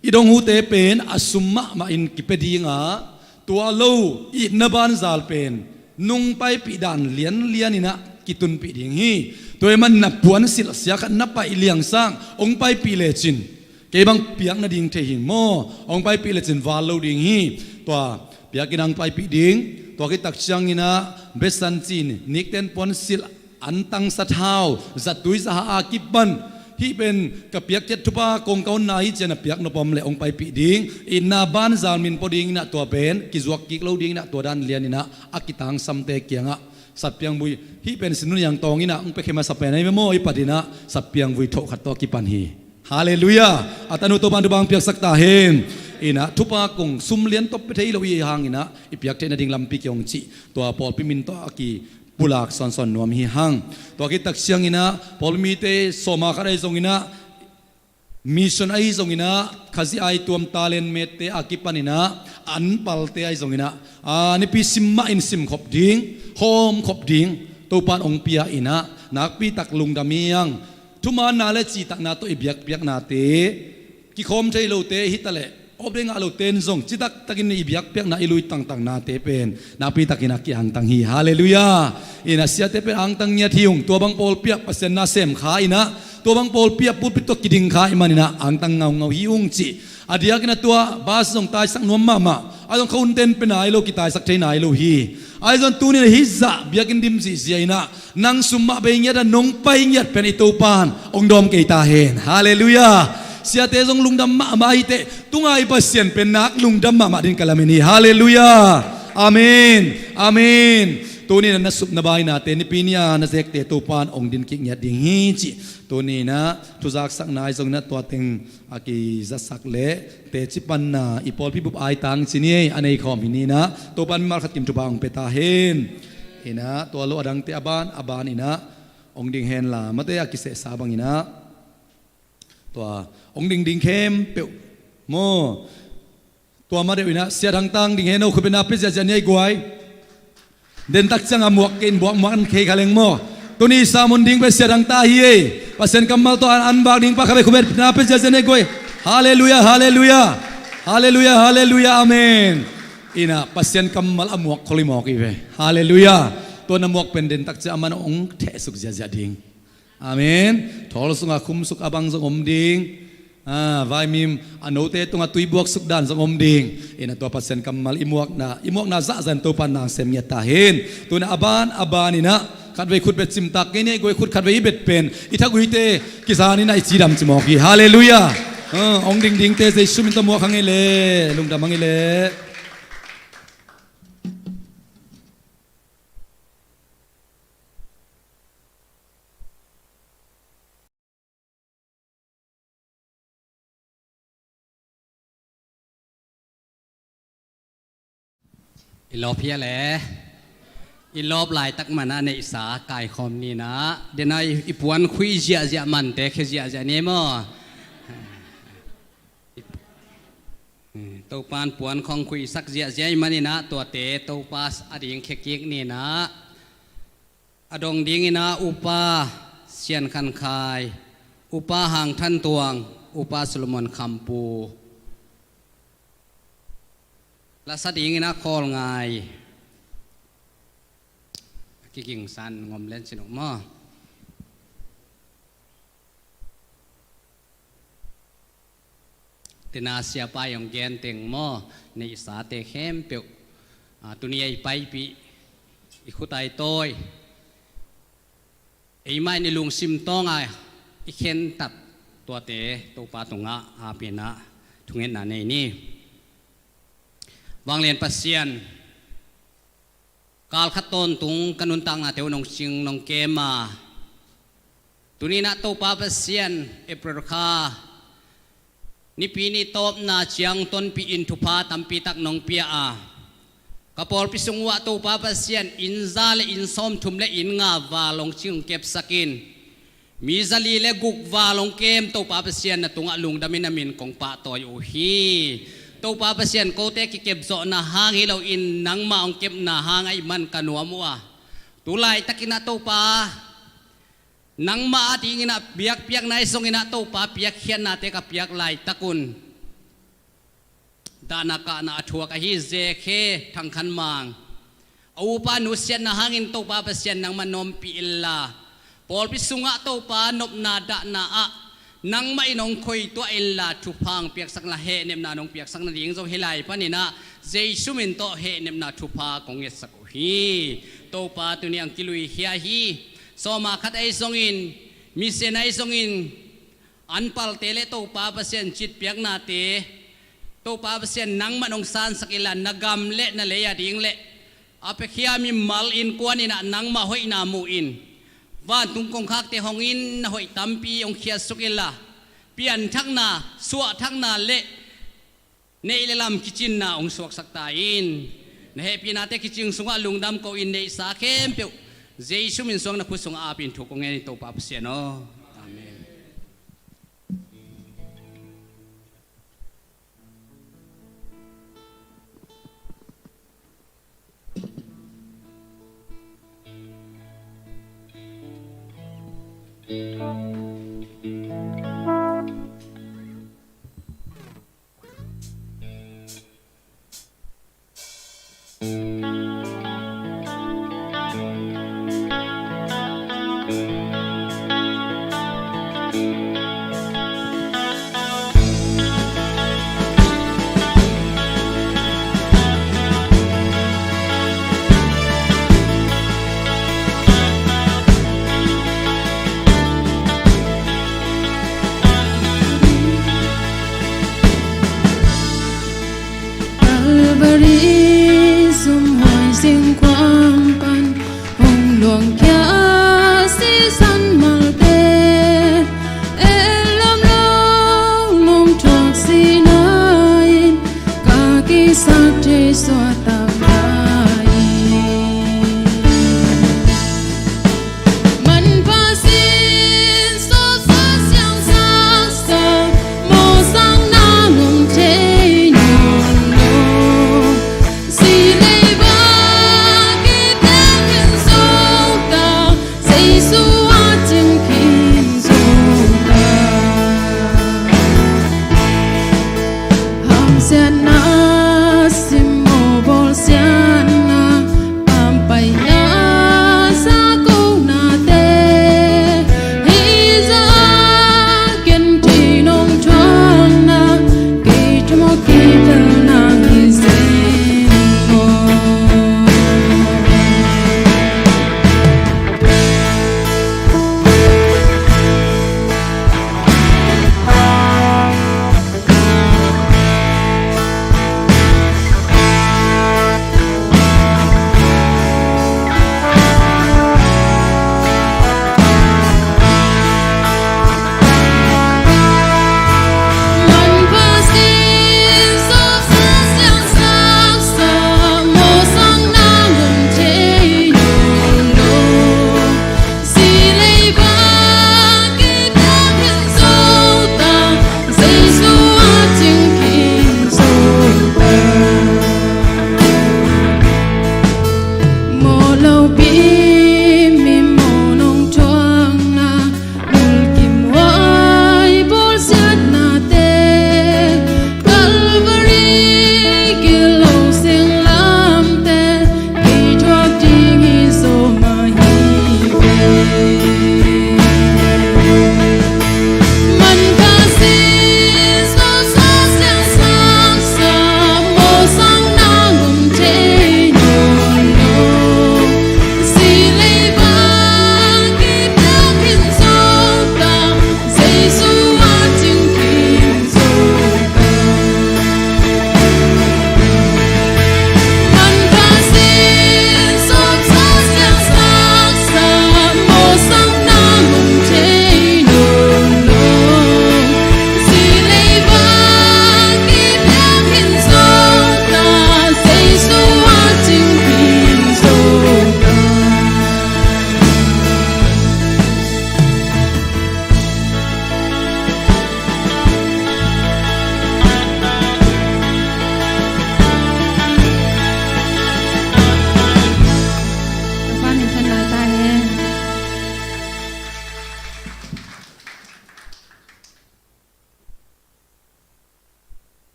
I donghute pen a sum mahmah in kipia dinga tua lo itna banzal pen nung paipih dan lianlian inah kitunpih ding hi. Tua ahih manin na puansilh sia khat na paih liang sang hong paipih lecin kei bang piak nading thei hi maw? Hong paipih lecin val lo ding hi. Tua piak inah hong paipih ding. Tua khit tak ciang inah besan cin nikten puansilh antang sathau zatui zaha a kipan hih pen ka piakkhiat thupha kong ka honna hi ci-a na piak nop om leh hong paipih ding. Itna banzan min pua ding inah tua pen kizuak kik lo ding inah tua dan lian inah a kitangsamte kiangah satpiang vui hih pen sinun yang tawng inah hong pia khe masa pen ahi ve maw? I pat inah satpiang vui thoh khat tawh a kipan hi. Halleluiah. A tanu Topa'n thupha hong piaksak ta hen. Inah thupha kong sum lian tawh pia thei lo i hang inah i piak theih nading lampi kihong cih tua pawlpi min tawh a ki pulak sawnsawn nuam hi hang. Tua khit tak ciang inah pawlpi mite sawma khat ahi zong inah mission ahi zong inah Khazih ai tuam talent mette a kipan inah an palte ahi zong inah a nipi sim mah in simkhop ding, hawmkhop ding Topa'n hong pia inah nakpi tak lungdam hi hang. Thumaanna le citakna tawh i biakpiaknate kikhawm thei lote hi ta leh awp dei ngah lote in zong citak takin i biakpiakna i lui tangtangnate pen nakpi takin a ki-angtang hi. Halleluiah. Inah siate pen angtang ngiat hi ung. Tua bang pawlpi ah Pasian na sem kha inah tua bang pawlpi ah pulpit tawh kiding kha ahih man inah angtang ngaungau hi ung cih. A diak inah tua bas zong taisak nuam mahmah. A zong kha unten pe nai lo, kitaisak thei nai lo hi. Ahi zong tuni inah hih zah biakinn dim zihziah inah nang sum mah bei ngiat a nong pai ngiat pen i Topa'n hong dawm kei ta hen. Halleluiah. Siate zong lungdam mahmah hi teh tunga i Pasian pen nak lungdam mahmah ding ka lamen hi. Halleluiah. Amen. Amen. Tuni na na sup na bainate nipi ni-a na zekte Topa'n hong din kik ngiat ding hi cih. Tuni inah thuzaksakna ahi zong inah tua teng a kizatsak leh teci panna i pawlpi bup aitang ci ni ei a nei khawm hi ni inah Topa'n mimal khat kim thupha hong pia ta hen. Inah tua lo a dangte a ban a ban inah hong ding hen la mate a kisehsa bang inah tua hong ding ding khempeuh maw? Tua ma deuh inah Sia Thang Tang ding hen o, khut beng na pia ziahziah ni ei guai. Dentak ciang a muak kei in buak muak an khei kha leng maw? Tuni sermon ding pen Sia Thang Tang hi ei. Pasian kammal tawh an, an bak ding pa kha ve, khut beng na pia ziahziah ni ei guai. Halleluiah, halleluiah. Halleluiah, halleluiah, amen. Inah Pasian kammal a muak khol i mawk hi ve. Halleluiah. Tua na muak pen dentak ciang a man hong thehsuk ziahziah ding. Amen. Thawl sungah khumsuk a bang zong om ding. Ah, vaimim a note tungah tui buaksuk dan zong om ding. Inah tua Pasian kammal i muakna, i muakna zahzah in Topa'n na sem ngiat ta hen. Tuna a ban a ban inah khatvei khut bet cimtak kei ni ei guai, khut khatvei i bet pen i thaguite kizan inah i cidam cimawk hi. Halleluiah. Ah, hong dingdingte Jesu min tawh muak hang ei le, lungdam hang ei le. I lawp hi a le. I lawp laitak man a neihsa kaikhawm ni inah dena i, i puan khui ziahziah mante khia ziahziah ni maw? Topa'n puan khawng khuisak ziahziah i man inah tuate Topa a ding khia kik ni inah a dong ding inah Upa Sian Khan Khai, Upa Hang Than Tuang, Upa Solomon Khampu, lasa ding inah Khawl Ngai, kigingsan ngom len cin uh maw? Tena siapa i hong gen teng maw, neihsate khempeuh, ah, tuni a i paipih i khut a i tawi, eimah in i lungsim tawng a i khentat tuate Topa tungah ap inah thungetna nei ni. Vanglian Pasian, kal khat tawntung ka nuntaknate uh nong cing nong kem a, tuni inah Topa Pasian, April kha Nipi ni tawpna ciang tonpih in thupha tampi tak nong pia a, ka pawlpi sung uhah Topa Pasian inn za le inn sawmthum le inn nga val hong cing kepsak in, mi zali le guk val hong kem Topa Pasian na tungah lungdam in a min kong pahtawi uh hi. Topa Pasian, kote kikepzawhna hang hi loin nangmah hong kepna hang ahih man ka nuam uh a, tu laitakin ah Topa, nangmah a dingin ah biakpiakna i zongin ah Topa piakkhiatnate ka piak laitak un, dahna kahna a thuak ahi Zekhe Thang Khan Mang, a upa nusiatna hangin Topa Pasian nangmah nawmpih inla, pawlpi sungah Topa nopna dahna ah nangmah in hong khoituah inla, thupha hong piaksak inla, hehnepna nong piaksak nading zong hih lai panin ah Jesu min tawh hehnepna thupha kong ngetsak uh hi. Topa tuni ang kilui khia hi. Sawma khat ahi zongin, misen ahi zongin, an palte le Topa Pasian citpiaknate, Topa Pasian nangmah nong sansak inla, na gam le na lei a ding le a piakhia mimal innkuan in ah nangmah hoihna mu in, vantung kongkhakte hong in, na hoih tampi hong khiatsuk inla, pianthakna, suahthakna le neih le lam kicinna hong suaksak ta in. Na hehpihnate kicing sungah lungdam ko in, neihsa khempeuh Jesu min suang na khut sungah aap in thu kong ngen hi, Topa Pasian aw. Amen. Calvary sumhuai singkuang pan hong luangkhia sisan malte, et lomlong nong thuak sihna in ka kisap thei suahtak lai. Manpha sin sawsa siangsak sa, mawhsakna ngong thei nawn lo. Si lei bang kiteng in sawltak,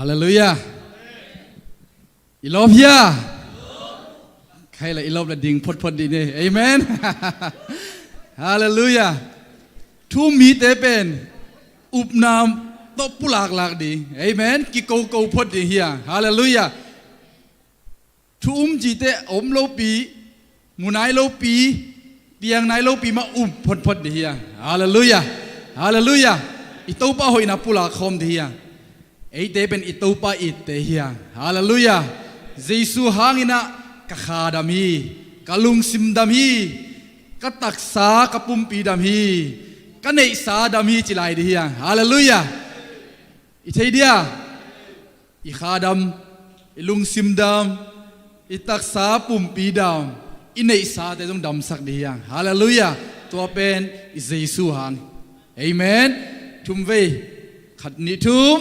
Halleluiah. I lawp hia? Khai la i lawp la ding photphot dih ni. Amen. Halleluiah. Thu um mite pen upna tawh pulaklak ding. Amen. Kikoko phot ding hia? Halleluiah. Thu um cite a om lopi, mu nai lopi, piang nai lopi mah um photphot dih hia? Halleluiah. Halleluiah. I Topa hoihna pulak khawm dih hia? Eite pen i Topa itte hia? Halleluiah. Jesu hangin ah ka kha dam hi, ka lungsim dam hi, ka taksa ka pumpi dam hi, ka neihsa dam hi ci lai dih hia? Halleluiah. I thei dia? I kha dam, i lungsim dam, i taksa pumpi dam, i neihsate zong damsak dih hia? Halleluiah. Tua pen i Jesu hang. Amen. Thum vei. Khat, nih, thum.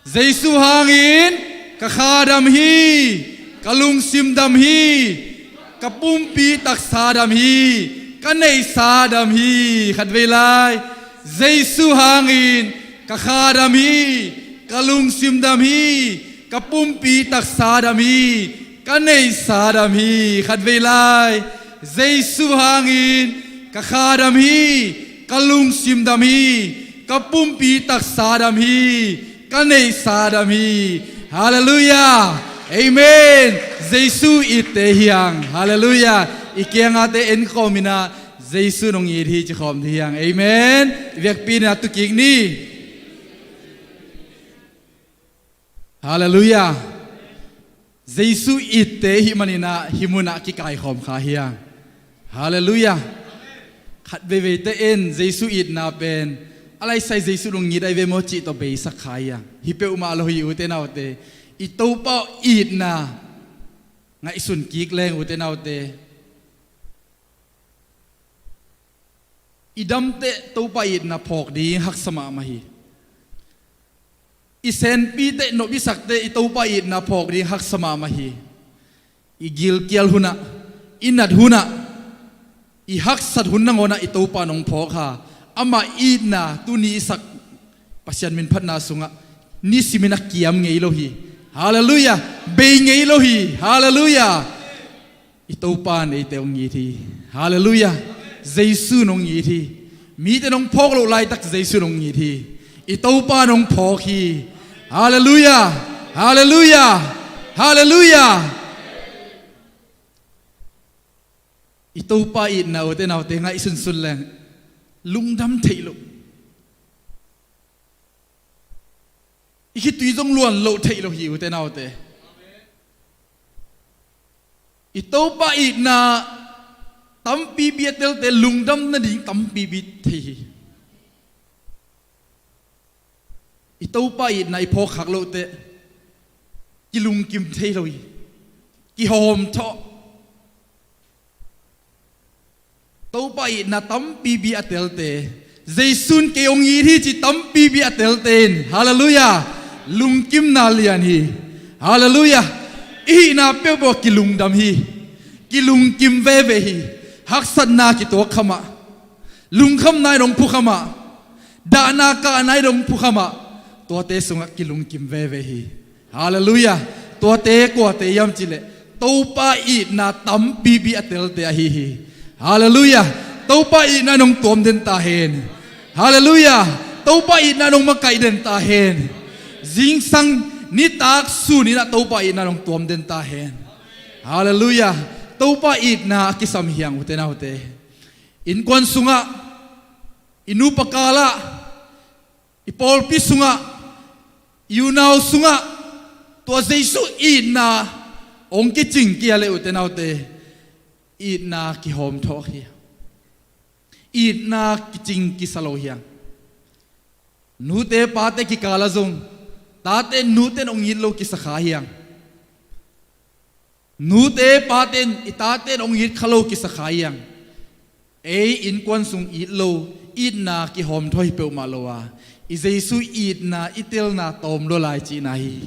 Jesu hangin ka kha dam hi, ka lungsim dam hi, ka pumpi taksa dam hi, ka neihsa dam hi. Khat vei lai. Jesu hangin ka kha dam hi, ka lungsim dam hi, ka pumpi taksa dam hi, ka neihsa dam hi. Khat vei lai. Jesu hangin ka kha dam hi, ka lungsim dam hi, ka pumpi taksa dam hi, ka neihsa dam hi. Halleluiah. Amen. Jesu itte hiang. Halleluiah. I kiangate en khawm in ah Jesu nong it hi ci khawm dih hiang. Amen. I vekpi in ah tu kik ni. Halleluiah. Jesu itte hih manin ah hih munah kikaikhawm kha hiang. Halleluiah. Khat veiveite in Jesu itna pen a laisai Jesu nong it ahi ve maw cih tawh beisak kha hiang. Hi peuhmah lo hi ute naute. I Topa itna ngaihsun kik leng ute naute, i damteh Topa itna phawk ding haksa mahmah hi. I senpiteh nopsakte i Topa itna phawk ding haksa mahmah hi. I gilkial hunah, i nat hunah, i haksat hun nangawnah i Topa nong phawk ha. Amah itna tuni i sak Pasian min phatna sungah nisimin a kiam ngei lo hi. Halleluiah. Bei ngei lo hi. Halleluiah. I Topa in eite hong it hi. Halleluiah. Jesu in hong it hi. Mite in hong phawk loh laitak Jesu in hong it hi. I Topa in hong phawk hi. Halleluiah. Halleluiah. Halleluiah. I Topa itna ute naute ngaihsunsun leng lungdam theih loh, i khitui zong luan loh theih lo hi ute naute. I Topa itna tampipi a telte lungdam nading tampipi thei hi. I Topa itna i phawkkhak lohteh kilungkim thei lo hi. Kihawmthawh. Topa itna tampipi a telte, Jesu in kei hong it hi ci tampipi a telte in, halleluiah, lungkimna lian hi. Halleluiah. I hihna peuhpeuh kilungdam hi. Kilungkim veve hi. Haksatna kituak khamah, lungkhamna in hong phukham ah, dahna kahna in hong phukham ah, tuate sungah kilungkim veve hi. Halleluiah. Tuate kuate hiam cihleh Topa itna tampipi a telte ahi hi. Halleluiah. Topa itna in hong tuam den ta hen. Halleluiah. Topa itna in hong makaih den ta hen. Zingsang nitak sun in ah Topa itna in hong tuam den ta hen. Halleluiah. Topa itna a kisam hiang ute naute. Innkuan sungah, i nupa kalah, i pawlpi sungah, i unau sungah, tua Jesu itna hong kicing kia leh ute naute, itna kihawmthawh hi. Itna kicing kisa lo hiang. Nute pate kikala zong, tate nute in hong it lo kisa kha hiang. Nute pate in i tate in hong it kha lo kisa kha hiang. Ei innkuan sung it lo, itna kihawmthawh hi peuhmah lo a, i Jesu itna i telna tawm lua lai cihna hi.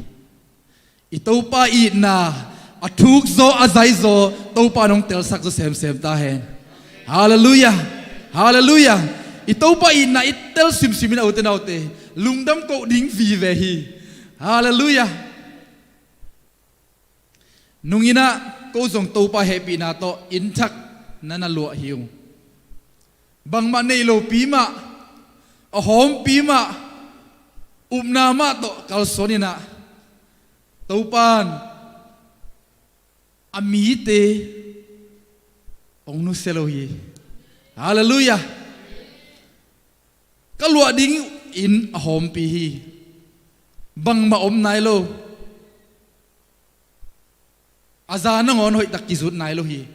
I Topa itna a thukzaw a zaizaw Topa in hong telsak zaw semsem ta hen. Halleluiah. Halleluiah. I Topa itna i tel simsim in a ute naute, lungdam koh ding vive hi. Halleluiah. Nunginah ko zong Topa hehpihna tawh innthak na na luah hi ung. Bangmah nei lopi mah, a hawmpi mah, upna mah tawh kalsuan inah Topan a mite hong nusia lo hi. Halleluiah. Ka luah ding inn a hawmpi hi. Bangmah om nai lo. A za nangawn hoihtak kizut nai lo hi.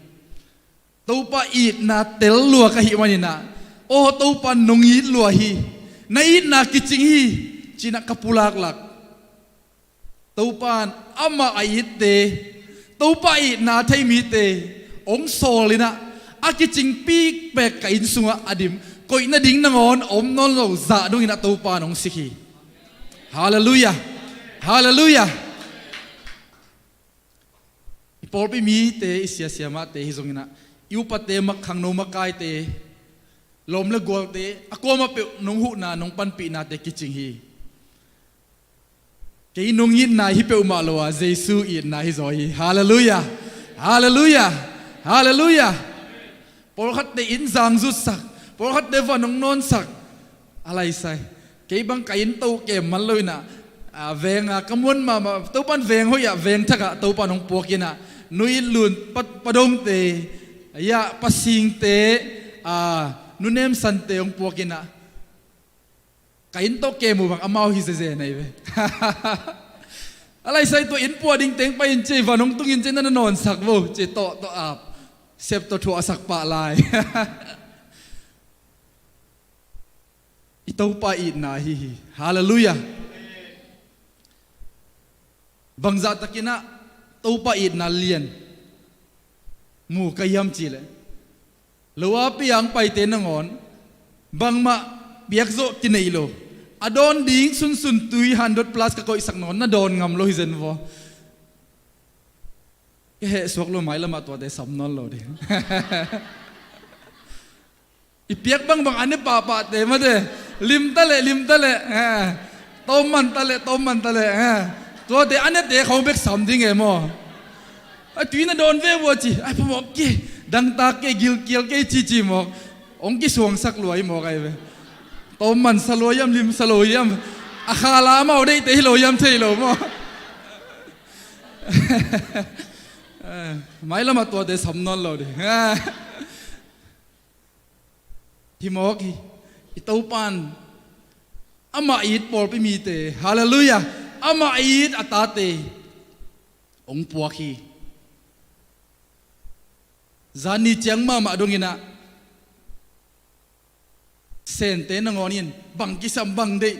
Topa itna tel lua ka hih maninah, aw Topa nong it lua hi. Na itna kicing hi, cinah ka pulaklak. Topan amah a itte, Topa itna thei mite hong sawl inah, a kicing pikpek ka inn sungah a dim, koih nading nangawn om nawn lo zah donginah Topan hong sik hi. Halleluiah. Halleluiah. I pawlpi mite, i siasia mahte hi zonginah, i upate, mak khangno makaite, lawm le gualte, a kuamah peuh nong huhna, nong panpihnate kicing hi. Kei nong itna hi peuhmah lo a, Jesu itna hi zaw hi. Halleluiah. Halleluiah. Halleluiah. Pawlkhatte inn zang zutsak, pawlkhatte van hong nawnsak. A laisai. Kei bang ka inn to kem man lo inah, a, veng a ka muan mahmah, Topan veng hoih ah, veng thak ah Topan hong puak inah, nu it lun, pa, pa dongte, a, pa singte, a, nu nem sante hong puak inah, ka inn tawh kem uh bang amau hi zeze na hi ve. A laisai, tua inn puah ding teng pai in ci ei, van hong tung in ci ei, na na nawnsak vo ci ei, tawh tawh ap, sep tawh thuahsak pah lai. I Topa itna ahi hi. Halleluiah. Bangzah takinah Topa itna lian mu ka hiam cihleh, lo a piang paite nangawn bangmah piakzawh kinei lo. A dawn ding sunsun tui hundred plus ka koihsak nangawn na dawn ngam lo hi zen vaw. Ka heh suak lo, mailamah tuate sam nawn lo ding. I piak bangbang a ne pahpahte mate, lim ta leh, lim ta leh, eh, tawm man ta leh, tawm man ta leh, eh, tuate a nete khawng bek sam ding e maw? A tui na dawn ve vua ci, ai phamawh kei, dangtak kei, gilkial kei cici mawk. Hong kisuangsak lua hi mawk ai ve. Tawm man sa lua hiam, lim sa lo hiam? A khala amau deihte hi lo hiam thei lo maw? Eh, mailamah tuate sam nawn lo ding. Eh. Hi mawk hi. I Topan amah it pawlpi mite, halleluiah, amah it a tate hong puak hi. Zan ni ciang mahmah donginah Sente nangawn in bang kisam bang deih.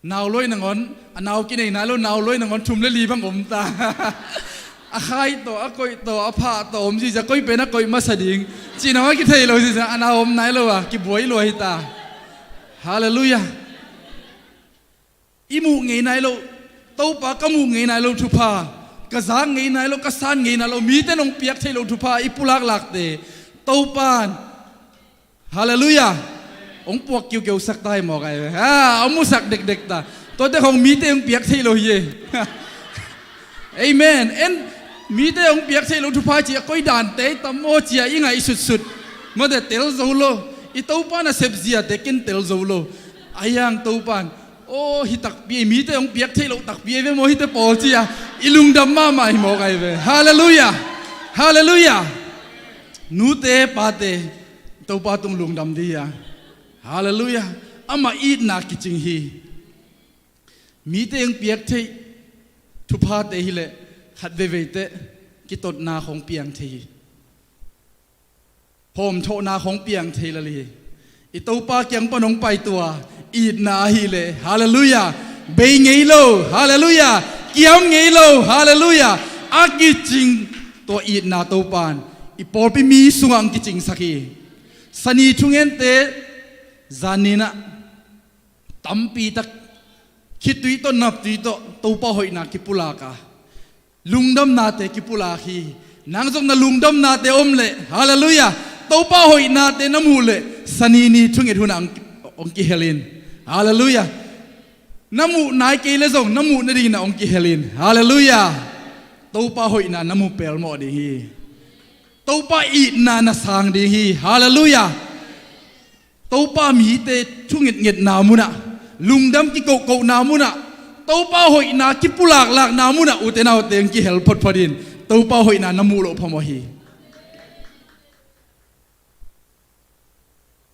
Nau luai nangawn, a nau kinei nai lo, nau luai nangawn thum le li bang om ta. A khai tawh, a koih tawh, a phah tawh om zizia, koi pen a koih masa ding cih nangawn kithei lo zizia, a nau om nai lo a kibuai lua hi ta. Halleluiah. I muh ngei nai lo, Topa ka muh ngei nai lo thupha, ka zak ngei nai lo, ka san ngei nai lo, mite nong piak thei lo thupha i pulaklakte Topan, halleluiah, hong puak kiukiusak ta hi mawk ai ve. Ha, hong musak dekdek ta. Tuate khong mite hong piak thei lo hi e. Amen. En, mite hong piak thei lo thupha ci a koi dante tam maw ci a i ngaih sutsut. Mate tel zo lo. I Topan a sepziate ken tel zo lo. A hiang Topan, aw, hi takpi ei, mite hong piak theih loh takpi ei ve maw hite pawl ci a i lungdam mahmah hi mawk ai ve. Halleluiah. Halleluiah. Nute pate Topa tung lungdam dih a. Halleluiah. Amah itna kicing hi. Mite hong piak theih thuphate hileh khat veivei teh kitotna khong piang thei hi. Phawmthawhna khong piang thei lel hi. I Topa kiang pan hong paitua itna ahileh, halleluiah, bei ngei lo, halleluiah, kiam ngei lo, halleluiah, a kicing tua itna Topan i pawlpi mi sungah hong kicingsak hi. Sani thungente zaninah tampi tak khitui tawh naptui tawh Topa hoihna kipulak a, lungdamnate kipulak hi. Nang zong na lungdamnate om leh, halleluiah, Topa hoihnate na muh leh Sani ni thunget hunah hong, hong kihel in. Halleluiah. Na muh nai kei le zong na muh nadingin ah hong kihel in. Halleluiah. Topa hoihna na mu pelmawh ding hi. Topa itna na sang ding hi. Halleluiah. Topa mite thungetngetna munah, lungdam kikohkohna munah, Topa hoihna kipulaklakna munah ute naute hong kihel photphot in. Topa hoihna na muh loh phamawh hi.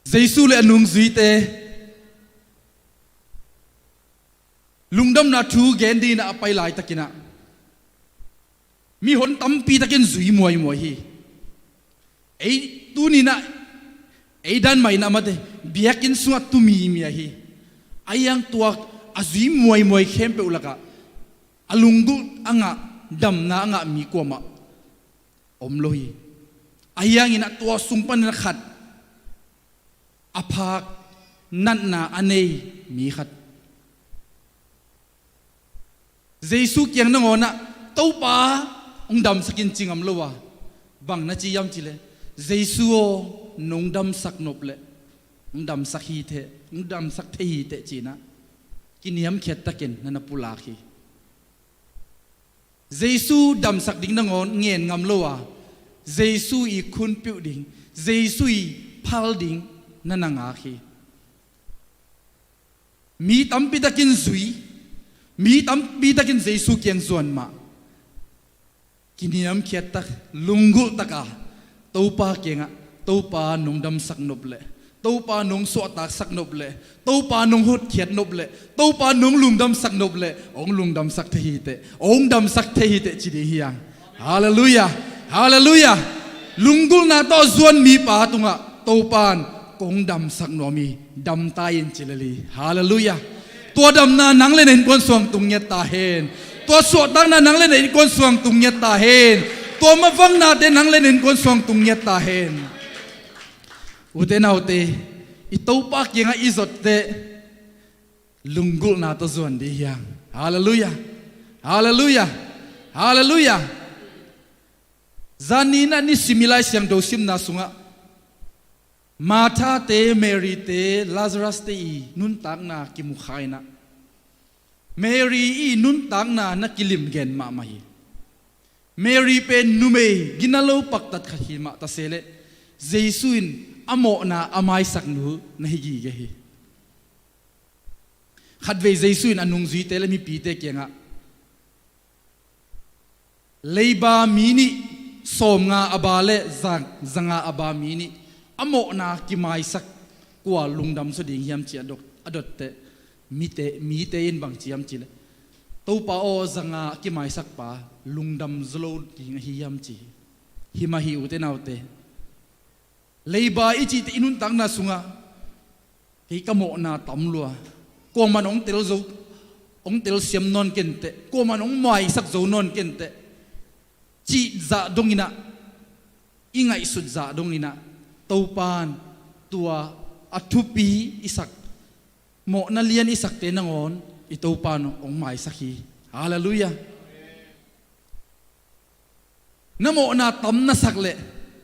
Jesu le a nungzuite lungdamna thu gen dinginah a pai laitakinah mihon tampitakin zui muaimuai hi. Ei tuninah ei dan mah inah mate biakinn sungah tumimi ahi. Ahi hang tua a zui muaimuai khempeuh lakah a lunggulh a ngah, damna a ngah mi kuamah om lo hi. Ahi hanginah tua sung panin a khat a phak natna a nei mi khat Jesu kiang nangawnah Topa hong damsak in ci ngam lo a, bang na ci hiam cih leh, Jesu aw, nong damsak nop leh hong damsak hi teh, hong damsak thei hi teh cinah kiniamkhiat takin na na pulak hi. Jesu damsak ding nangawn ngen ngam lo a, Jesu i khunpiuh ding, Jesu i phal ding na na ngak hi. Mi tampitakin zui, mi tampitakin Jesu kiang zuan mah kiniamkhiat tak, lunggulh taka Topa kiangah, Topa nong damsak nop leh, Topa nong suahtaksak nop leh, Topa nong hotkhiat nop leh, Topa nong lungdamsak nop leh hong lungdamsak thei hi teh, hong damsak thei hi teh ci ding hi hang. Halleluiah. Halleluiah. Lunggulhna tawh zuan mipa tungah Topan kong damsak nuam hi, damta in ci lel hi. Halleluiah. Tua damna nang le na innkuan sungah tung ngiat ta hen. Tua suahtakna nang le na innkuan sungah tung ngiat ta hen. Tua mavaknate nang le na innkuan sungah tung ngiat ta hen. Ute naute, i Topa kiangah i zotteh lunggulhna tawh zuan ding hi hang. Halleluiah. Halleluiah. Halleluiah. Zan ni inah nisim i Lai Siangtho simna sungah Martha-te, Mary-te, Lazarus-te i nuntakna kimu kha inah Mary i nuntakna na kilim gen mahmah hi. Mary pen numei gina lo paktat khat hi mah ta se leh Jesu in a mawhna a maisak nu na hi gige hi. Khatvei Jesu in a nungzuite le mipite kiangah leiba mi nih, sawmnga a ba le za, zanga a ba mi nih a mawhna kimaisak kua lungdam zaw ding hiam ci a dot, a dotteh mite, mite in bang ci hiam cih leh, Topa aw, zanga a kimaisak pa lungdam zaw lo ding ahi hiam ci hi. Hi mah hi ute naute. Leiba i cihte i nuntakna sungah kei ka mawhna tam lua, kuaman hong tel zo, hong telsiam nawn kenteh, kuaman hong maisak zo nawn kenteh cih zah donginah, i ngaihsut zah donginah Topan tua a thupi i sak, mawhna lian i sakte nangawn i Topan hong maisak hi. Halleluiah. Na mawhna tam na sak leh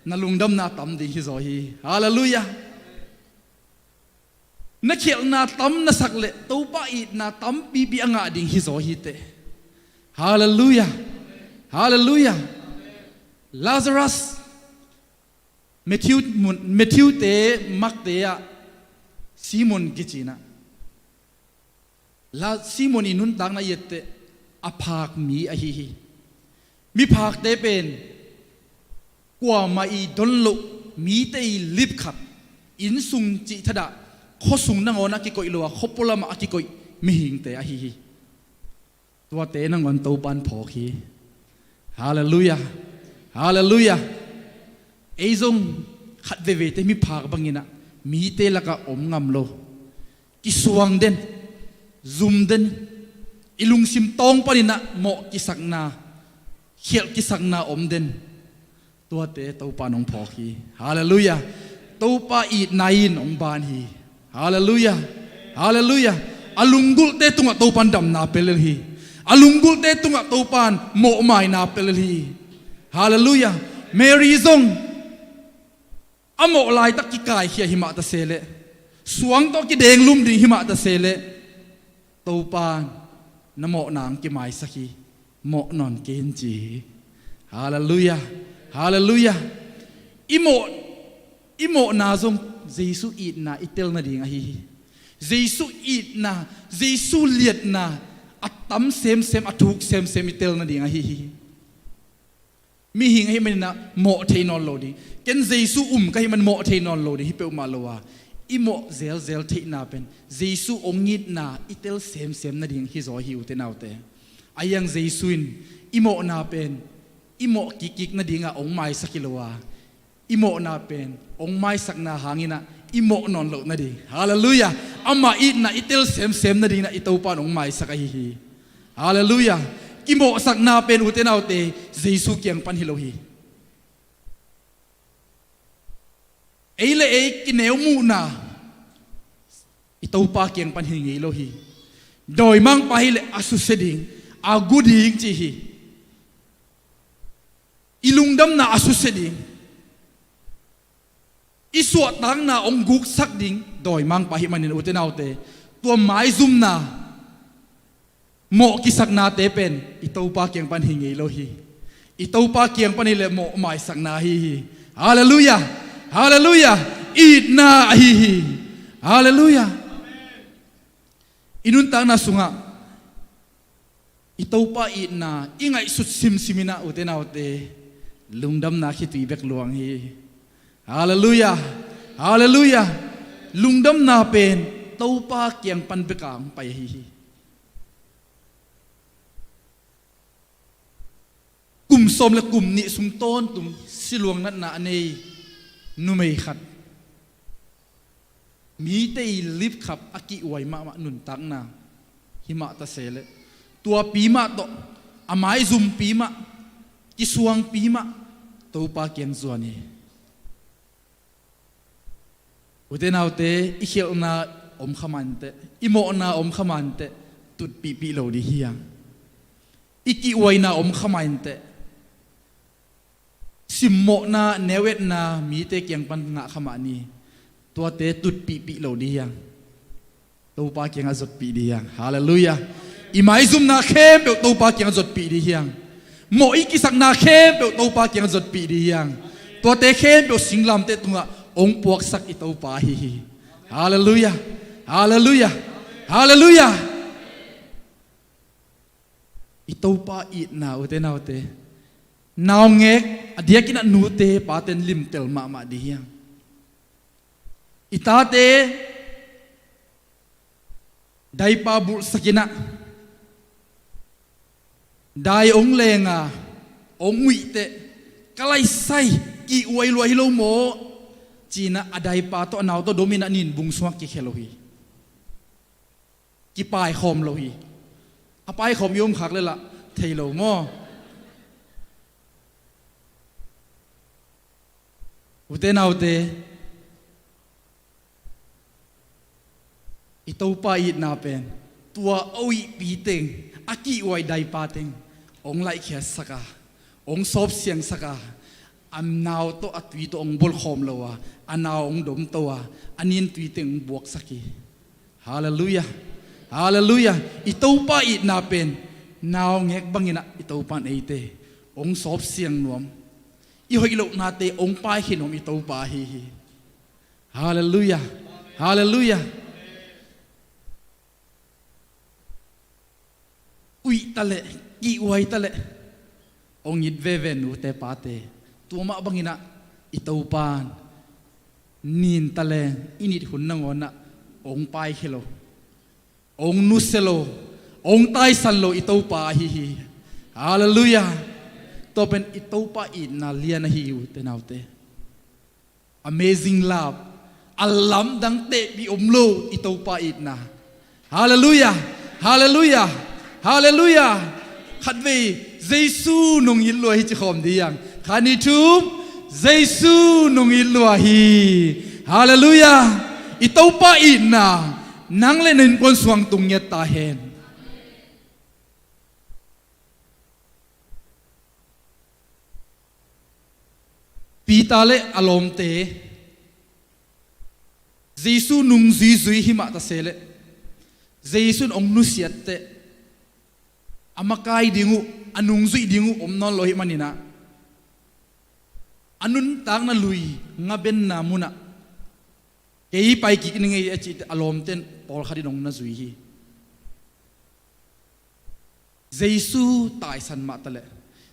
na lungdamna tam ding hi zaw hi. Halleluiah. Na khialhna tam na sak leh Topa itna tampipi a ngah ding hi zaw hi teh. Halleluiah. Halleluiah. Lazarus, Matthew mun, Matthew-te, Mark-te ah Simon kicinah La, Simon i nuntakna i etteh a phak mi ahi hi. Miphakte pen kuamah i don loh, mite i lipkhat, innsung cih thadah, khuasung nangawn a kikoih lo a khuapua lamah a kikoih mihingte ahi hi. Tuate nangawn Topan phawk hi. Halleluiah. Halleluiah. Ei zong khat veveite miphak banginah mite lakah om ngam lo. Kisuang den, zum den, i lungsim tawng paninah mawh kisakna, khialh kisakna om den. Tuate Topa in hong phawk hi. Halleluiah. Topa itna in hong ban hi. Halleluiah. Halleluiah. A lunggulhte tungah Topa in damna pia lel hi. A lunggulhte tungah Topa in mawhmaina pia lel hi. Halleluiah. Mary zong a mawh laitak kikaikhia hi mah ta se leh, suang tawh kidenglum ding hi mah ta se leh, Topa na mawhna ang kimaisak hi. Mawh nawn kei in ci hi. Halleluiah. Halleluiah. I mawh, i mawhna zong Jesu itna i tel nading ahi hi. Jesu itna, Jesu liatna a tam semsem, a thuk semsem i tel nading ahi hi. Mihing ahih manin ah mawh thei nawn lo ding. Ken Jesu um ka hih man mawh thei nawn lo ding hi peuhmah lo a, i mawh zelzel theihna pen Jesu hong itna i tel semsem nading hi zaw hi, ute naute. Ahi hang Jesu in i mawhna pen i mawh kikkik nadingah hong maisak hi lo a, i mawhna pen hong maisakna hangin ah i mawh nawn loh nading. Halleluiah. Amah itna i tel semsem nadingin ah i Topa in hong maisak ahi hi. Halleluiah. Kimawhsakna pen, ute naute, Jesu kiang pan hi lo hi. Ei le ei kineu muhna i Topa kiang pan hi ngei lo hi. Dawimangpa hi leh a susia ding, a gu ding ci hi. I lungdamna a susia ding, i suahtakna hong guksak ding dawimangpa ahih manin, ute naute, tua maizumna, mawh kisaknate pen i Topa kiang pan hi ngei lo hi. I Topa kiang pan hi leh mawh maisakna ahi hi. Halleluiah. Halleluiah. Itna ahi hi. Halleluiah. I nuntakna sungah i Topa itna i ngaihsut simsim in ah, ute naute, lungdamna khitui bek luang hi. Halleluiah. Halleluiah. Lungdamna pen Topa kiang pan bek a hong pai ahi hi. Kum sawm le kum nih sung tawntung siluang natna a nei numei khat, mite i lipkhap a kihhuai mahmah nuntakna hi mah ta se leh, tuapi mah tawh, a maizumpi mah, kisuangpi mah, Topa kiang zuan hi. Ute naute, i khialhna om kha mah inteh, i mawhna om kha mah inteh, tutpihpih lo ding hi hang. I kihhuaina om kha mah inteh, simmawhna, neu-etna mite kiang pan ngah kha mah ni, tuate tutpihpih lo ding hi hang. Topa kiangah zotpih ding hi hang. Halleluiah. I maizumna khempeuh Topa kiangah zotpih ding hi hang. Mawh i kisakna khempeuh Topa kiangah zotpih ding hi hang. Tuate khempeuh singlamteh tungah hong puaksak i Topa ahi hi. Halleluiah. Halleluiah. Halleluiah. I Topa itna, ute naute, naungek, a diakin ah nute paten limtel mahmah ding hi hang. I tate daipa bulhsak in ah, dai hong leng a, hong uih teh, ka laisai, kihhuai lua hi lo maw, ci-in ah a daipa tawh, a nau tawh dom in ah nin bung sungah kikhia lo hi. Kipaikhawm lo hi. A paikhawm i om khak leh lah thei lo maw? Ute naute, i Topa itna pen tua a uihpi teng, a kihhuai daipa teng hong laihkhiatsak a, hong sawpsiangsak a, a nau tawh, a tui tawh hong bolhkhawm lo a, a nau hong domto a, a nintui teng hong buaksak hi. Halleluiah. Halleluiah. I Topa itna pen naungek bangin ah i Topa in eite hong sawpsiang nuam, i hoih lohnate hong paikhia nuam i Topa ahi hi. Halleluiah. Halleluiah. Uih taleh, kihhuai taleh, hong it veve nute pate, tua mah bangin ah i Topa in nin taleng i nit hun nangawn ah hong paikhia lo, hong nusia lo, hong taisan lo i Topa ahi hi. Halleluiah. Tua pen i Topa itna lian ahi hi, ute naute. Amazing love. A lamdang tehpih om lo i Topa itna. Halleluiah. Halleluiah. Halleluiah. Khatvei, Jesu nong it lua hi ci khawm ding hi hang. Khat, nih, thum. Jesu nong it lua hi. Halleluiah. I Topa itna nang le na innkuan sungah tung ngiat ta hen. Peter le a lawmte Jesu nungzuizui hi mah ta se leh, Jesu in hong nusiat teh, a makai ding uh, a nungzuih ding uh om nawn lo ahih manin ah, a nuntakna lui ngabenna mun ah kei pai kik ning ei a cih teh a lawmte in pawlkhat in hong na zui hi. Jesu taisan mah taleh,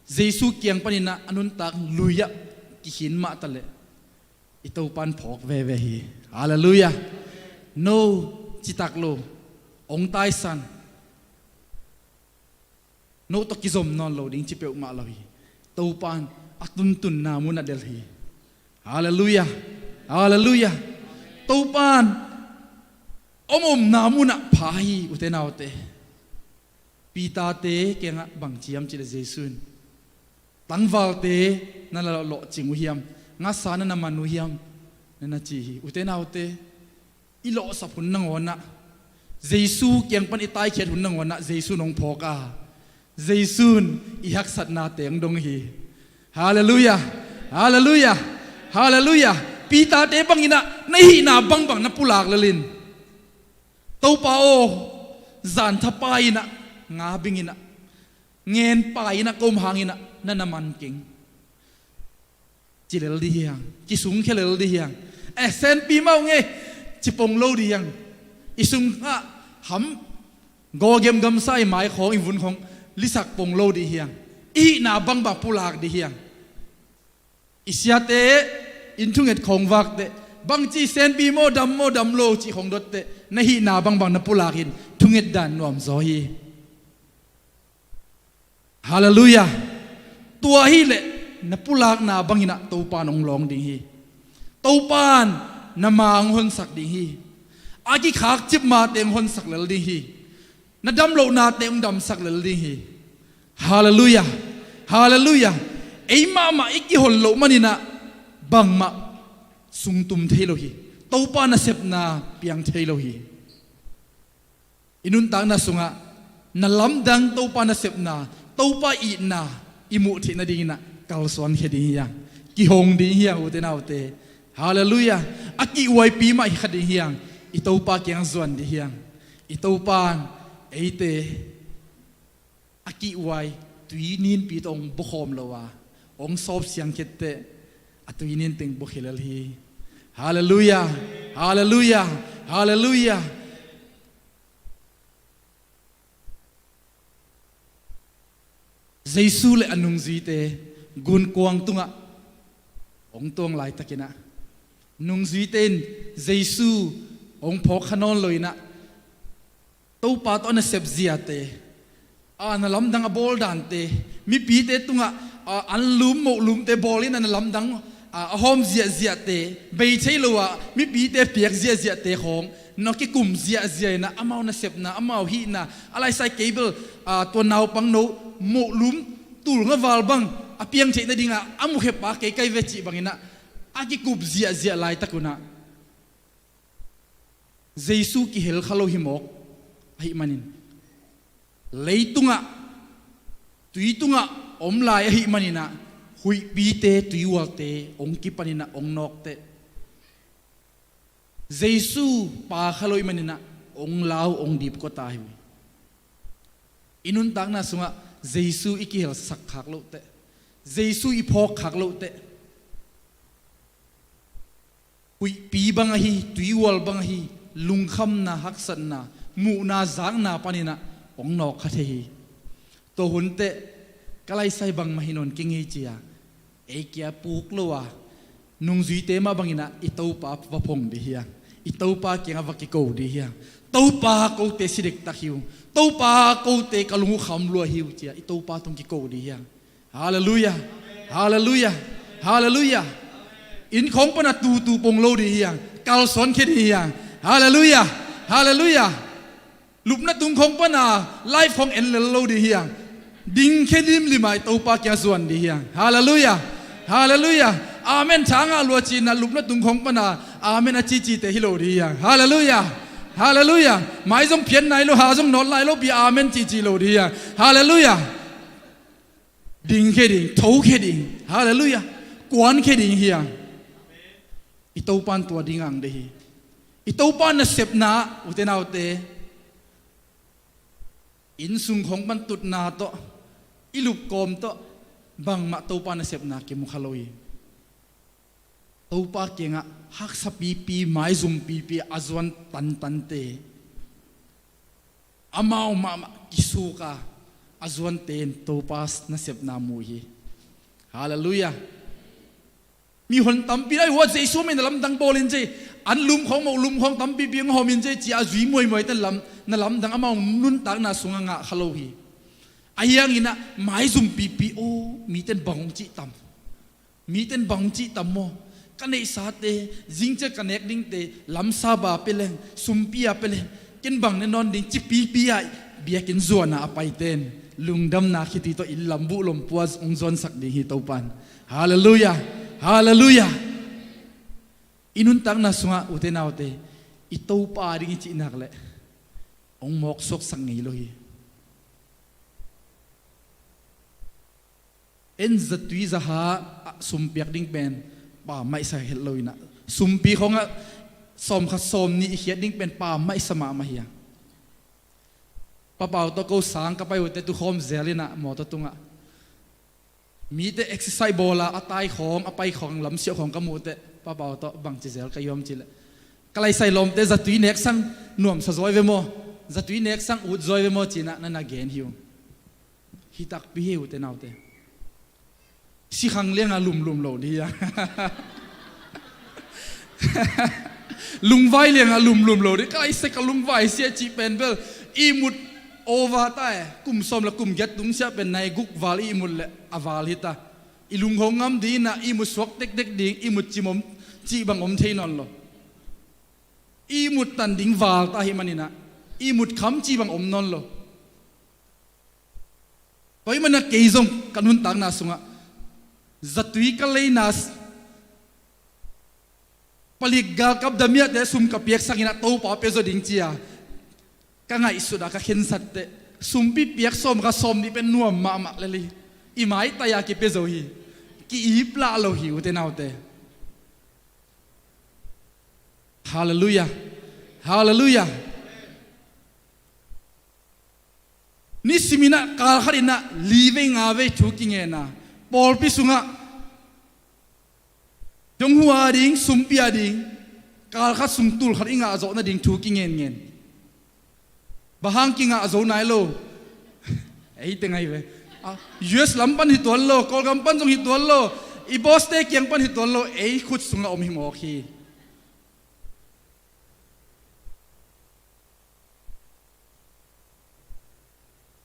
Jesu kiang panin ah a nuntak lui ah kikhin mah taleh, i Topa in phawk veve hi. Halleluiah. No citak lo, hong taisan, no tawh kizom nawn lo ding ci peuhmah lo hi. Topa in a tuntunna mun ah delh hi. Halleluiah. Halleluiah. Topa in om omna mun ah pha hi, ute naute. Peter-te kiangah bang ci hiam cih leh Jesu in, tangvalte na lawh lawhcing uh hiam, ngasa na na man uh hiam, na na ci hi. Ute naute, i lawhsap hun nangawn ah, Jesu kiang pan i taikhiat hun nangawn ah Jesu in hong phawk a, Jesu in i haksatnate hong dong hi. Halleluiah. Halleluiah. Halleluiah. Peter-te bangin ah na hihna bangbang na pulak lel in, Topa aw, zan thapai in ah, nga bing in ah, ngen pai in ah, ka om hangin ah na na man keng, ci lel ding hi hang. Kisungkhia lel ding hi hang. Eh, senpi mah ung ei, ci pong lo ding hi hang. I sungah ham, gawgem gamsa, i mai khawng, i vun khawng lisak pong lo ding hi hang. I hihna bangbang pulak ding hi hang. I siate in thunget khawng vak teh, bangci, senpi maw, dam maw, dam lo cih khawng dot teh, na hihna bangbang na pulak in, thunget dan nuam zaw hi. Halleluiah. Tua hileh na pulakna bangin ah Topa in hong lawng ding hi. Topa in na ma hong honsak ding hi. A kikhakcip mate hong honsak lel ding hi. Na damlohnate hong damsak lel ding hi. Halleluiah. Halleluiah. Ei mahmah i kihon loh manin ah bangmah sungtum thei lo hi. Topa nasepna piang thei lo hi. I nuntakna sungah na lamdang, Topa nasepna, Topa itna i muh theih nadingin ah kalsuan khia ding hi hang. Kihong ding hi hang, ute naute. Halleluiah. A kihhuaipi mah hi kha ding hi hang. I Topa kiang zuan ding hi hang. I Topa in eite a kihhuai tui ninpi tawh hong buakhawm lo a, hong sawp siangkhiat teh, a tui nin teng buakhia lel hi. Halleluiah. Halleluiah. Halleluiah. Jesu le a nungzuite gunkuang tungah hong tuang laitakin ah, nungzuite in Jesu hong phawk kha nawn lo in ah, Topa tawh a nasep ziate, a na lamdang a bawl dante, mipite tungah, a, anlum mohlumte bawl in a na lamdang, a, a hawm ziahziahte, bei thei lo a mipite piak ziahziahte khawng, na kikum ziahziah in ah, amau nasepna, amau hihna, a laisai kei bel, a, tua naupangno mohlum tulnga val bang a piang theih nadingah a mukhia pa kei kai ve cih bangin ah, a kikup ziahziah laitak un ah, Jesu kihel kha lo hi mawk ahih manin, leitungah, tui tungah om lai ahih manin ah, huihpite, tuihualte hong kipan in ah hong nawk teh, Jesu pa kha lo ahih manin ah hong lau, hong dipkua ta hi uh hi. I nuntakna sungah Jesu i kihelsak khak loh teh, Jesu i phawk khak loh teh, huihpi bang ahi, tuihual bang ahi, lungkhamna, haksatna, muhna, zakna panin ah hong nawk kha thei hi. Tua hun teh, ka laisai bangmah hi nawn keng hi ci a, ei kia puk lo a, nungzuite mah bangin ah i Topa va phong dih hi hang. I Topa kiangah va kiko dih hi hang. Topa, kote si dektak hi ung. Topa, kote ka lung uh kham lua hi uh ci a, i Topa tung kiko dih hi hang. Halleluiah. Halleluiah. Halleluiah. Inn khawng pana tutu pong lo dih hi hang. Kalsuan khia dih hi hang. Halleluiah. Halleluiah. Lupna tung khawng pana life khawng en lel lo dih hi hang. Ding khia limlim a i Topa kiang zuan dih hi hang. Halleluiah. Halleluiah. Amen. Tha ngah lua ci-in ah lupna tung khawng pana amen a cicite hi lo dih hi hang. Halleluiah. Halleluiah. Mai zong phian nai lo, ha zong nawt lai lo pi, amen cici lo dih hi hang. Halleluiah. Ding khia ding, tho khia ding. Halleluiah. Kuan khia ding hi hang. I Topa in tua ding ang dih hi. I Topa nasepna, ute naute, Innsung khawng pan tutna tawh, i lupkawm tawh, bangmah Topa nasepna kimu kha lo hi. Topa kiangah haksa pipi, maizum pipi a zuan tantante, amau mahmah kisuk a, a zuante in Topa nasepna mu hi. Halleluiah. Mihon tampi na, "Hua Jesu mah in na lamdang bawl in," ci, "an lum khawng mah, lum khawng tampipi hong hawm in," ci, ci a zui muaimuai ten lam, na lamdang amau nuntakna sungah ngah kha lo hi. Ahi hangin ah maizum pipi, "Aw, miten bang hong cih tam? Miten bang hong cih tam maw? Ka neihsate, zingciang ka nek dingte, lamsaba pia leng, sumpi a pia leng, ken bang ne nawn ding," ci pipi ah biakinn zuan a a paite in lungdamna khitui tawh inn lam buh lompua hong zuansak ding hi Topa in. Halleluiah. Halleluiah. I nuntakna sungah, ute naute, i Topa a ding i cih nak leh hong mawksuaksak ngei lo hi. En zatui zaha ah sum piak ding pen pammaih sa het lo in ah, sumpi khawngah sawmkhat sawmnih i khiat ding pen pammaih sa mahmah hi a. Pa Pau tawh ko sang ka pai uh teh, tukhawm zel in ah mawtaw tungah mite exercise bawl a, a tai khawng, a pai khawng, lamsiah khawng ka muh teh, Pa Pau tawh bangci zel ka hiam cih leh, "Ka laisai lawmte, zatui nek sang nuamsa zaw hi ve maw? Zatui nek sang ut zaw hi ve maw?" ci-in ah na na gen hi uh. Hi takpi hi, ute naute. Sikhang liangah lumlum lo ding hi a. Lungvai liangah lumlum lo ding. "Ka laisai, ka lungvai sia," cih pen bel ihmut over ta e. Kum sawm le kum giat tung siah pen nai guk val ihmut leh a val hi ta. I lung hong ngam ding in ah, ihmut suak tektek ding, ihmut cim om, cih bang om thei nawn lo. Ihmut tan ding val ta ahih manin ah, ihmut kham cih bang om nawn lo. Tua ahih manin ah kei zong ka nuntakna sungah zatui ka leina s-, palik galkap damiahte sum ka piaksak in ah Topa pia zaw ding ci-a ka ngaihsut a ka khensat teh, sumpi piak sawmkhat sawmnih pen nuam mahmah lel hi. I maitai a kipia zo hi. Ki-ip lah lo hi, ute naute. Halleluiah. Halleluiah. Nisimin ah kalkhat in ah li vei nga vei thu kingen a, pawlpi sungah dong hua ding, sumpi a ding, kalkhat sung tulkhat i ngah zawh nading thu kingenngen. Bang hang kingah zo nai lo? Ei teng ahi ve. Ah, U S lam pan hi tuan lo, Kawlgam pan zong hi tuan lo, i boss-te kiang pan hi tuan lo, ei khut sungah om hi mawk hi.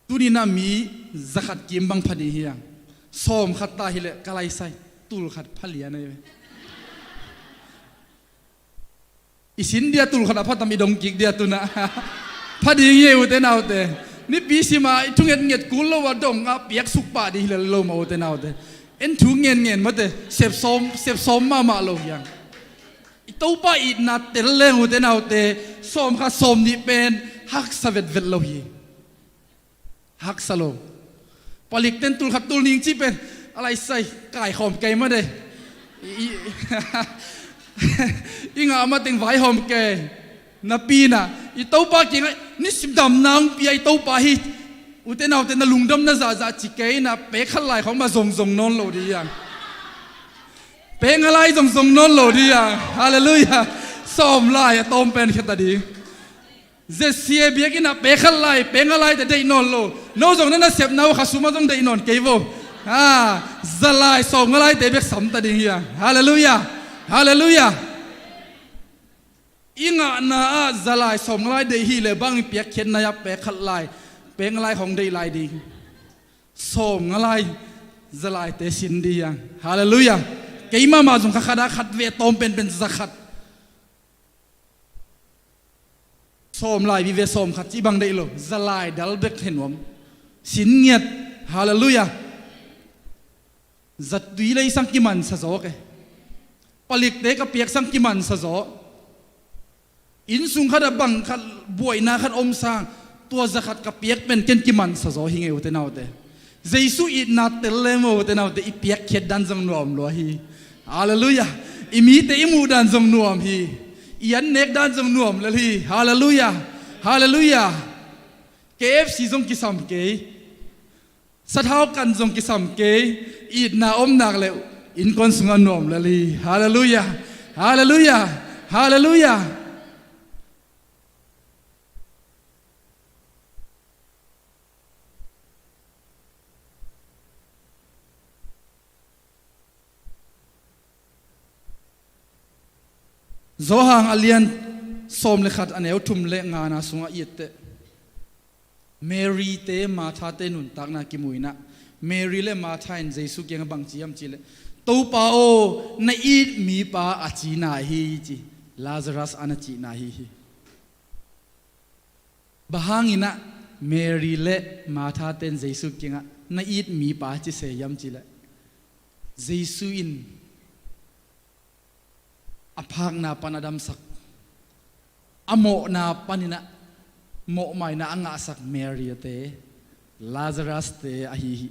Tuni-in ah mi zakhat kim bang pha ding hiam? Sawmkhat ta hileh ka laisai, tulkhat pha lian ahi ve. I sin dia tulkhat a pha tam, i dong kik dia tu-in ah. Pha ding hi, ute naute. Nipi sim a i thungetnget kul lo a dong a piaksuk pah ding hi lel lo mah, ute naute. En thu ngenngen mate, sep sawm, sep sawm mahmah lo hiam? I Topa itna tel leng, ute naute, sawmkhat sawmnih pen haksa vetvet lo hi. Haksa lo. Palikten tulkhat tul ning cih pen, a laisai, kaikhawm kei mah de. I, i, i ngah mateng vaihawm kei. Napi-in ah, i Topa kiangah nisim damna hong pia i Topa hi. Ute naute, na lungdamna zahzah ci kei in ah, pek khat lai khawng mah zongzong nawn lo ding hiam? Pek nga lai zongzong nawn lo ding hiam? Halleluiah. Sawm lai a tawm pen khia ta ding. Z C A biakinn ah pek khat lai, pek nga lai te deih nawn lo. No zong na nasepna uh kha sum ah zong deih nawn kei vo. Ha, za lai, sawm nga lai te bek sam ta ding hiam? Halleluiah. Halleluiah. I ngahna ah za lai, sawm nga lai deih hi leh bang i piakkhiatna ah pek khat lai, pek nga lai khawng deih lai ding. Sawm nga lai, za lai te sin ding hiam? Halleluiah. Kei mahmah zong kha khat ah khat vei tawm penpen za khat. Sawm lai vive, sawm khat cih bang deih lo, za lai dal bek hen nuam. Sin ngiat. Halleluiah. Zatui lei sang kimansa zaw ke. Palikte ka piak sang kimansa zaw. Innsung khat ah bang khat, buaina khat om sang, tua za khat ka piak pen ken kimansa zaw hi ngei, ute naute. Jesu itna tel leng maw, ute naute, i piakkhiat dan zong nuam lua hi. Halleluiah. I mite i muh dan zong nuam hi. I an nek dan zong nuam lel hi. Halleluiah. Halleluiah. K F C zong kisam kei. Sathau kan zong kisam kei. Itna om nak leh innkuan sungah nuam lel hi. Halleluiah. Halleluiah. Halleluiah. Johan a lian sawm le khat, a neu thum le ngana sungah i et teh, Mary te Martha te nuntakna kimu in ah, Mary le Martha in Jesu kiangah bang ci hiam cih leh, "Topa aw, na it mipa a cina hi," ci. Lazarus a na cina hi hi. Bang hangin ah Mary le Martha ten Jesu kiangah, "Na it mipa," ci se hiam cih leh, Jesu in a phakna pan a damsak, a mawhna panin ah mawhmaina a ngahsak Mary te, Lazarus te ahi hi.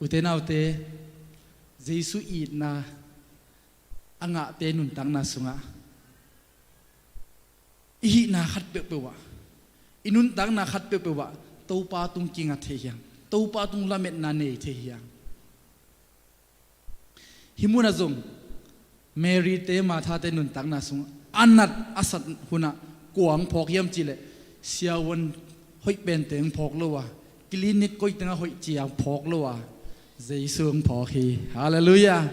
Ute naute, Jesu itna a ngahte nuntakna sungah, i hihna khat peuhpeuh ah, i nuntakna khat peuhpeuh ah Topa tung kinga thei hi hang. Topa tung lametna nei thei hi hang. Hih munah zong Mary te Martha te nuntakna sungah a nat a sat hunah kua hong phawk hiam cih leh, siavuan hoih pente hong phawk lo a, clinic koi tengah hoih ci a hong phawk lo a, Jesu hong phawk hi. Halleluiah.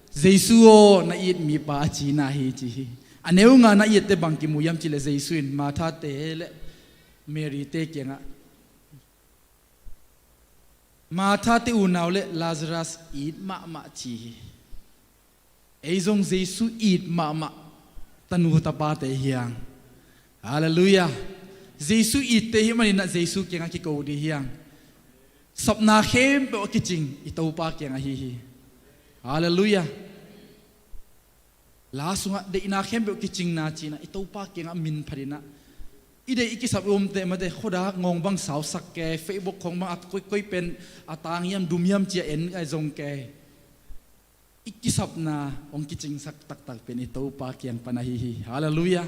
Jesu aw, na it mipa a cina hi ci hi. A neu ngana i et teh bang kimu hiam cih leh Jesu in Martha te le Mary te kiangah, "Martha te unau le Lazarus it mahmah," ci hi. Ei zong Jesu it mahmah tanu tapate hi hang. Halleluiah. Jesu itte i hih manin ah Jesu kiangah kiko ding hi hang. Sapna khempeuh a kicing i Topa kiangah hi hi. Halleluiah. La sungah deihna khempeuh kicingna ci-in ah i Topa kiangah min phat in ah, i deih i kisap i om teh mate, khuadak ngawng bang sausak kei, Facebook khawng bang a koikoi pen a tang hiam dum hiam ci a en a zong kei. I kisapna hong kicingsak taktak pen i Topa kiang pan ahi hi. Halleluiah.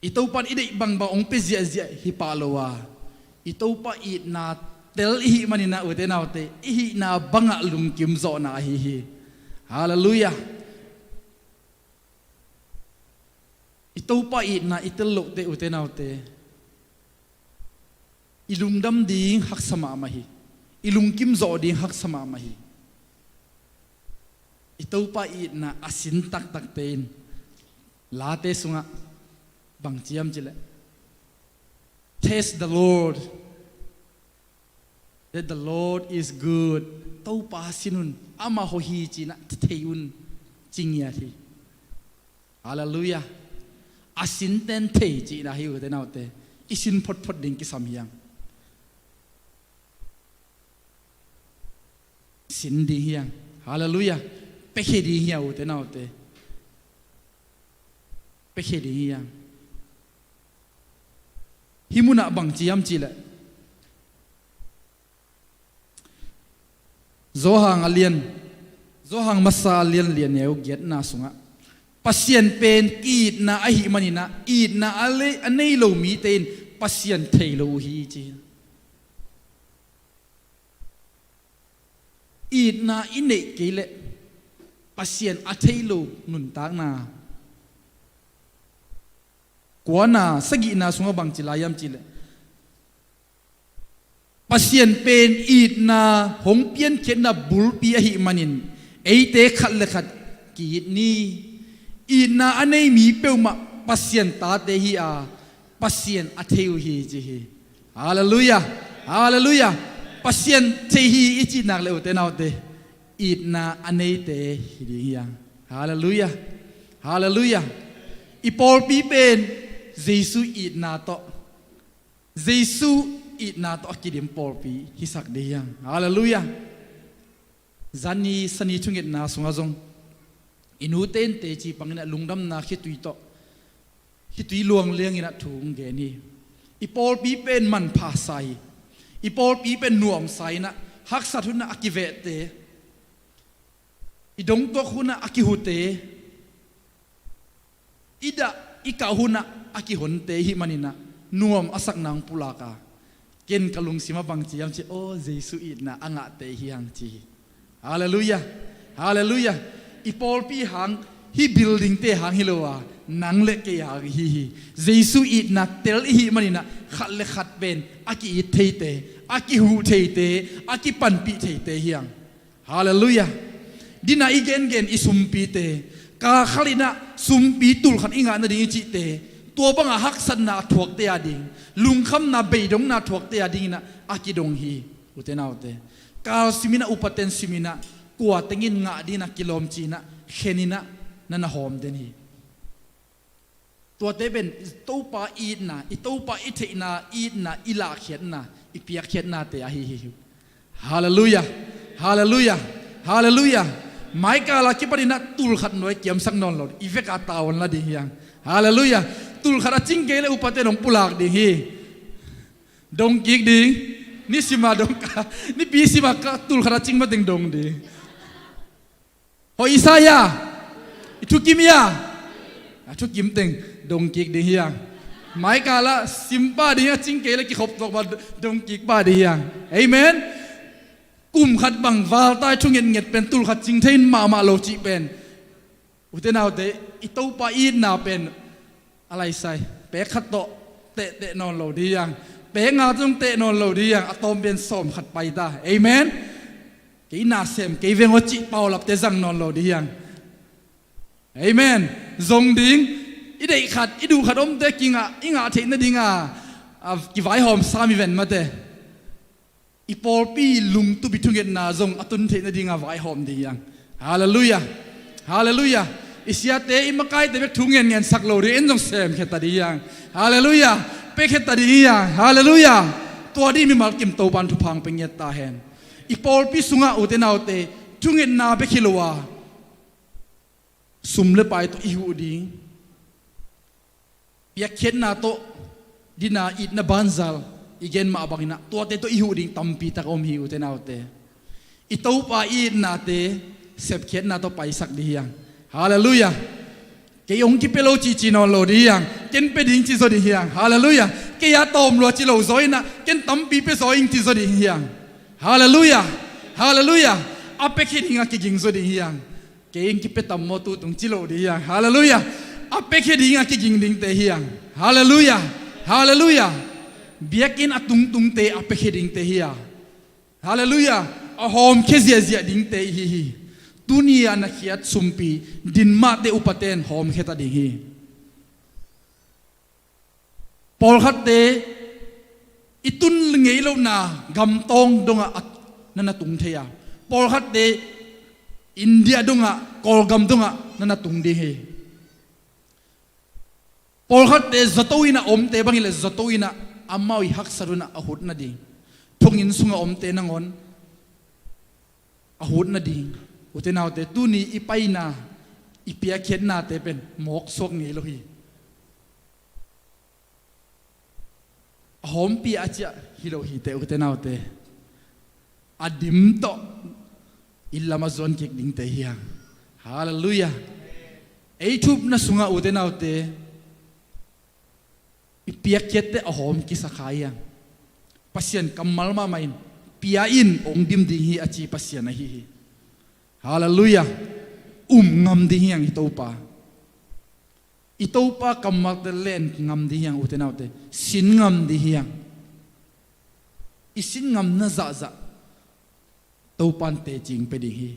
I Topa in i deih bangbang hong pia ziahziah hi pah lo a, i Topa itna tel i hih manin ah, ute naute, i hihna bangah lungkim zawhna ahi hi. Halleluiah. I Topa itna i tel loh teh, ute naute, i lungdam ding haksa mahmah hi. I lungkim zawh ding haksa mahmah hi. I Topa itna a sin taktakte in Late sungah bang ci hiam cih leh, "Taste the Lord, that the Lord is good." Topa sin un, amah hoih hi ci-in ah thei un, ci ngiat hi. Halleluiah. A sinten thei cihna hi, ute naute. I sin photphot ding kisam hi hang. Sin ding hi hang. Halleluiah. Piakhia ding hi hang, ute naute. Piakhia ding hi hang. Hih munah bang ci hiam cih leh, Johan a lian, Johan masa a lian, lian neu giatna sungah, Pasian pen itna ahih manin ah, itna a le-, a nei lo mite in Pasian thei lo uh hi, ci hi. Itna i neih kei leh Pasian a thei lo nuntakna kuana, sagihna sungah bang ci lai hiam cih leh, Pasian pen itna hong piankhiatna bulpi ahih manin, eite khat le khat ki-it ni. Itna a nei mi peuhmah Pasian tate hi a, Pasian a thei uh hi, ci hi. Halleluiah. Halleluiah. Pasian thei hi i cih nak leh, ute naute, itna a neite hi ding hi hang. Halleluiah. Halleluiah. I pawlpi pen Jesu itna tawh, Jesu itna tawh a kidim pawlpi hisak ding hi hang. Halleluiah. Zani, Sani thungetna sungah zong, i nute in teci pangin ah lungdamna khitui tawh, khitui luang liangin ah thu hong gen hi. I pawlpi pen manpha sa hi. I pawlpi pen nuamsa in ah, haksat hun ah a kivehte, i dongtuak hun ah a kihute, i dah i kah hun ah a kihonte ihih maninah nuam a sakna hong pulak a, ken ka lungsim ah bang ci hiam cih leh, aw, Jesu itna a ngahte hi hang ci hi. Halleluiah. Halleluiah. I pawlpi hang, hih buildingte hang hi lo a, nang le kei hang ihi hi. Jesu itna tel ihih maninah khat le khat pen a ki-it theite, a kihuh theite, a kipanpih theite hi hang. Halleluiah. Dinah i gengen i sumpite, kal khalinah sumpi tul khat i ngah nading i cihte, tua banga haksatna a thuakte a ding, lungkhamna beidongna a thuakte a dinginah a kidong hi. Ute naute, kal siminah, upaten siminah, kua tengin ngah dinginah kilawm cinah kheninah na na hawm den hi. Tuate pen i Topa itna, i Topa i theihna itna, i lahkhiatna, i piakkhiatnate ahi hi. Halleluiah. Halleluiah. Halleluiah. Maikala kipaninah tul khat nuai kiamsak nawn lo, i veka tavuan la ding hi hang. Halleluiah. Tul khat a cing kei le upaten hong pulak ding hi. Dong kik ding. Ni sima dong ka, nipi sima ka, tul khat a cing mateng dong ding. Hoi Isaiah, i thukim hia? A thukim teng dong kik ding hi hang. Maikala sim pah ding hi hang, a cing kei le kikhop tuak pah, dong kik pah ding hi hang. Amen. Kum khat bang valtai thungetnget pen tul khat cing thei mahmah lo cih pen, ute naute, i Topa itna pen a laisai. Pek khat tawh tehteh nawn lo ding hi hang. Pek nga tawh zong teh nawn lo ding hi hang. A tawm pen sawm khat pai ta. Amen. Kei na sem kei veng aw cih paulapte zang nawn lo ding hi hang. Amen. Zong ding. I deih khat, i duh khat omte kingah, i ngah theih nadinga, a, kivaihawm sam hi ven mate. I pawlpi lungtup i thungetna zong a tun theih nadinga vaihawm ding hi hang. Halleluiah. Halleluiah. I siate, i makaite bek thu ngenngensak lo ding, en zong semkhia ta ding hi hang. Halleluiah. Piakhia ta ding hi hang. Halleluiah. Tua ding mimal kim Topan thupha hong pia ngiat ta hen. I pawlpi sungah, ute naute, thungetna bek hi lo a, sum le pai tawh i huh ding, piakkhiatna tawh, dinah itna banzal i gen mah banginah tuate tawh i huh ding tampi tak a om hi, ute naute. I Topa i itnate sepkhiatna tawh paisak ding hi hang. Halleluiah. Kei hong kipia lo cici nawn lo ding hi hang. Ken pia ding ci zaw ding hi hang. Halleluiah. Kei a tawm lua ci lo zaw inah, ken tampi pia zaw ing ci zaw ding hi hang. Halleluiah. Halleluiah. A piakhia dinga kiging zaw ding hi hang. Kei in kipia tam maw tu tung ci lo ding hi hang. Halleluiah. A piakhia dinga kiging dingte hi hang. Halleluiah. Halleluiah. Biakinn a tungtungte a piakhia dingte hi a, halleluiah, a hawmkhia ziahziah dingte ihi hi. Tuni a na khiat sumpi din mahte upaten hawmkhia ta ding hi. Pawlkhatte i tun ngei lohna gamtawng dongah a, na na tung thei a, pawlkhatte India dongah, Kawlgam dongah na na tung ding hi. Pawlkhatte zato inah a omte bangin le zato inah amau i haksat unah a hut nading, thonginn sungah a omte nangawn a hut nading, ute naute, tuni i paina, i piakkhiatnate pen mawksuak ngei lo hi. A hawmpi a ciah hi lo hi teh, ute naute. A dim tawh inn lamah zuan kik dingte hi hang. Halleluiah. Ei thupna sungah, ute naute, i piakkhiatte a hawm kisa kha hi hang. Pasian kammal mahmah in, pia in hong dim ding hi a ci Pasian ahi hi. Halleluiah. Um ngam ding hi hang i Topa. I Topa kammalte len ngam ding hi hang, ute naute. Sin ngam ding hi hang. I sin ngamna zahzah Topan tecing pia ding hi.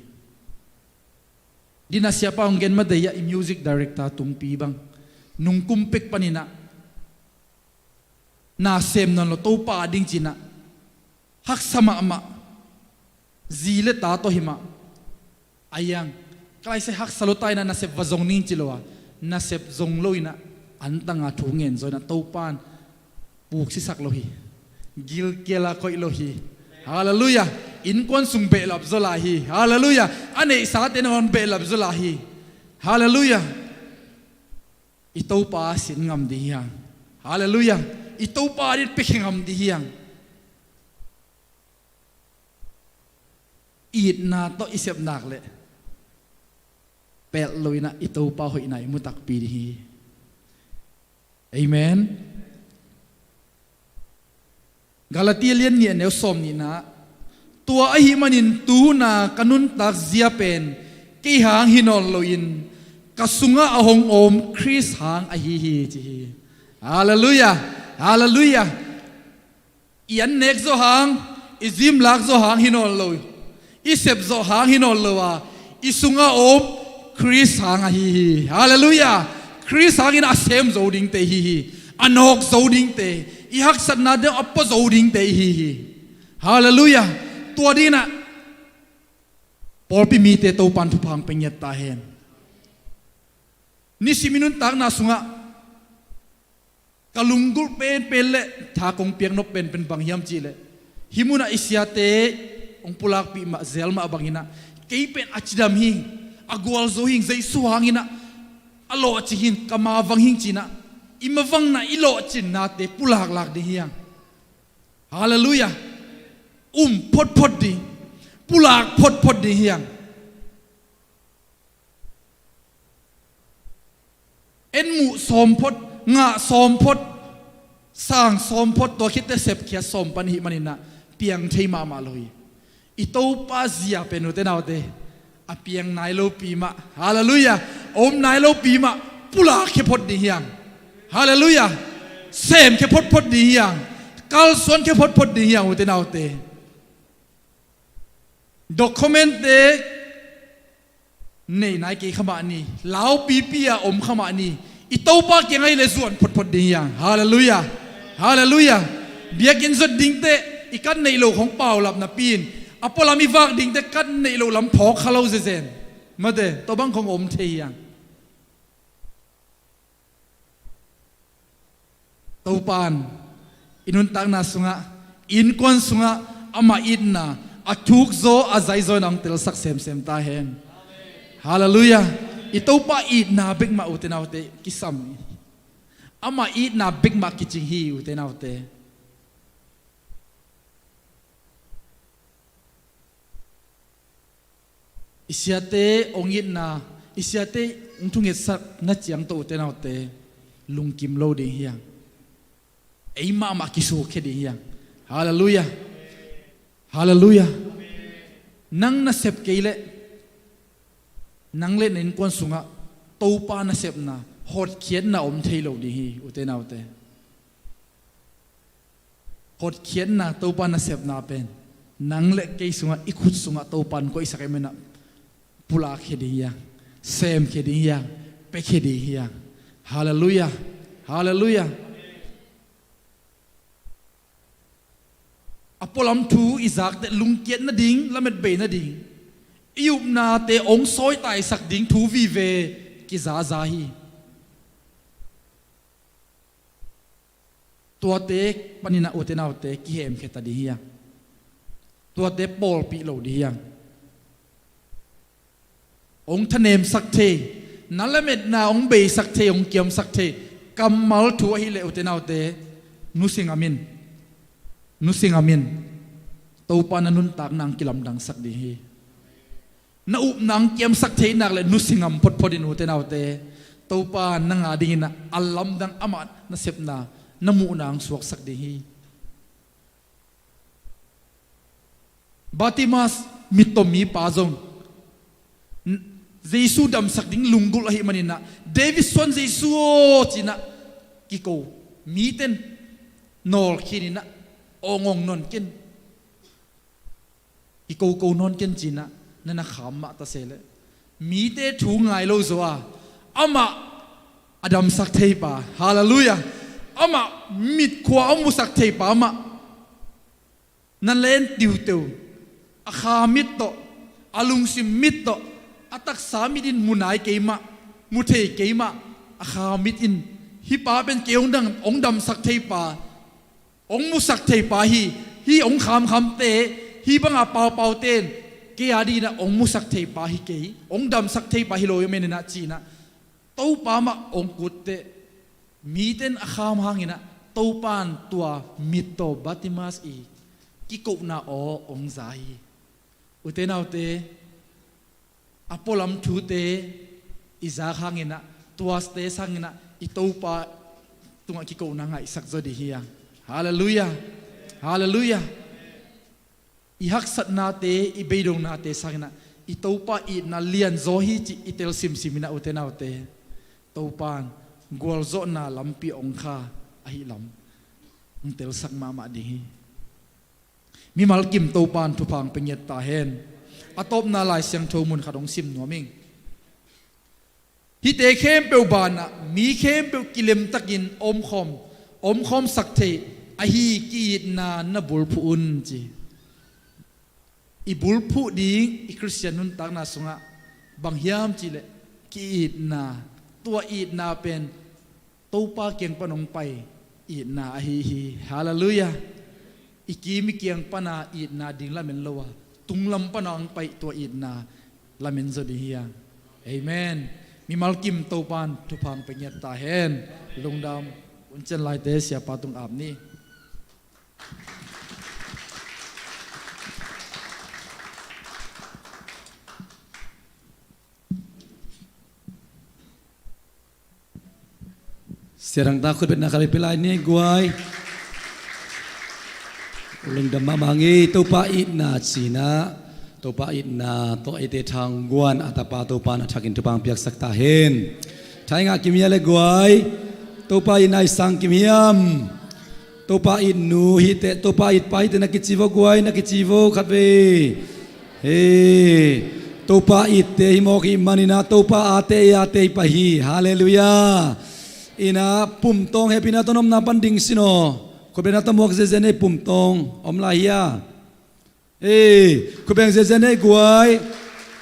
Dinah siapa hong gen ma dei ah, i music director Tungpi bang nungkum pek paninah na sem nawn lo, Topa a ding cinah haksa mahmah, zi le ta tawh hi mah. A hiang, ka laisai haksa lo ta inah nasep va zong ning ci lo a, nasep zong lo inah antanga thu ngen zaw inah Topan puksisak lo hi. Gilkial a koih lo hi. Halleluiah. Innkuan sung behlap zaw lai hi. Halleluiah. A neihsate nangawn behlap zaw lai hi. Halleluiah. I Topa sin ngam ding hi hang. Halleluiah. I Topa din piakhia ngam ding hi hang. Itna tawh i sep nak leh pelh lo inah i Topa hoihna i mu takpi ding hi. Amen. Galatia lian nih a neu sawm nihna. Tua ahih manin tuhuna ka nuntak zia pen kei hang hi nawn loin ka sungah a hong om Khrist hang ahi hi, ci hi. Halleluiah. Halleluiah. I an nek zawh hang, i zimlak zawh hang hi nawn lo, i sep zawh hang hi nawn lo a, i sungah a om Khrist hang ahi hi. Halleluiah. Khrist hangin a sem zo dingte ihi hi. A nawk zo dingte, i haksatna deuh a pua zo dingte ihi hi. Halleluiah. Tua dinah pawlpi mite Topan thupha hong pia ngiat ta hen. Nisim i nuntakna sungah ka lunggulh penpen le tha kong piak nop penpen bang hiam cihleh, hih munah i siate hong pulakpih mah zel mah banginah, kei pen a cidam hing, a gualzo hing, Jesu hanginah a lawhcing hing, ka mavang hing cinah, i mavangna i lawhcinnate pulaklak ding hiang. Halleluiah. Um photphot ding, pulak photphot ding hiang. En muh sawm phot, ngah sawm phot, sang sawm phot, tua khitte sepkhiat sawm pan ihih maninah piang thei mahmah lo hi. I Topa zia pen ute naute, a piang nai lopi mah, halleluiah, a om nai lopi mah, pulakkhia phot ding hiang. Halleluiah. Semkhia photphot ding hiang. Kalsuankhia photphot ding hiang ute naute. Documentte nei nai kei kha mah ni, laupipi a om kha mah ni, i Topa kiangah i le zuan photphot ding hiang. Halleluiah. Halleluiah. Biakinn zot dingte i kan neih loh khong paulap napi in, a pualam i vak dingte kan neih loh lam phawk kha lo zezen. Mate, tua bang khong om thei hiang. Topan i nuntakna sungah, i innkuan sungah amah itna a thukzaw a zaizawina hong telsak semsem ta hen. Halleluiah. I Topa itna bekmah ute naute kisam hi. Amah itna bekmah kicing hi ute naute. I siate hong itna, i siate hong thungetsakna ciang tawh ute naute lungkim lo ding hiang. Ei mahmah kisukkhia ding hiang. Halleluiah. Halleluiah. Nang nasep kei leh, nang le na innkuan sungah Topa nasepna, hotkhiatna om thei lo ding hi ute naute. Hotkhiatna, Topa nasepna pen nang le kei sungah, i khut sungah Topan koihsak ahih maninah pulakkhia ding hiang, semkhia ding hiang, piakhia ding hiang. Halleluiah. Halleluiah. A pualam thu i zakte lungkiat nading, lamet bei nading, i upnate hong sawitaisak ding thu vive kizaza hi. Tuate paninah ute naute kihemkhia ta ding hiang. Tuate pawlpih lo ding hiang. Hong thanemsak thei, na lametna hong beisak thei, hong kiamsak thei kammal thu ahileh ute naute, nusia ngam in. Nusia ngam in. Topa na nuntakna hong kilamdangsak ding hi. Na upna hong kiamsak thei nak le nusia ngam photphot in ute naute, Topa nang a dinginah a lamdang, amah nasepna na muhna hong suaksak ding hi. Bartimas, mittawm mipa zong, Jesu damsak ding lunggulh ahih maninah, David suan Jesu aw, cinah kiko, miten nawlkhininah awngawng nawn ken, kikoko nawn ken cinah, na na kham mah ta se leh, mite thu ngai lo zaw a, amah a damsak theipa, halleluiah, amah mitkhua a musak theipa amah na len tiuteu, a kha mit tawh, a lungsim mit tawh, a taksa mit in mu nai kei mah, mu thei kei mah, a kha mit in, hih pa pen kei hong dam, hong damsak theipa, hong musak theipa hi, hih hong khamkhamte, hih banga paupaute in kei a dinah hong musak theipa hi kei, hong damsak theipa hi lo hi meninah cinah, Topa mah hong kutteh, miten a kham hanginah Topan tua mittaw Bartimas i kikohna aw hong za hi. Ute naute, a pualam thute i zak hanginah, tuate sanginah i Topa tungah kikohna ngaihsak zaw ding hi hang. Halleluiah. Halleluiah. I haksatnate, i beidongnate sanginah i Topa itna lianzaw hi cih i tel simsim inah, ute naute, Topa in gualzawhna lampi a ong kha ahih lam hong telsak mahmah ding hi. Mimal kim Topa in thupha hong pia ngiat ta hen. A tawpna Lai Siangtho mun khat hong sim nuam ing. Hihte khempeuh banah mi khempeuh kilemtakin omkhawm, omkhawmsak theih ahi ki-itna na bulphuh un, ci. I bulphuh ding i Khristian nuntakna sungah bang hiam cihleh ki-itna, tua itna pen Topa kiang pan hong pai itna ahi hi. Halleluiah. I kim i kiang pana itna ding lamen lo a, tunglam pana hong pai tua itna lamen zaw ding hi hang. Amen. Mimal kim Topa in thupha hong pia ngiat ta hen. Lungdam. Hun cian laite siapa tung ap ni. Siadang ta khutbetna khat vei pia lai ni guai. Lungdam mahmah hang ei. Topa itna cihna, Topa itna tawh eite thang guan a tapa Topa in a thakin thupha hong piaksak ta hen. Thai ngah kim hia le guai. Topa itna i sang kim hiam. Topa it nu hite, Topa it pa hite na kici vo guai, na kici vo khat vei. Hei, Topa itte hi mawk i hih maninah Topa ate i ate i pai hi. Halleluiah. Inah Pum Tawng hehpihna tawh na omna pan ding sin aw. Khutbetna tawh muak zenzen ei. Pum Tawng om lai hia? Ei, khut beng zenzen ei guai.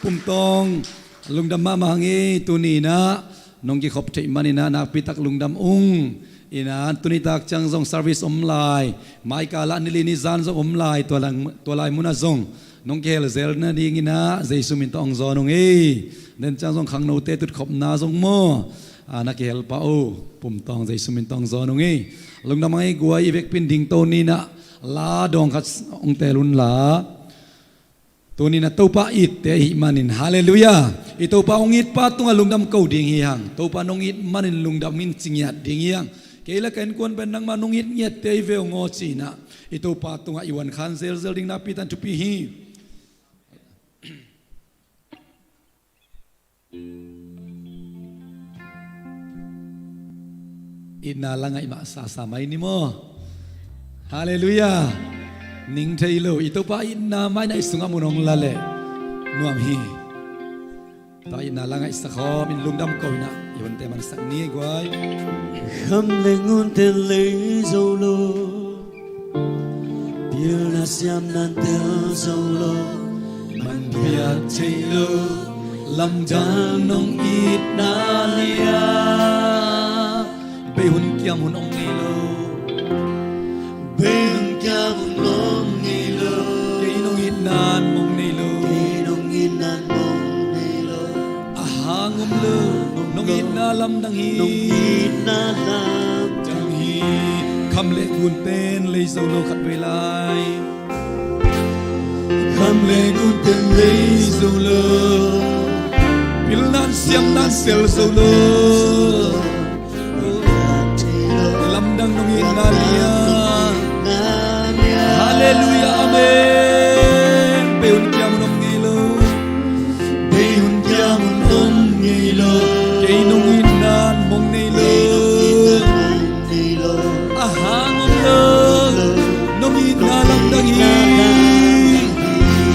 Pum Tawng, lungdam mahmah hang ei. Tuni inah nong kikhop theih maninah nakpitak lungdam ung. Inah tuni tak ciang zong service om lai. Maikal ah nili nizan zong om lai. Tua lai, tua lai munah zong nong kihel zel nadinginah Jesu min tawh hong zawn ung ei. Den ciang zong khangnote tutkhopna zong maw, a, na kihel pah uh. Pum Tawng, Jesu min tawh hong zawn ung ei. Lungdam hang ei guai. I vekpi in dingto ninah la dawng khat hong teel unla. Tuni inah Topa itte i hih manin, halleluiah, i Topa hong it pa tungah lungdam ko ding hi hang. Topa nong it manin lungdam ing ci ngiat ding hi hang. Kei le ka innkuan pen nangmah nong it ngiatte hi ve ung aw, ci inah i Topa tungah i uankhan zelzel ding nakpi tak in thupi hi. Itna la ngaih mah sasa mai ni maw. Halleluiah. Ning thei lo, i Topa itna mah inah i sungah mun hong la leh nuam hi. Tua itna la ngaihsak khawm in lungdam ko inah i hunte mansak ni guai. Kham le ngunte lei zo lo, pilna siamna tel zo lo, man piak thei lo, lamdang nong itna lian. Bei hun kiam hun om ngei lo. Bei hun kiam hun om ngei lo. Kei nong itna mong nei lo. Kei nong itna mong nei lo. A hang om lo, nong itna lamdang hi. Nong itna lamdang hi. Kham le ngunte lei zo lo khat vei lai. Kham le ngunte lei zo lo. Pilna siamna tel zo lo. Lamdang nong itna lian. Halleluiah, amen. Bei hun kiam hun om ngei lo. Bei hun kiam hun om ngei lo. Kei nong itna mong nei lo. A hang om lo, nong itna lamdang hi.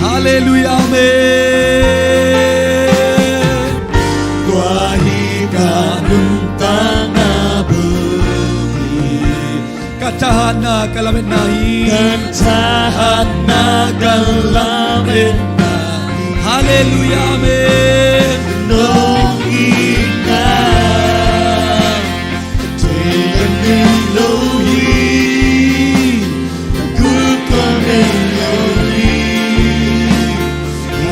Halleluiah, amen. Tua hi ka nuntakna bul hi. Ka thahatna ka lametna hi. Ka thahatna ka lametna hi. Halleluiah, amen. Nong itna thei ka nei lo hi. Guk ka nei lo hi.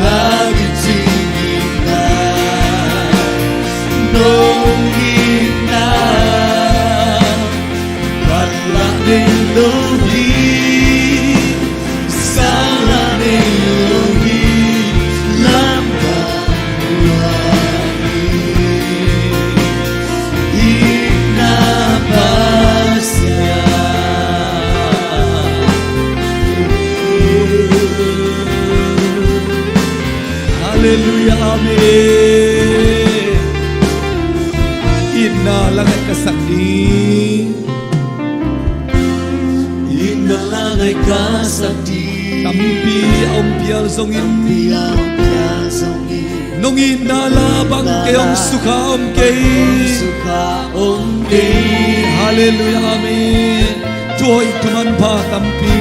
Lagi cing itna. Nong itna. Bat la nei lo hi. Sang la nei lo hi. Lamdang Halleluiah, amen. Itna langai ka sak ding. Itna langai ka sak ding. Tampi a om phial zongin. Tampi a om phial zongin. Nong itna la bang kei hong sukha om kei. Hong sukha om kei. Halleluiah, amen. Thu hoih thu manpha tampi.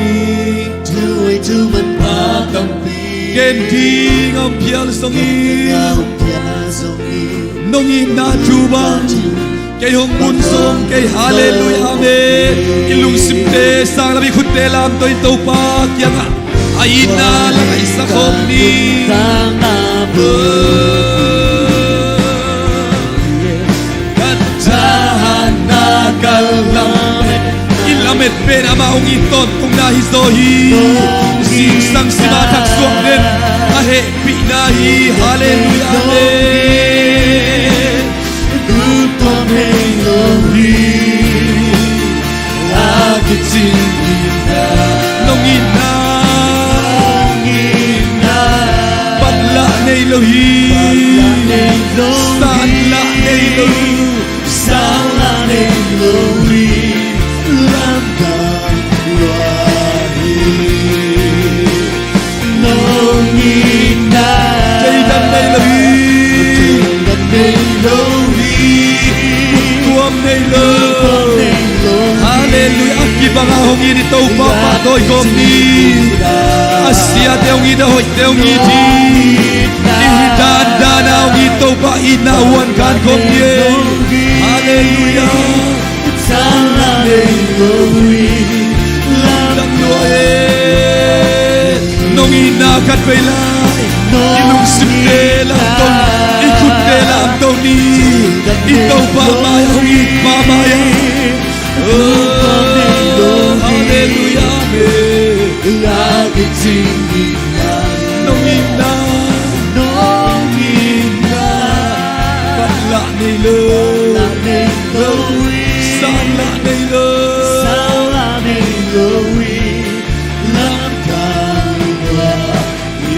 Thu hoih thu manpha tampi. Gen ding a om phial zongin. Gen ding a om phial zongin. Nong itna thu bang kei hong mun sawm kei. Halleluiah, amen. I lungsimte sang lam, i khutte lamto in Topa kiangah a itna la ngaihsak khawm ni. Ka thahatna ka lamet. I lamet pen amah hong it tawntungna hi zaw hi. Zingsang sima thaksuak den a hehpihna hi. Halleluiah, amen. Guptuam nei lo hi. A kicing itna. Nong itna. Nong itna. Bat lah nei lo hi. Bat lah nei lo hi. San lah nei lo hi. San lah nei lo hi. Lamdang lua hi. Nong itna. Theidan nei lo hi. Theidan nei lo hi. Guptuam nei lo. Guptuam nei lo hi. Halleluiah. A kibang a hong it i Topa pahtawi khawm ni. A siate hong it, a hoihte hong it hi. I dandan a hong it Topa itna huan khan khawm ni. Halleluiah. Lamdang lua e. Nong itna khat vei lai i lungsimte lamto, i khutte lamto ni. I Topa mai-ah hong it mahmah hi. Oh, halleluiah, amen. Nong itna, nong itna. Bat lah nei lo. Bat lah nei lo hi. San lah nei lo. San lah nei lo hi. Lamdang lua hi.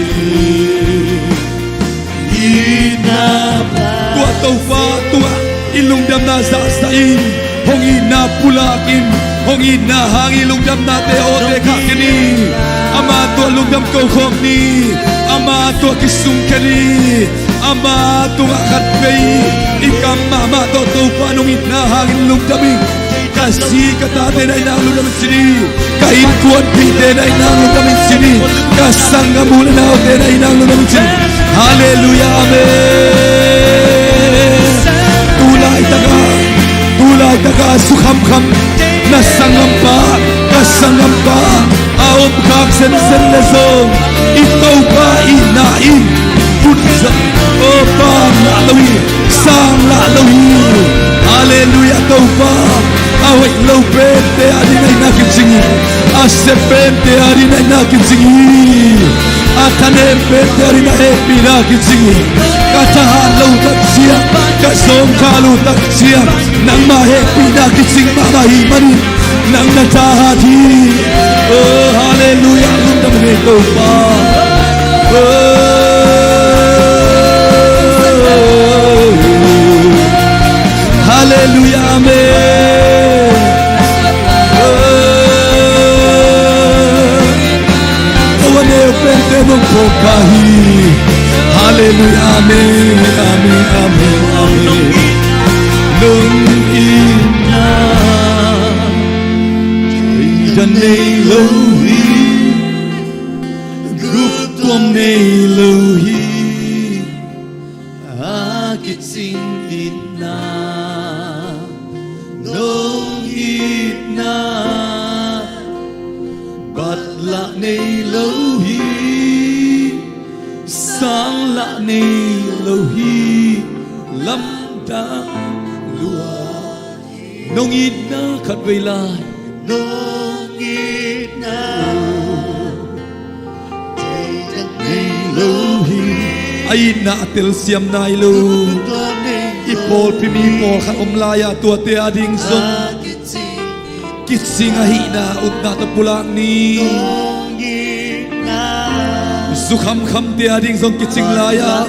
Itna. Tua Topa tungah i lungdamna zahzah in, hong itna pulak in, hong itna hangin lungdamnate awte khah kei ni. Ama tungah lungdam ko khawm ni. Ama tungah kisung kei ni. Ama tungah khat vei i kam mahmah tawh Topa nong itna hangin lungdam ing. Ka zi ka tate na itna hangin lungdam ing ci ni. Ka innkuanpihte na itna hangin lungdam ing ci ni. Ka sanggam u le naute na itna hangin lungdam ing ci ni. Halleluiah, amen. Tu laitakah, tu laitakah sukhamkham na sanggampa, ka sanggampa a om khak sensen le zong, i Topa itna in put zah, oh, pang lah lo hi, sang lah lo hi. Halleluiah, Topa. A hoih lo pente adingin a kicing hi. A sep pente adingin a kicing hi. A thanem pente adingin a hehpihna kicing hi. Ka thahat loh tak ciang, ka zawngkhal loh tak ciang, nangmah hehpihna kicing mahmah ahih manin nang na thahat hi. Oh, halleluiah, lungdam hi Topa. Oh, halleluiah, amen. Oh, a neu pente nong phawk kha hi. Halleluiah, amen, amen, amen, amen. Nong itna theidan nei lo hi. Guptuam nei lo hi. A kicing itna, nong itna, bat lah nei lo hi. Sang lah nei lo hi. Lamdang lua. Nong itna khat vei lai. Nong itna theidan nei lo hi. A itna a telsiam nai lo. I pawlpi mi pawlkhat om lai-ah tuate ading zong kicing ahihna upna tawh pulak ni. Zu khamkhamte ading zong kicing lai-ah,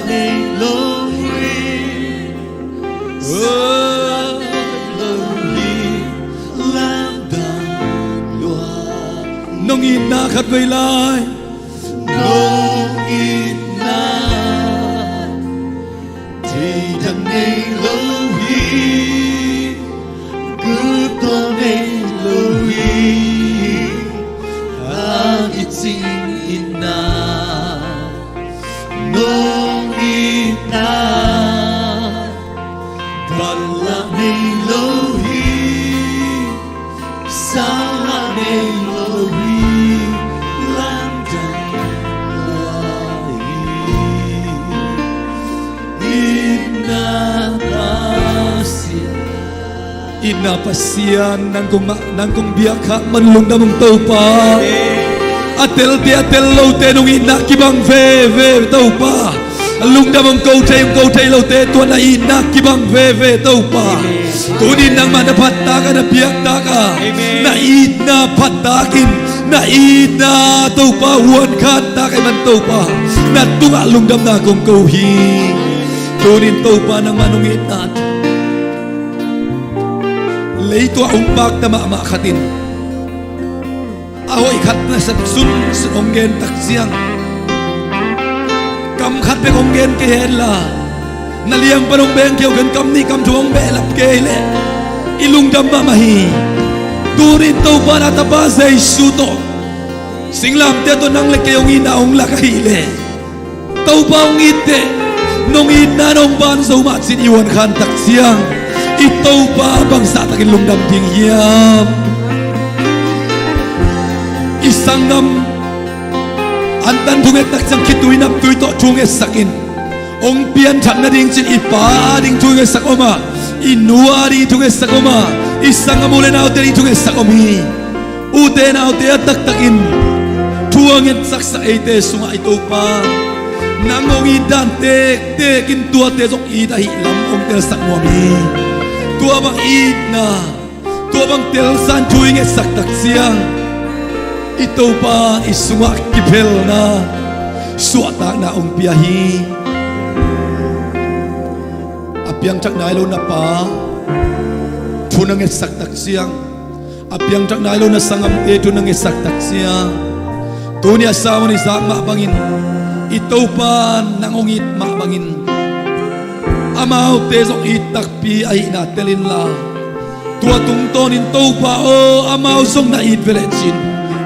nong itna khat vei lai. Nong itna thei dang nei lo hi, gup tawh nei lo hi. A kicing itna, nong itna, banlak nei lo hi, sanglak nei lo hi, lamdang lua hi. Itna Pasian, itna Pasian, nang kong mah, nang kong biak khak man lungdam ung Topa. A telte, a tel lote nong itna kibang veve Topa. Lungdam ung, ko thei ung, ko thei lote tua na itna kibang veve Topa. Tunin nangmah na phat tak a, na biak tak a, na itna phat takin, na itna Topa huan khan tak a i man Topa, na tungah lungdamna kong ko hi. Tunin Topa nangmah nong itna, leitung ah hong pakta mahmah khat in a hoih khat na sep sunsun hong gen tak ciang, kam khat bek hong gen kei hen la, na liang pan hong beng kei uh, ken kam nih kam thum hong behlap kei leh i lungdam mahmah hi. Tunin Topa na Tapa Jesu tawh, singlamteh tawh nang le kei hong itna hong lak ahih leh, Topa hong it teh, nong itna nong ban zo mah cin i huan khan tak ciang, i Topa bangzah takin lungdam ding hiam? I sanggam antan thunget tak ciang khitui naptui tawh thungetsak in, hong pianthak nading cin i pa ading thungetsak om a, i nu ading thungetsak om a, i sanggam u le naute ding thungetsak om hi. Ute naute, a taktakin thu a ngetsaksak eite sungah i Topa, nang hong it dan tektek in tuate zong it ahih lam hong telsak nuam hi. Tua bang itna, tua bang telsa in thu i ngetsak tak ciang, i Topa i sungah kiphelna, suahtakna hong pia hi. A piangthak nai lo na pa thu na ngetsak tak ciang, a piangthak nai lo na sanggamte thu na ngetsak tak ciang, tuni a sermon i zak mah bangin, i Topa nang hong it mah bangin, amaute zong it takpi ahihna tel inla, tua tungtawnin Topa aw, amau zong na it ve leh cin,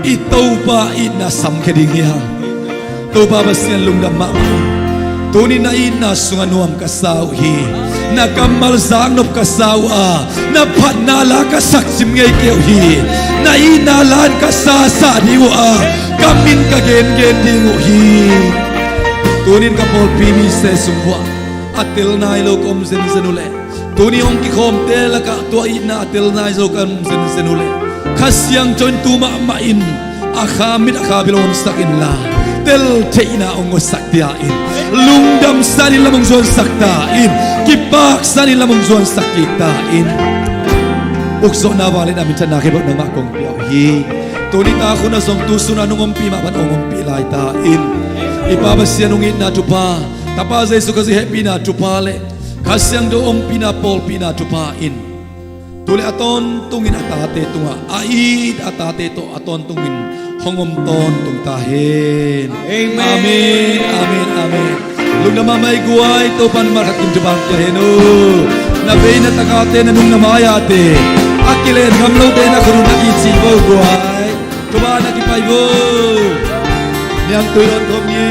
i Topa itna samkhia ding hiam? Topa Pasian lungdam mahmah. Tuni na itna sungah nuam ka sa uh hi. Na kammal zaknop ka sa uh a, na phatna la ka sakcim ngei kei uh hi. Na itna la in ka sasah ding uh a, ka min ka gengen ding uh hi. Tunin ka pawlpi mite sung uah a tel nai lo ka om zenzen uh leh, tuni hong kikhawmte lakah tua itna a tel nai zo ka om zenzen uh leh, Kha Siangtho in tu mahmah in a kha mit a kha bil hong honsak inla, tel theihna hong ngahsak ta in, lungdam sanin lam hong zuansak ta in, kipak sanin lam hong zuansak kik ta in. Ukzawhna, vangliatna, minthanna, khebawl nangmah kong pia uh hi. Tuni tak hun a zong tu sun a nong ompih mah bang hong ompih lai ta in. I Pa Pasian hong itna thupha, Tapa Jesu Khazih hehpihna thupha le Kha Siangtho ompihna pawlpihna thupha in tu le a tawntungin a tate tungah, a it a tate tawh a tawntungin hong om tawntung ta hen. Amen. Amen, amen, amen. Lungdam mahmah i guai, Topa'n malkhat kim thupha pia hen uh. Na vei na takate, na nung na mai-ate, a kilen ngam lote na khut uh na kicih vo guai. Thupha na kipai vo. Niangtui dawn khawm ni.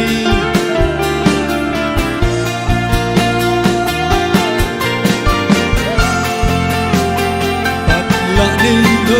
Patlah nei lo